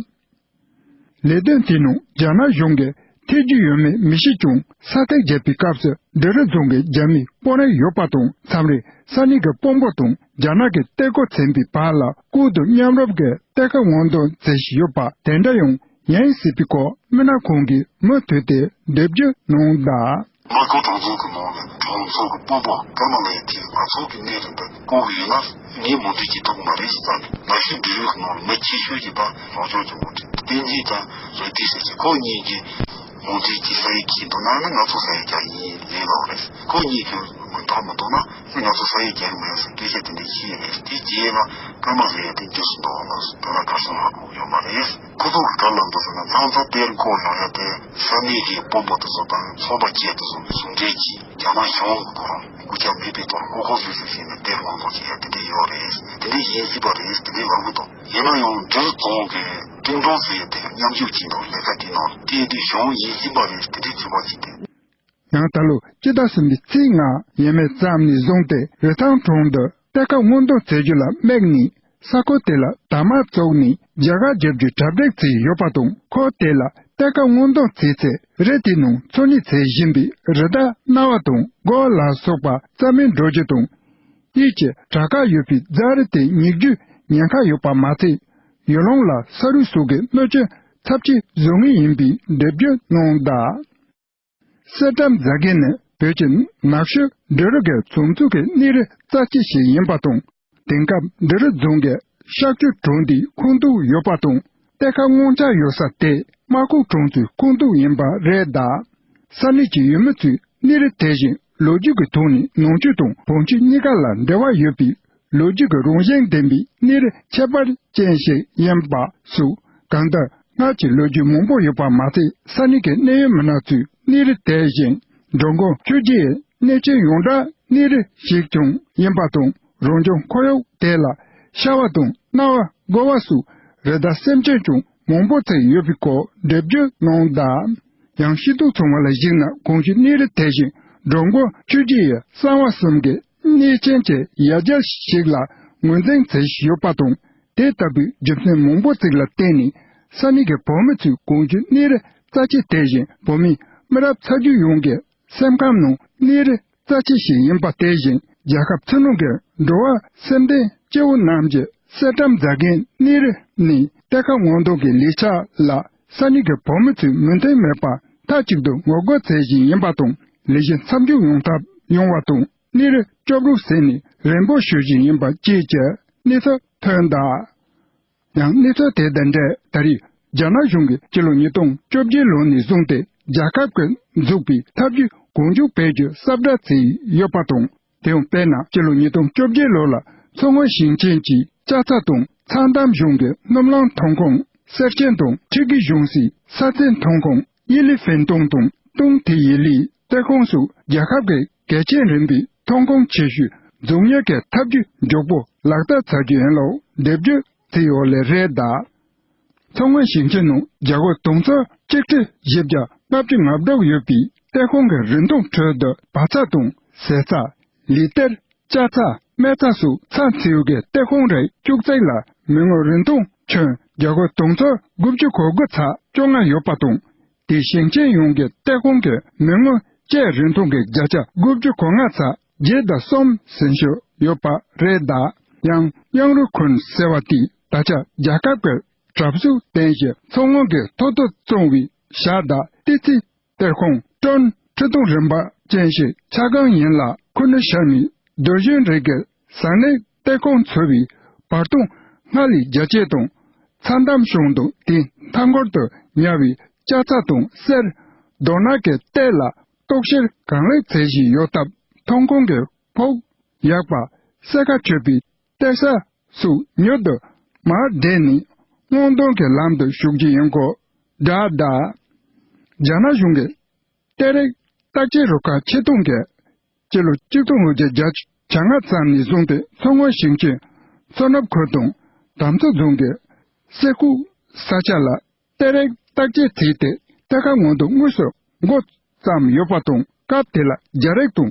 ལས་དོན་དེའི་ནང་རྒྱ་ནག་གཞུང་གིས་ཐེ་ཇུས་ཡོད་མེད་མི་ཤེས་ཀྱང་། ས་ཐིག་བརྒྱབ་པའི་སྐབས་སུ་འབྲི་རུ་རྫོང་གི་རྒྱ་མིའི་དཔོན་རིགས་ཡོད་པ་དང་། མཚམས་རེ་ས་གནས་ཀྱི་དཔོན་པོ་དང་རྒྱ་ནག་གི་གཏེར་རྒོད་ཚན་པའི་བར་ལ་བསྐོར་དུ་མཉམ་རུབ་ཀྱིས་གཏེར་ཁ་སྔོག་འདོན་བྱེད་བཞིན་ཡོད་པ། དེ་འདྲ་ཡང་ཡིན་སྲིད་པའི་སྐོར་མི་སྣ་ཁོང་གིས་མུ་མཐུད་དེ་འགྲེལ་བརྗོད་གནང་གདའ། མ་ཁོ་གྲོང་ཚོ་གི་ནང་ནས་གྲོང་ཚོ་གི་དཔོན་པོ་ཀརྨ་ལགས་ཀྱིས་ང་ཚོ་གི་གནས་རི་འདི་བསྐོར་གི་ཡོད་ན་ངས་མོས་མཐུན་བྱེད་ཐུབ་ཀྱི་མ་རེད་ཟེར་ཙང་། ནང་བཞིན་འབྲི་རུ་གི་ནང་ལ་མི་ཆེ་ཤོས་ཀྱི་ད་རང་སྐྱོང་ལྗོངས་མི་དེ་བསྟན་འཛིན་དང་རེ་ལྡེ་ཟེར་གྱི་ཁོ་གཉིས་ཀྱིས་མོས་མཐུན་གྱིས་ས་ཡིག་འཁྱེར་འདུག་ན་ནི་ང་ཚོ་ས་ཡིག་རྒྱག་ཡིན་ལབ་རེད། ཁོ་གཉིས་ཀྱིས་མོས་མཐུན་མི་འདུག་ན་ང་ཚོ་ས་ཡིག་རྒྱག་གི་མེད་ཟེར་སྐད་ཆ་དེ་འདྲ་བཤད་རེད། དེ་རྗེས་ལ་ཀརྨ་ཟེར་ཡ་དེ་འགྱུར་སོང་འདུག་ལབ་སོང་། དེ་ལ་གར་སོང་ཧ་གོ་ཡོད་མ་རེད། ཁོ་ཚོ་གི་ག་ལབ་འདུག་ཟེར་ན། ཚང་ཚང་གཏེར་འཁོར་ཡོང་ཡ་དེ་ས་གནས་ཀྱི་དཔོན་པོ་དེ་ཚོ་དང་ཚོགས་པ་བཅས་དེ་ཚོ་གི་ཟུང་འབྲེལ་གྱིས་རྒྱ་ནག་གཞུང་གི་ཁོ་རང་སྐུ་ཕྱྭ་མེད་པའི་ཐོག་ལ་མགོ་སྐོར་བཟོས་ཟེར་བྱས་ནས་གཏེར་སྔོག་འདོན་བྱེད་ཡ་དེ་འདྲ་ཡོད་རེད། དེ་འདྲ་ཡིན་སྲིད་པ་རེད། དེ་འདྲ་ལབ་གི་འདུག་ཡིན་ན་ཡང་འབྲི་རུ་རྫོང་གི་ཀྲིང་ཀྲུང་ཟེར་ཡ་དེ་མཉམ་ཞུགས་བྱས་འདུག་ལས་ཀ་དེའི་ནང་ལ་དེ་དུས་གཞུང་ཡིན་སྲིད་པ་རེད། དེ་འདྲའི་ཚོད་དཔག་བྱས་ཏེ། ཡང་ད་ལོ་སྤྱི་ཟླ་གསུམ་པའི་ཚེས་ལྔ་ཡས་མས་ཙམ་ནས་བཟུང་སྟེ་རི་ཐང་གྲོང་དུ་གཏེར་ཁ་སྔོག་འདོན་བྱེད་རྒྱུ་ལ་དམིགས་ནས། ས་ཁུལ་དེ་ལ་དར་དམར་བཙུགས་ནས་རྒྱ་གར་བརྒྱབ་རྒྱུའི་གྲ་སྒྲིག་བྱས་ཡོད་པ་དང་། ཁུལ་དེ་ལ་གཏེར་ཁ་སྔོག་འདོན་བྱས་ཚེ་རི་དེའི་ནང་འཚོ་གནས་བྱེད་བཞིན་པའི་རི་དྭགས་གནའ་བ་དང་དགོ་བ་ལ་སོགས་པ་རྩ་མེད་འགྲོ་རྒྱུ་དང་། གཡུས་ཀྱི་དྲ་ཁ་ཡོད་པའི་རྫ་རི་དེ་ཉིག་རྒྱུའི་ཉེན་ཁ་ཡོད་པ་མ་ཚད། ཡུལ་ལུང་ལ་ས་རུད་སོགས་ཀྱི་གནོད་སྐྱོན་ཚབས་ཆེ་བཟོ་ངེས་ཡིན་པའི་འགྲེལ་བརྗོད་གནང་གདའ། གསེར་ཊམ་རྫ་རྒན་ནི་བོད་ཀྱི་ནགས་ཤོད་འབྲི་རུ་གི་བྱང་ཕྱོགས་ཀྱི་གནས་རི་རྩ་ཆེ་ཞིག་ཡིན་པ་དང་། དེང་སྐབས་འབྲི་རུ་རྫོང་གི་ཤར་ཕྱོགས་གྲོང་སྡེའི་ཁོངས་གཏོགས་ཡོད་པ་དང་། གཏེར་ཁ་སྔོག་འཆར་ཡོད་ས་དེ་རྨ་ཁུག་གྲོང་ཚོའི་ཁོངས་གཏོགས་ཡིན་པ་རེད་གདའ། ས་གནས་ཀྱི་ཡུལ་མི་ཚོས་གནས་རི་དེ་བཞིན་ལོ་རྒྱུས་ཀྱི་ཐོག་ནས་ནང་ཆོས་དང་བང་ཆེན་གཉིས་ཀ་ལ་འབྲེལ་བ་ཡོད་པའི་ལོ་རྒྱུས་ཀྱི་རང་བཞིན་ལྡན་པའི་གནས་རི་ཁྱད་པར་ཅན་ཞིག་ཡིན་པ་སོགས། གང་ལྟར་སྔར་གྱི་ལོ་རྒྱུས་མང་པོ་ཡོད་པ་མ་ཚད། ས་གནས་ཀྱི་གནད་ཡོད་མི་སྣ་ཚོས་གནས་རི་དེ་བཞིན་འགྲོ་མགོན་ཆོས་རྒྱལ་གནས་ཆེན་ཡོངས་གྲགས་གནས་རི་ཞིག་ཀྱང་ཡིན་པ་དང་། རང་བྱུང་ཁོར་ཡུག་དེ་ལ་ཤ་བ་དང་གནའ་བ་དགོ་བ་སོགས་རི་དྭགས་སེམས་ཅན་ཀྱང་མང་པོ་ཚུད་ཡོད་པའི་སྐོར་འགྲེལ་བརྗོད་གནང་གདའ། ཡང་སྐྱིད་སྡུག་ཚང་བ་ལ་གཞིགས་ན། གོང་ཞུས་གནས་རི་དེ་བཞིན་འགྲོ་མགོན་ཆོས་རྒྱལ་གྱི་གསང་བ་གསུམ་གྱི་གནས་ཆེན་གྱི་ཡ་གྱལ་ཞིག་ལ་ངོས་འཛིན་བྱེད་བཞིན་ཡོད་པ་དང་། དེ་ལྟ་བུའི་རྒྱུ་མཚན་མང་པོ་ཅིག་ལ་བརྟེན་ནས། ས་གནས་ཀྱི་བོད་མི་ཚོས་གོང་ཞུས་གནས་རི་རྩ་ཆེ་དེ་བཞིན་བོད་མིའི་མི་རབས་ཚ་རྒྱུད་ཡོངས་ཀྱི་སེམས་ཁམས་ནང་གནས་རི་རྩ་ཆེ་ཞིག་ཡིན་པ་དེ་བཞིན། རྒྱལ་ཁབ་ཕྱི་ནང་གི་འགྲོ་བ་སེམས་ལྡན་སྐྱེ་བོ་རྣམས་ཀྱིས་གསེར་ཊམ་རྫ་རྒན་གནས་རི་ནས་གཏེར་ཁ་སྔོག་འདོན་གྱི་ལས་འཆར་ལ་ས་གནས་ཀྱི་བོད་མི་ཚོས་མོས་མཐུན་མེད་པར་མཐའ་གཅིག་ཏུ་ངོ་རྒོལ་བྱེད་བཞིན་ཡིན་པ་དང་། ལས་གཞི་མཚམས་འཇོག་ཡོང་ཐབས་ཡོང་བ་དང་། གནས་རི་སྐྱོབ་རོགས་ཟེར་ནས་རེ་འབོད་ཞུ་བཞིན་ཡིན་པ་བཅས་ཀྱི་གནས་ཚུལ་ཐོན་གདའ། ཡང་གནས་ཚུལ་དེ་དང་འབྲེལ། ད་རེས་རྒྱ་ནག་གཞུང་གིས་སྤྱི་ལོ་ཉིས་སྟོང་བཅོ་བརྒྱད་ལོ་ནས་བཟུང་སྟེ་རྒྱལ་ཁབ་ཀྱིས་འཛུགས་པའི་ཐབས་ཇུས་གང་མགྱོགས་སྤེལ་རྒྱུ་གསལ་བསྒྲགས་བྱས་ཡོད་པ་དང་། དེ་ཡང་དཔེར་ན། སྤྱི་ལོ་ཉིས་སྟོང་བཅོ་བརྒྱད་ལོ་ལ་མཚོ་སྔོན་ཞིང་ཆེན་གྱི་ལྕགས་རྩ་དང་ཚྭ་འདམ་གཞུང་གི་སྣུམ་རླངས་ཐོན་ཁུངས་གསེར་ཆེན་དང་། ཁྲི་ཀི་གཞུང་སའི་ས་རྩྭའི་ཐོན་ཁུངས་ཡི་ལི་ཧྥེན་ཏུང་དང་ཏུང་ཐི་ཡི་ལིའི་གཏེར་ཁུངས་སོགས་རྒྱལ་ཁབ་ཀྱི་གལ་ཆེན་རིམ་པའི་ཐོན་ཁུངས་ཆེ་ཤོས་འཛུགས་གཉེར་གྱི་ཐབས་ཇུས་མགྱོགས་པོ་ལག་བསྟར་བྱ་རྒྱུ་ཡིན་ལུགས་འགྲེལ་བརྗོད་བྱས་ཡོད་ལེ་རེད་གདའ། མཚོ་སྔོན་ཞིང་ཆེན་ནང་རྒྱ་སྒོར་དུང་ཕྱུར་གཅིག་ཁྲི་བཞི་བརྒྱ་ལྔ་བཅུ་ང་དྲུག་ཡོད་པའི་གཏེར་ཁུངས་ཀྱི་རིན་ཐང་ཁྲོད་དུ་བག་ཚ་དང་ཟས་ཚྭ། ལི་གཏེར། ལྕགས་ཚྭ། སྨན་ཚྭ་སོགས་ཚྭ་མཚེའུ་གི་གཏེར་ཁུངས་རིགས་བཅུ་གཅིག་ལ་མི་དངུལ་རིན་ཐང་ཁྱོན་རྒྱ་སྒོར་དུང་ཕྱུར་དགུ་བཅུ་གོ་དགུ་ཚེག་བཅོ་ལྔ་ཡོད་པ་དང་། དེས་ཞིང་ཆེན་ཡོངས་ཀྱི་གཏེར་ཁུངས་ཀྱི་མི་དངུལ་བཅས་རིན་ཐང་གི་བརྒྱ་ཆ་དགུ་བཅུ་གོ་ལྔ་ཚེག་བརྒྱད་དང་གསུམ་ཟིན་ཤོས་ཡོད་པ་རེད་གདའ། ཡང་གཡང་རུ་ཁུན་ཟེར་བ་དེས་ད་ཆ་རྒྱལ་ཁབ་ཀྱི་གྲབས་གཟུགས་བརྟེན་ཞིང་མཚོ་སྔོན་གྱི་ཐོག་ཏུ་བཙོང་བའི་ཞྭ་དང་ཏི་ཙི། གཏེར་ཁུངས་ཀྲོན་ཁྲི་སྟོང་རིམ་པ་ཅན་ཞིག་ཆ་གང་ཡིན་ལ། ཁུ་ནུ་ཤར་མའི་རྡོ་གཞོན་རིགས་ཀྱི་ཟངས་ནས་གཏེར་ཁུངས་འཚོལ་བའི་བར་སྟོང་སྔར་ལས་རྒྱ་སྐྱེད་དང་། ཚྭ་འདམ་གཞུང་དང་དེའི་མཐའ་འཁོར་དུ་ཉར་བའི་ལྕགས་ཚྭ་དང་གསེར། རྡོ་ནག་གི་གཏེར་ལ་གཏོགས་བཤེར་གང་ལེགས་བྱེད་བཞིན་ཡོད་སྟབས། ཐོན་ཁུངས་ཀྱི་ཕོགས་ཡག་པ། གསལ་ཁ་ཆོད་པའི་ གཏེར་ས་སུ་མྱུར་དུ་མར་བསྒྲིལ་ནས་སྔོག་འདོན་གྱི་ལམ་དུ་ཞུགས་ཀྱི་ཡིན་སྐོར་བསྒྲགས་གདའ། རྒྱ་ནག་གཞུང་གིས་གཏེར་རིགས་བརྟག་དཔྱད་རུ་ཁག་ཆེད་གཏོང་གིས་སྤྱི་ལོ་གཅིག་སྟོང་དགུ་བརྒྱ་བརྒྱད་ཅུ་གྱ་ལྔ་ཙམ་ནས་བཟུང་སྟེ་མཚོ་སྔོན་ཞིང་ཆེན་མཚོ་ནུབ་ཁུལ་དང་དམ་ཚོ་རྫོང་གི་སེ་ཁུག་ས་ཆ་ལ་གཏེར་རིགས་བརྟག་དཔྱད་བྱས་ཏེ་གཏེར་ཁ་སྔོག་འདོན་དངོས་སུ་འགོ་བརྩམས་ཡོད་པ་དང་། སྐབས་དེ་ལ་རྒྱ་རིགས་དང་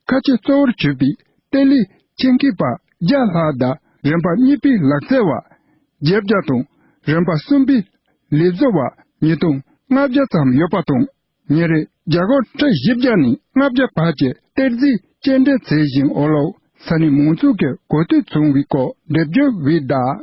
ཁ་ཆེ་གཙོ་བོར་གྱུར་པའི་གཏེར་ལས་ཆེད་མཁས་པ་བརྒྱ་ལྷག་དང་། རིམ་པ་གཉིས་པའི་ལག་རྩལ་བ་བརྒྱད་བརྒྱ་དང་། རིམ་པ་གསུམ་པའི་ལས་བཟོ་བ་ཉིས་སྟོང་ལྔ་བརྒྱ་ཙམ་ཡོད་པ་དང་། ཉིན་རེར་རྒྱ་སྒོར་ཁྲི་བཞི་བརྒྱ་ནས་ལྔ་བརྒྱ་བར་གྱི་གཏེར་རྫས་སྐྱེལ་འདྲེན་བྱེད་བཞིན་ཡོད་ལུགས་ས་གནས་མང་ཚོགས་ཀྱིས་གོ་ཐོས་བྱུང་བའི་སྐོར་འགྲེལ་བརྗོད་འོད་བཏང་།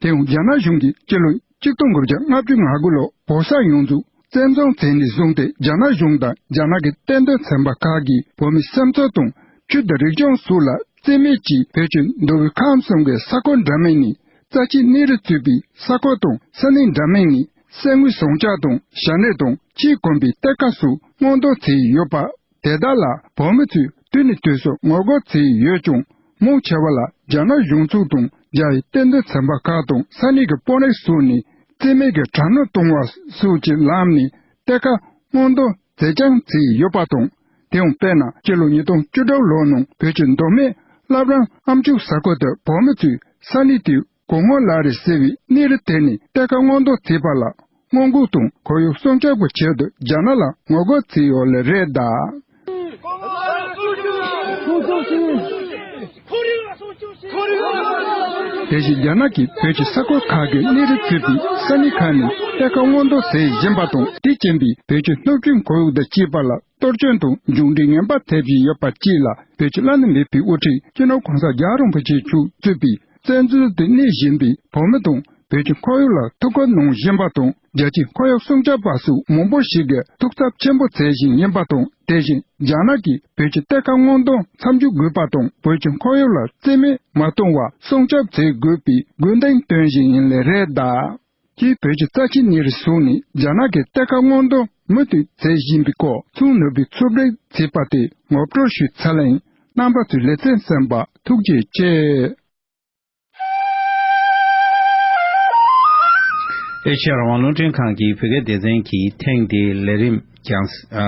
དེ་ཡང་རྒྱ་ནག་གཞུང་གིས་སྤྱི་ལོ་གཅིག་སྟོང་དགུ་བརྒྱ་ལྔ་བཅུ་ང་དགུ་ལོར་བོད་ས་ཡོངས་རྫོགས་བཙན་བཟུང་བྱས་ནས་བཟུང་སྟེ། རྒྱ་ནག་གཞུང་དང་རྒྱ་ནག་གི་གཏན་དོན་ཚན་པ་ཁག་གིས་བོད་མིའི་སེམས་ཚོར་དང་ཆོས་དང་རིག་གཞུང་སོགས་ལ་བརྩི་མེད་ཀྱིས་བོད་ཀྱི་མདོ་དབུས་ཁམས་གསུམ་གྱི་ས་ཁུལ་འདྲ་མིན་ནས་རྩ་ཆེའི་གནས་རི་གཙོས་པའི་ས་ཁུལ་དང་ས་གནས་འདྲ་མིན་ནས་གསེར་དངུལ་ཟངས་ལྕགས་དང་ཞྭ་ནས་དང་ཆས་གོན་པའི་གཏེར་ཁ་སོགས་སྔོག་འདོན་བྱས་ཡོད་པ། དེ་དག་ལ་བོད་མི་ཚོས་དུས་ནས་དུས་སུ་ངོ་རྒོལ་བྱས་ཡོད་ཀྱང་། མང་ཆེ་བ་ལ་རྒྱ་ནག་གཞུང་ཚོགས་དང་རྒྱ་ཡི་གཏན་དོན་ཚན་པ་ཁག་དང་ས་གནས་ཀྱི་དཔོན་རིགས་སོགས་ནས་བརྩི་མེད་ཀྱི་དྲག་གནོན་གཏོང་བ་སོགས་ཀྱི་ལམ་ནས་གཏེར་ཁ་སྔོག་འདོན་མཛེས་རྐྱང་བྱས་ཡོད་པ་དང་། དེ་ཡང་དཔེར་ན། སྤྱི་ལོ་ཉིས་སྟོང་བཅུ་དྲུག་ལོ་ནང་བོད་ཀྱི་མདོ་སྨད་བླ་བྲང་ཨ་མཆོག་ས་ཁུལ་དུ་བོད་མི་ཚོས་ས་གནས་དེའི་གོང་ངོ་ལ་རི་ཟེར་བའི་གནས་རི་དེ་ནས་གཏེར་ཁ་སྔོག་འདོན་བྱས་པ་ལ་སྔོན་འགོག་དང་ཁོར་ཡུག་སྲུང་སྐྱོབ་ཀྱི་ཆེད་དུ་རྒྱ་ནག་ལ་ངོ་རྒོལ་བྱས་ཡོད་ལེ་རེད་གདའ། དེ་བཞིན་རྒྱ་ནག་གིས་བོད་ཀྱི་ས་ཁུལ་ཁག་གི་གནས་རི་གཙོས་པའི་ས་གནས་ཁག་ནས་གཏེར་ཁ་སྔོག་འདོན་བྱེད་བཞིན་པ་དང་། དེས་རྐྱེན་པས་བོད་ཀྱི་སྣོད་བཅུད་ཁོར་ཡུག་དང་བཅས་པ་ལ་གཏོར་སྐྱོན་དང་མཇུག་འབྲས་ངན་པ་ཐེབས་བཞིན་ཡོད་པ་བཅས་ལ། བོད་ཀྱི་བླ་ན་མེད་པའི་དབུ་ཁྲིད་སྤྱི་ནོར་གོང་ས་རྒྱལ་བ་རིན་པོ་ཆེ་མཆོག་གཙོས་པའི་བཙན་འཛུལ་དུ་གནས་བཞིན་པའི་བོད་མི་དང་། བོད་ཀྱི་ཁོར་ཡུག་ལ་ཐུགས་ཁུར་གནང་བཞིན་པ་དང་། རྒྱལ་སྤྱིའི་ཁོར་ཡུག་སྲུང་སྐྱོབ་པ་སོགས་མང་པོ་ཞིག་གིས་ཐུགས་འཚབ་ཆེན་པོ་བྱེད་བཞིན་ཡིན་པ་དང་། དེ་བཞིན་རྒྱ་ནག་གིས་བོད་ཀྱི་གཏེར་ཁ་སྔོག་འདོན་མཚམས་འཇོག་དགོས་པ་དང་། བོད་ཀྱི་ཁོར་ཡུག་ལ་རྩིས་མེད་མ་གཏོང་བར་སྲུང་སྐྱོབ་བྱེད་དགོས་པའི་དགོས་འདུན་བཏོན་བཞིན་ཡིན་ལེ་རེད་གདའ། ཀྱིས་བོད་ཀྱི་རྩ་ཆེའི་གནས་རི་སོགས་ནས་རྒྱ་ནག་གི་གཏེར་ཁ་སྔོག་འདོན་མུ་མཐུད་བྱེད་བཞིན་པའི་སྐོར་ཚོགས་ནུས་པའི་ཚོད་དཔག་བྱས་པ་དེ་ངོ་སྤྲོད་ཞུས་ཚར་ལེ་ཡིན། རྣམ་པ་ཚོས་ལེ་ཚན་གསན་པར་ཐུགས་རྗེ་ཆེ། ཨེ་ཤ་ཡ་རང་དབང་རླུང་འཕྲིན་ཁང་གི་བོད་སྐད་སྡེ་ཚན་གྱིས་ཐེངས་འདིའི་ལས་རིམ་རྒྱང་ཨ་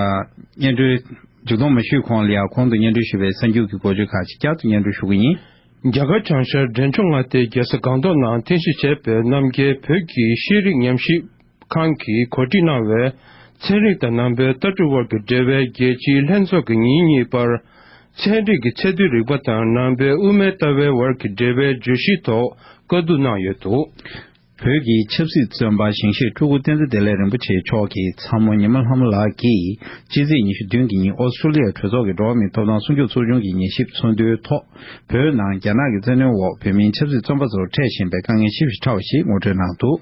སྙན་སྒྲོན་མཇུག་སྡོམ་མ་ཞུས་གོང་ལ། ཡང་གོང་དུ་སྙན་སྒྲོན་ཞུས་པའི་གསར་འགྱུར་གྱི་འགོ་བརྗོད་ཁག་ཅིག་བསྐྱར་དུ་སྙན་སྒྲོན་ཞུ་གི་ཡིན། རྒྱ་གར་བྱང་ཤར་འབྲས་ལྗོངས་མངའ་སྡེའི་རྒྱལ་ས་སྒང་ཏོག་ནང་རྟེན་གཞི་བྱས་པའི་རྣམ་རྒྱལ་བོད་ཀྱི་ཤེས་རིག་ཉམས་ཞིབ་ཁང་གིས་གོ་སྒྲིག་གནང་བའི་ཚན་རིག་དང་ནང་པའི་ལྟ་གྲུབ་དབར་གྱི་འབྲེལ་བའི་རྒྱལ་སྤྱིའི་ལྷན་ཚོགས་ཀྱི་ཉིན་གཉིས་པར། ཚན་རིག་གི་ཚད་རྡུལ་རིག་པ་དང་ནང་པའི་དབུ་མའི་ལྟ་བའི་དབར་གྱི་འབྲེལ་བའི་བརྗོད་གཞིའི་ཐོག་བཀའ་བསྡུར་གནང་ཡོད་འདུག། བོད་ཀྱི་ཆབ་སྲིད་བཙོན་པ་ཞིང་གཤེགས་སྤྲུལ་སྐུ་བསྟན་འཛིན་བདེ་ལེགས་རིན་པོ་ཆེ་མཆོག་གིས་ཚ་མོ་ཉི་མ་ལྷ་མོ་ལགས་ཀྱིས་སྤྱི་ཚེས་ཉི་ཤུ་བདུན་གྱི་ཉིན་ཨོ་སི་ཀྲོ་ལི་ཡའི་གྲོས་ཚོགས་ཀྱི་འགྲོ་བ་མིའི་ཐོབ་ཐང་སྲུང་སྐྱོབ་ཚོགས་ཆུང་གི་ཉན་ཞིབ་ཚོགས་འདུའི་ཐོག། བོད་ནང་རྒྱ་ནག་གི་བཙན་གནོན་འོག་བོད་མིའི་ཆབ་སྲིད་བཙོན་པ་ཚོར་འཕྲད་བཞིན་པའི་དཀའ་ངལ་ཞིབ་ཕྲ་བ་ཞིག་ངོ་སྤྲོད་གནང་འདུག།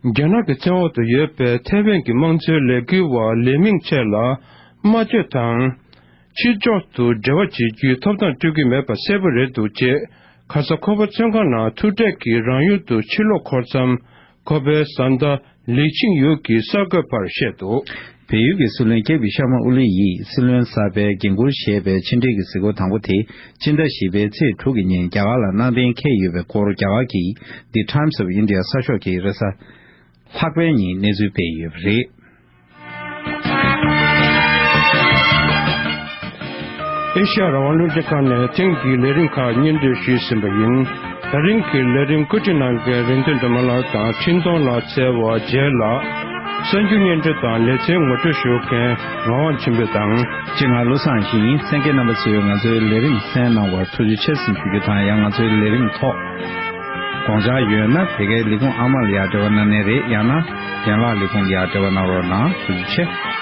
རྒྱ་ནག་གི་བཙན་འོག་ཏུ་ཡོད་པའི་ཐའེ་ཝན་གྱི་དམངས་གཙོའི་ལས་འགུལ་བ་ལི་མིང་ཆེ་ལ་སྨྲ་བརྗོད་དང་། ཕྱི་ཕྱོགས་སུ་འབྲེལ་བ་བྱེད་རྒྱུའི་ཐོབ་ཐང་སྤྲོད་ཀྱི་མེད་པ་གསལ་པོ་རེད་འདུག་ཅེས། ཁ་ས་ཁོ་པ་བཙོན་ཁང་ནང་ཐུག་འཕྲད་ཀྱིས་རང་ཡུལ་དུ་ཕྱིར་ལོག་འཁོར་མཚམས། ཁོ་པའི་བཟའ་ཟླ་ལི་ཆིང་ཡུ་གིས་གསར་འགོད་པར་བཤད་འདུག། བལ་ཡུལ་གྱི་སྲིད་བློན་ཀེ་པི་ཤར་མ་ཨོ་ལི་ཡིས་སྲིད་བློན་གསར་པའི་འགན་འཁུར་བཞེས་པའི་ཕྱི་འབྲེལ་གྱི་གཟིགས་སྐོར་དང་པོ་དེ་ཕྱི་ཟླ་བཞི་པའི་ཚེས་དྲུག་གི་ཉིན་རྒྱ་གར་ལ་གནང་གཏན་འཁེལ་ཡོད་པའི་སྐོར། རྒྱ་གར་གྱི་The Times of India གསར་ཤོག་གིས་རེས་གཟའ་ལྷག་པའི་ཉིན་གནས་ཚུལ་སྤེལ་ཡོད་པ་རེད། ཨེ་ཤ་ཡ་རང་དབང་རླུང་འཕྲིན་ཁང་ནས་ཐེངས་འདིའི་ལས་རིམ་ཁག་སྙན་སྒྲོན་ཞུས་ཟིན་པ་ཡིན། ད་རིང་གི་ལས་རིམ་བཀོད་སྒྲིག་གནང་མཁན་རིན་ཐོན་སྒྲོལ་མ་ལགས་དང་འཕྲིན་གཏོང་ལ་འཚོལ་བ་རྒྱལ་ལགས། གསར་འགྱུར་སྙན་སྒྲོན་དང་ལེ་ཚན་ངོ་སྤྲོད་ཞུ་མཁན་ངག་དབང་ཆོས་འཕེལ་དང་། ཅེས་ང་བློ་བཟང་ཡེ་ཤེས་ཡིན། གསན་མཁན་རྣམ་པ་ཚོས་ང་ཚོའི་ལས་རིམ་གསན་གནང་བར་ཐུགས་རྗེ་ཆེ་ཟེར་ཞུ་རྒྱུ་དང་། ཡང་ང་ཚོའི་ལས་རིམ་ཐོག་དགོངས་འཆར་ཡོད་ན་བོད་སྐད་ལས་ཁུངས་ཨ་མ་ལ་ཡང་འབྲེལ་བ་གནང་ནི་རེད། ཡང་ན་རྒན་ལགས་ལས་ཁུངས་ལ་ཡང་འབྲེལ་བ་གནང་རོགས་གནང་། ཐུགས་རྗེ་ཆེ།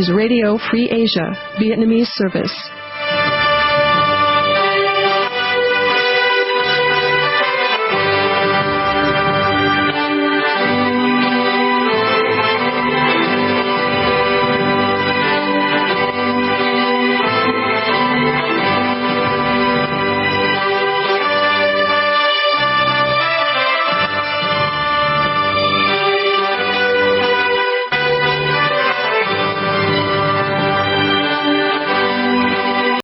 Radio Free Asia, Vietnamese service.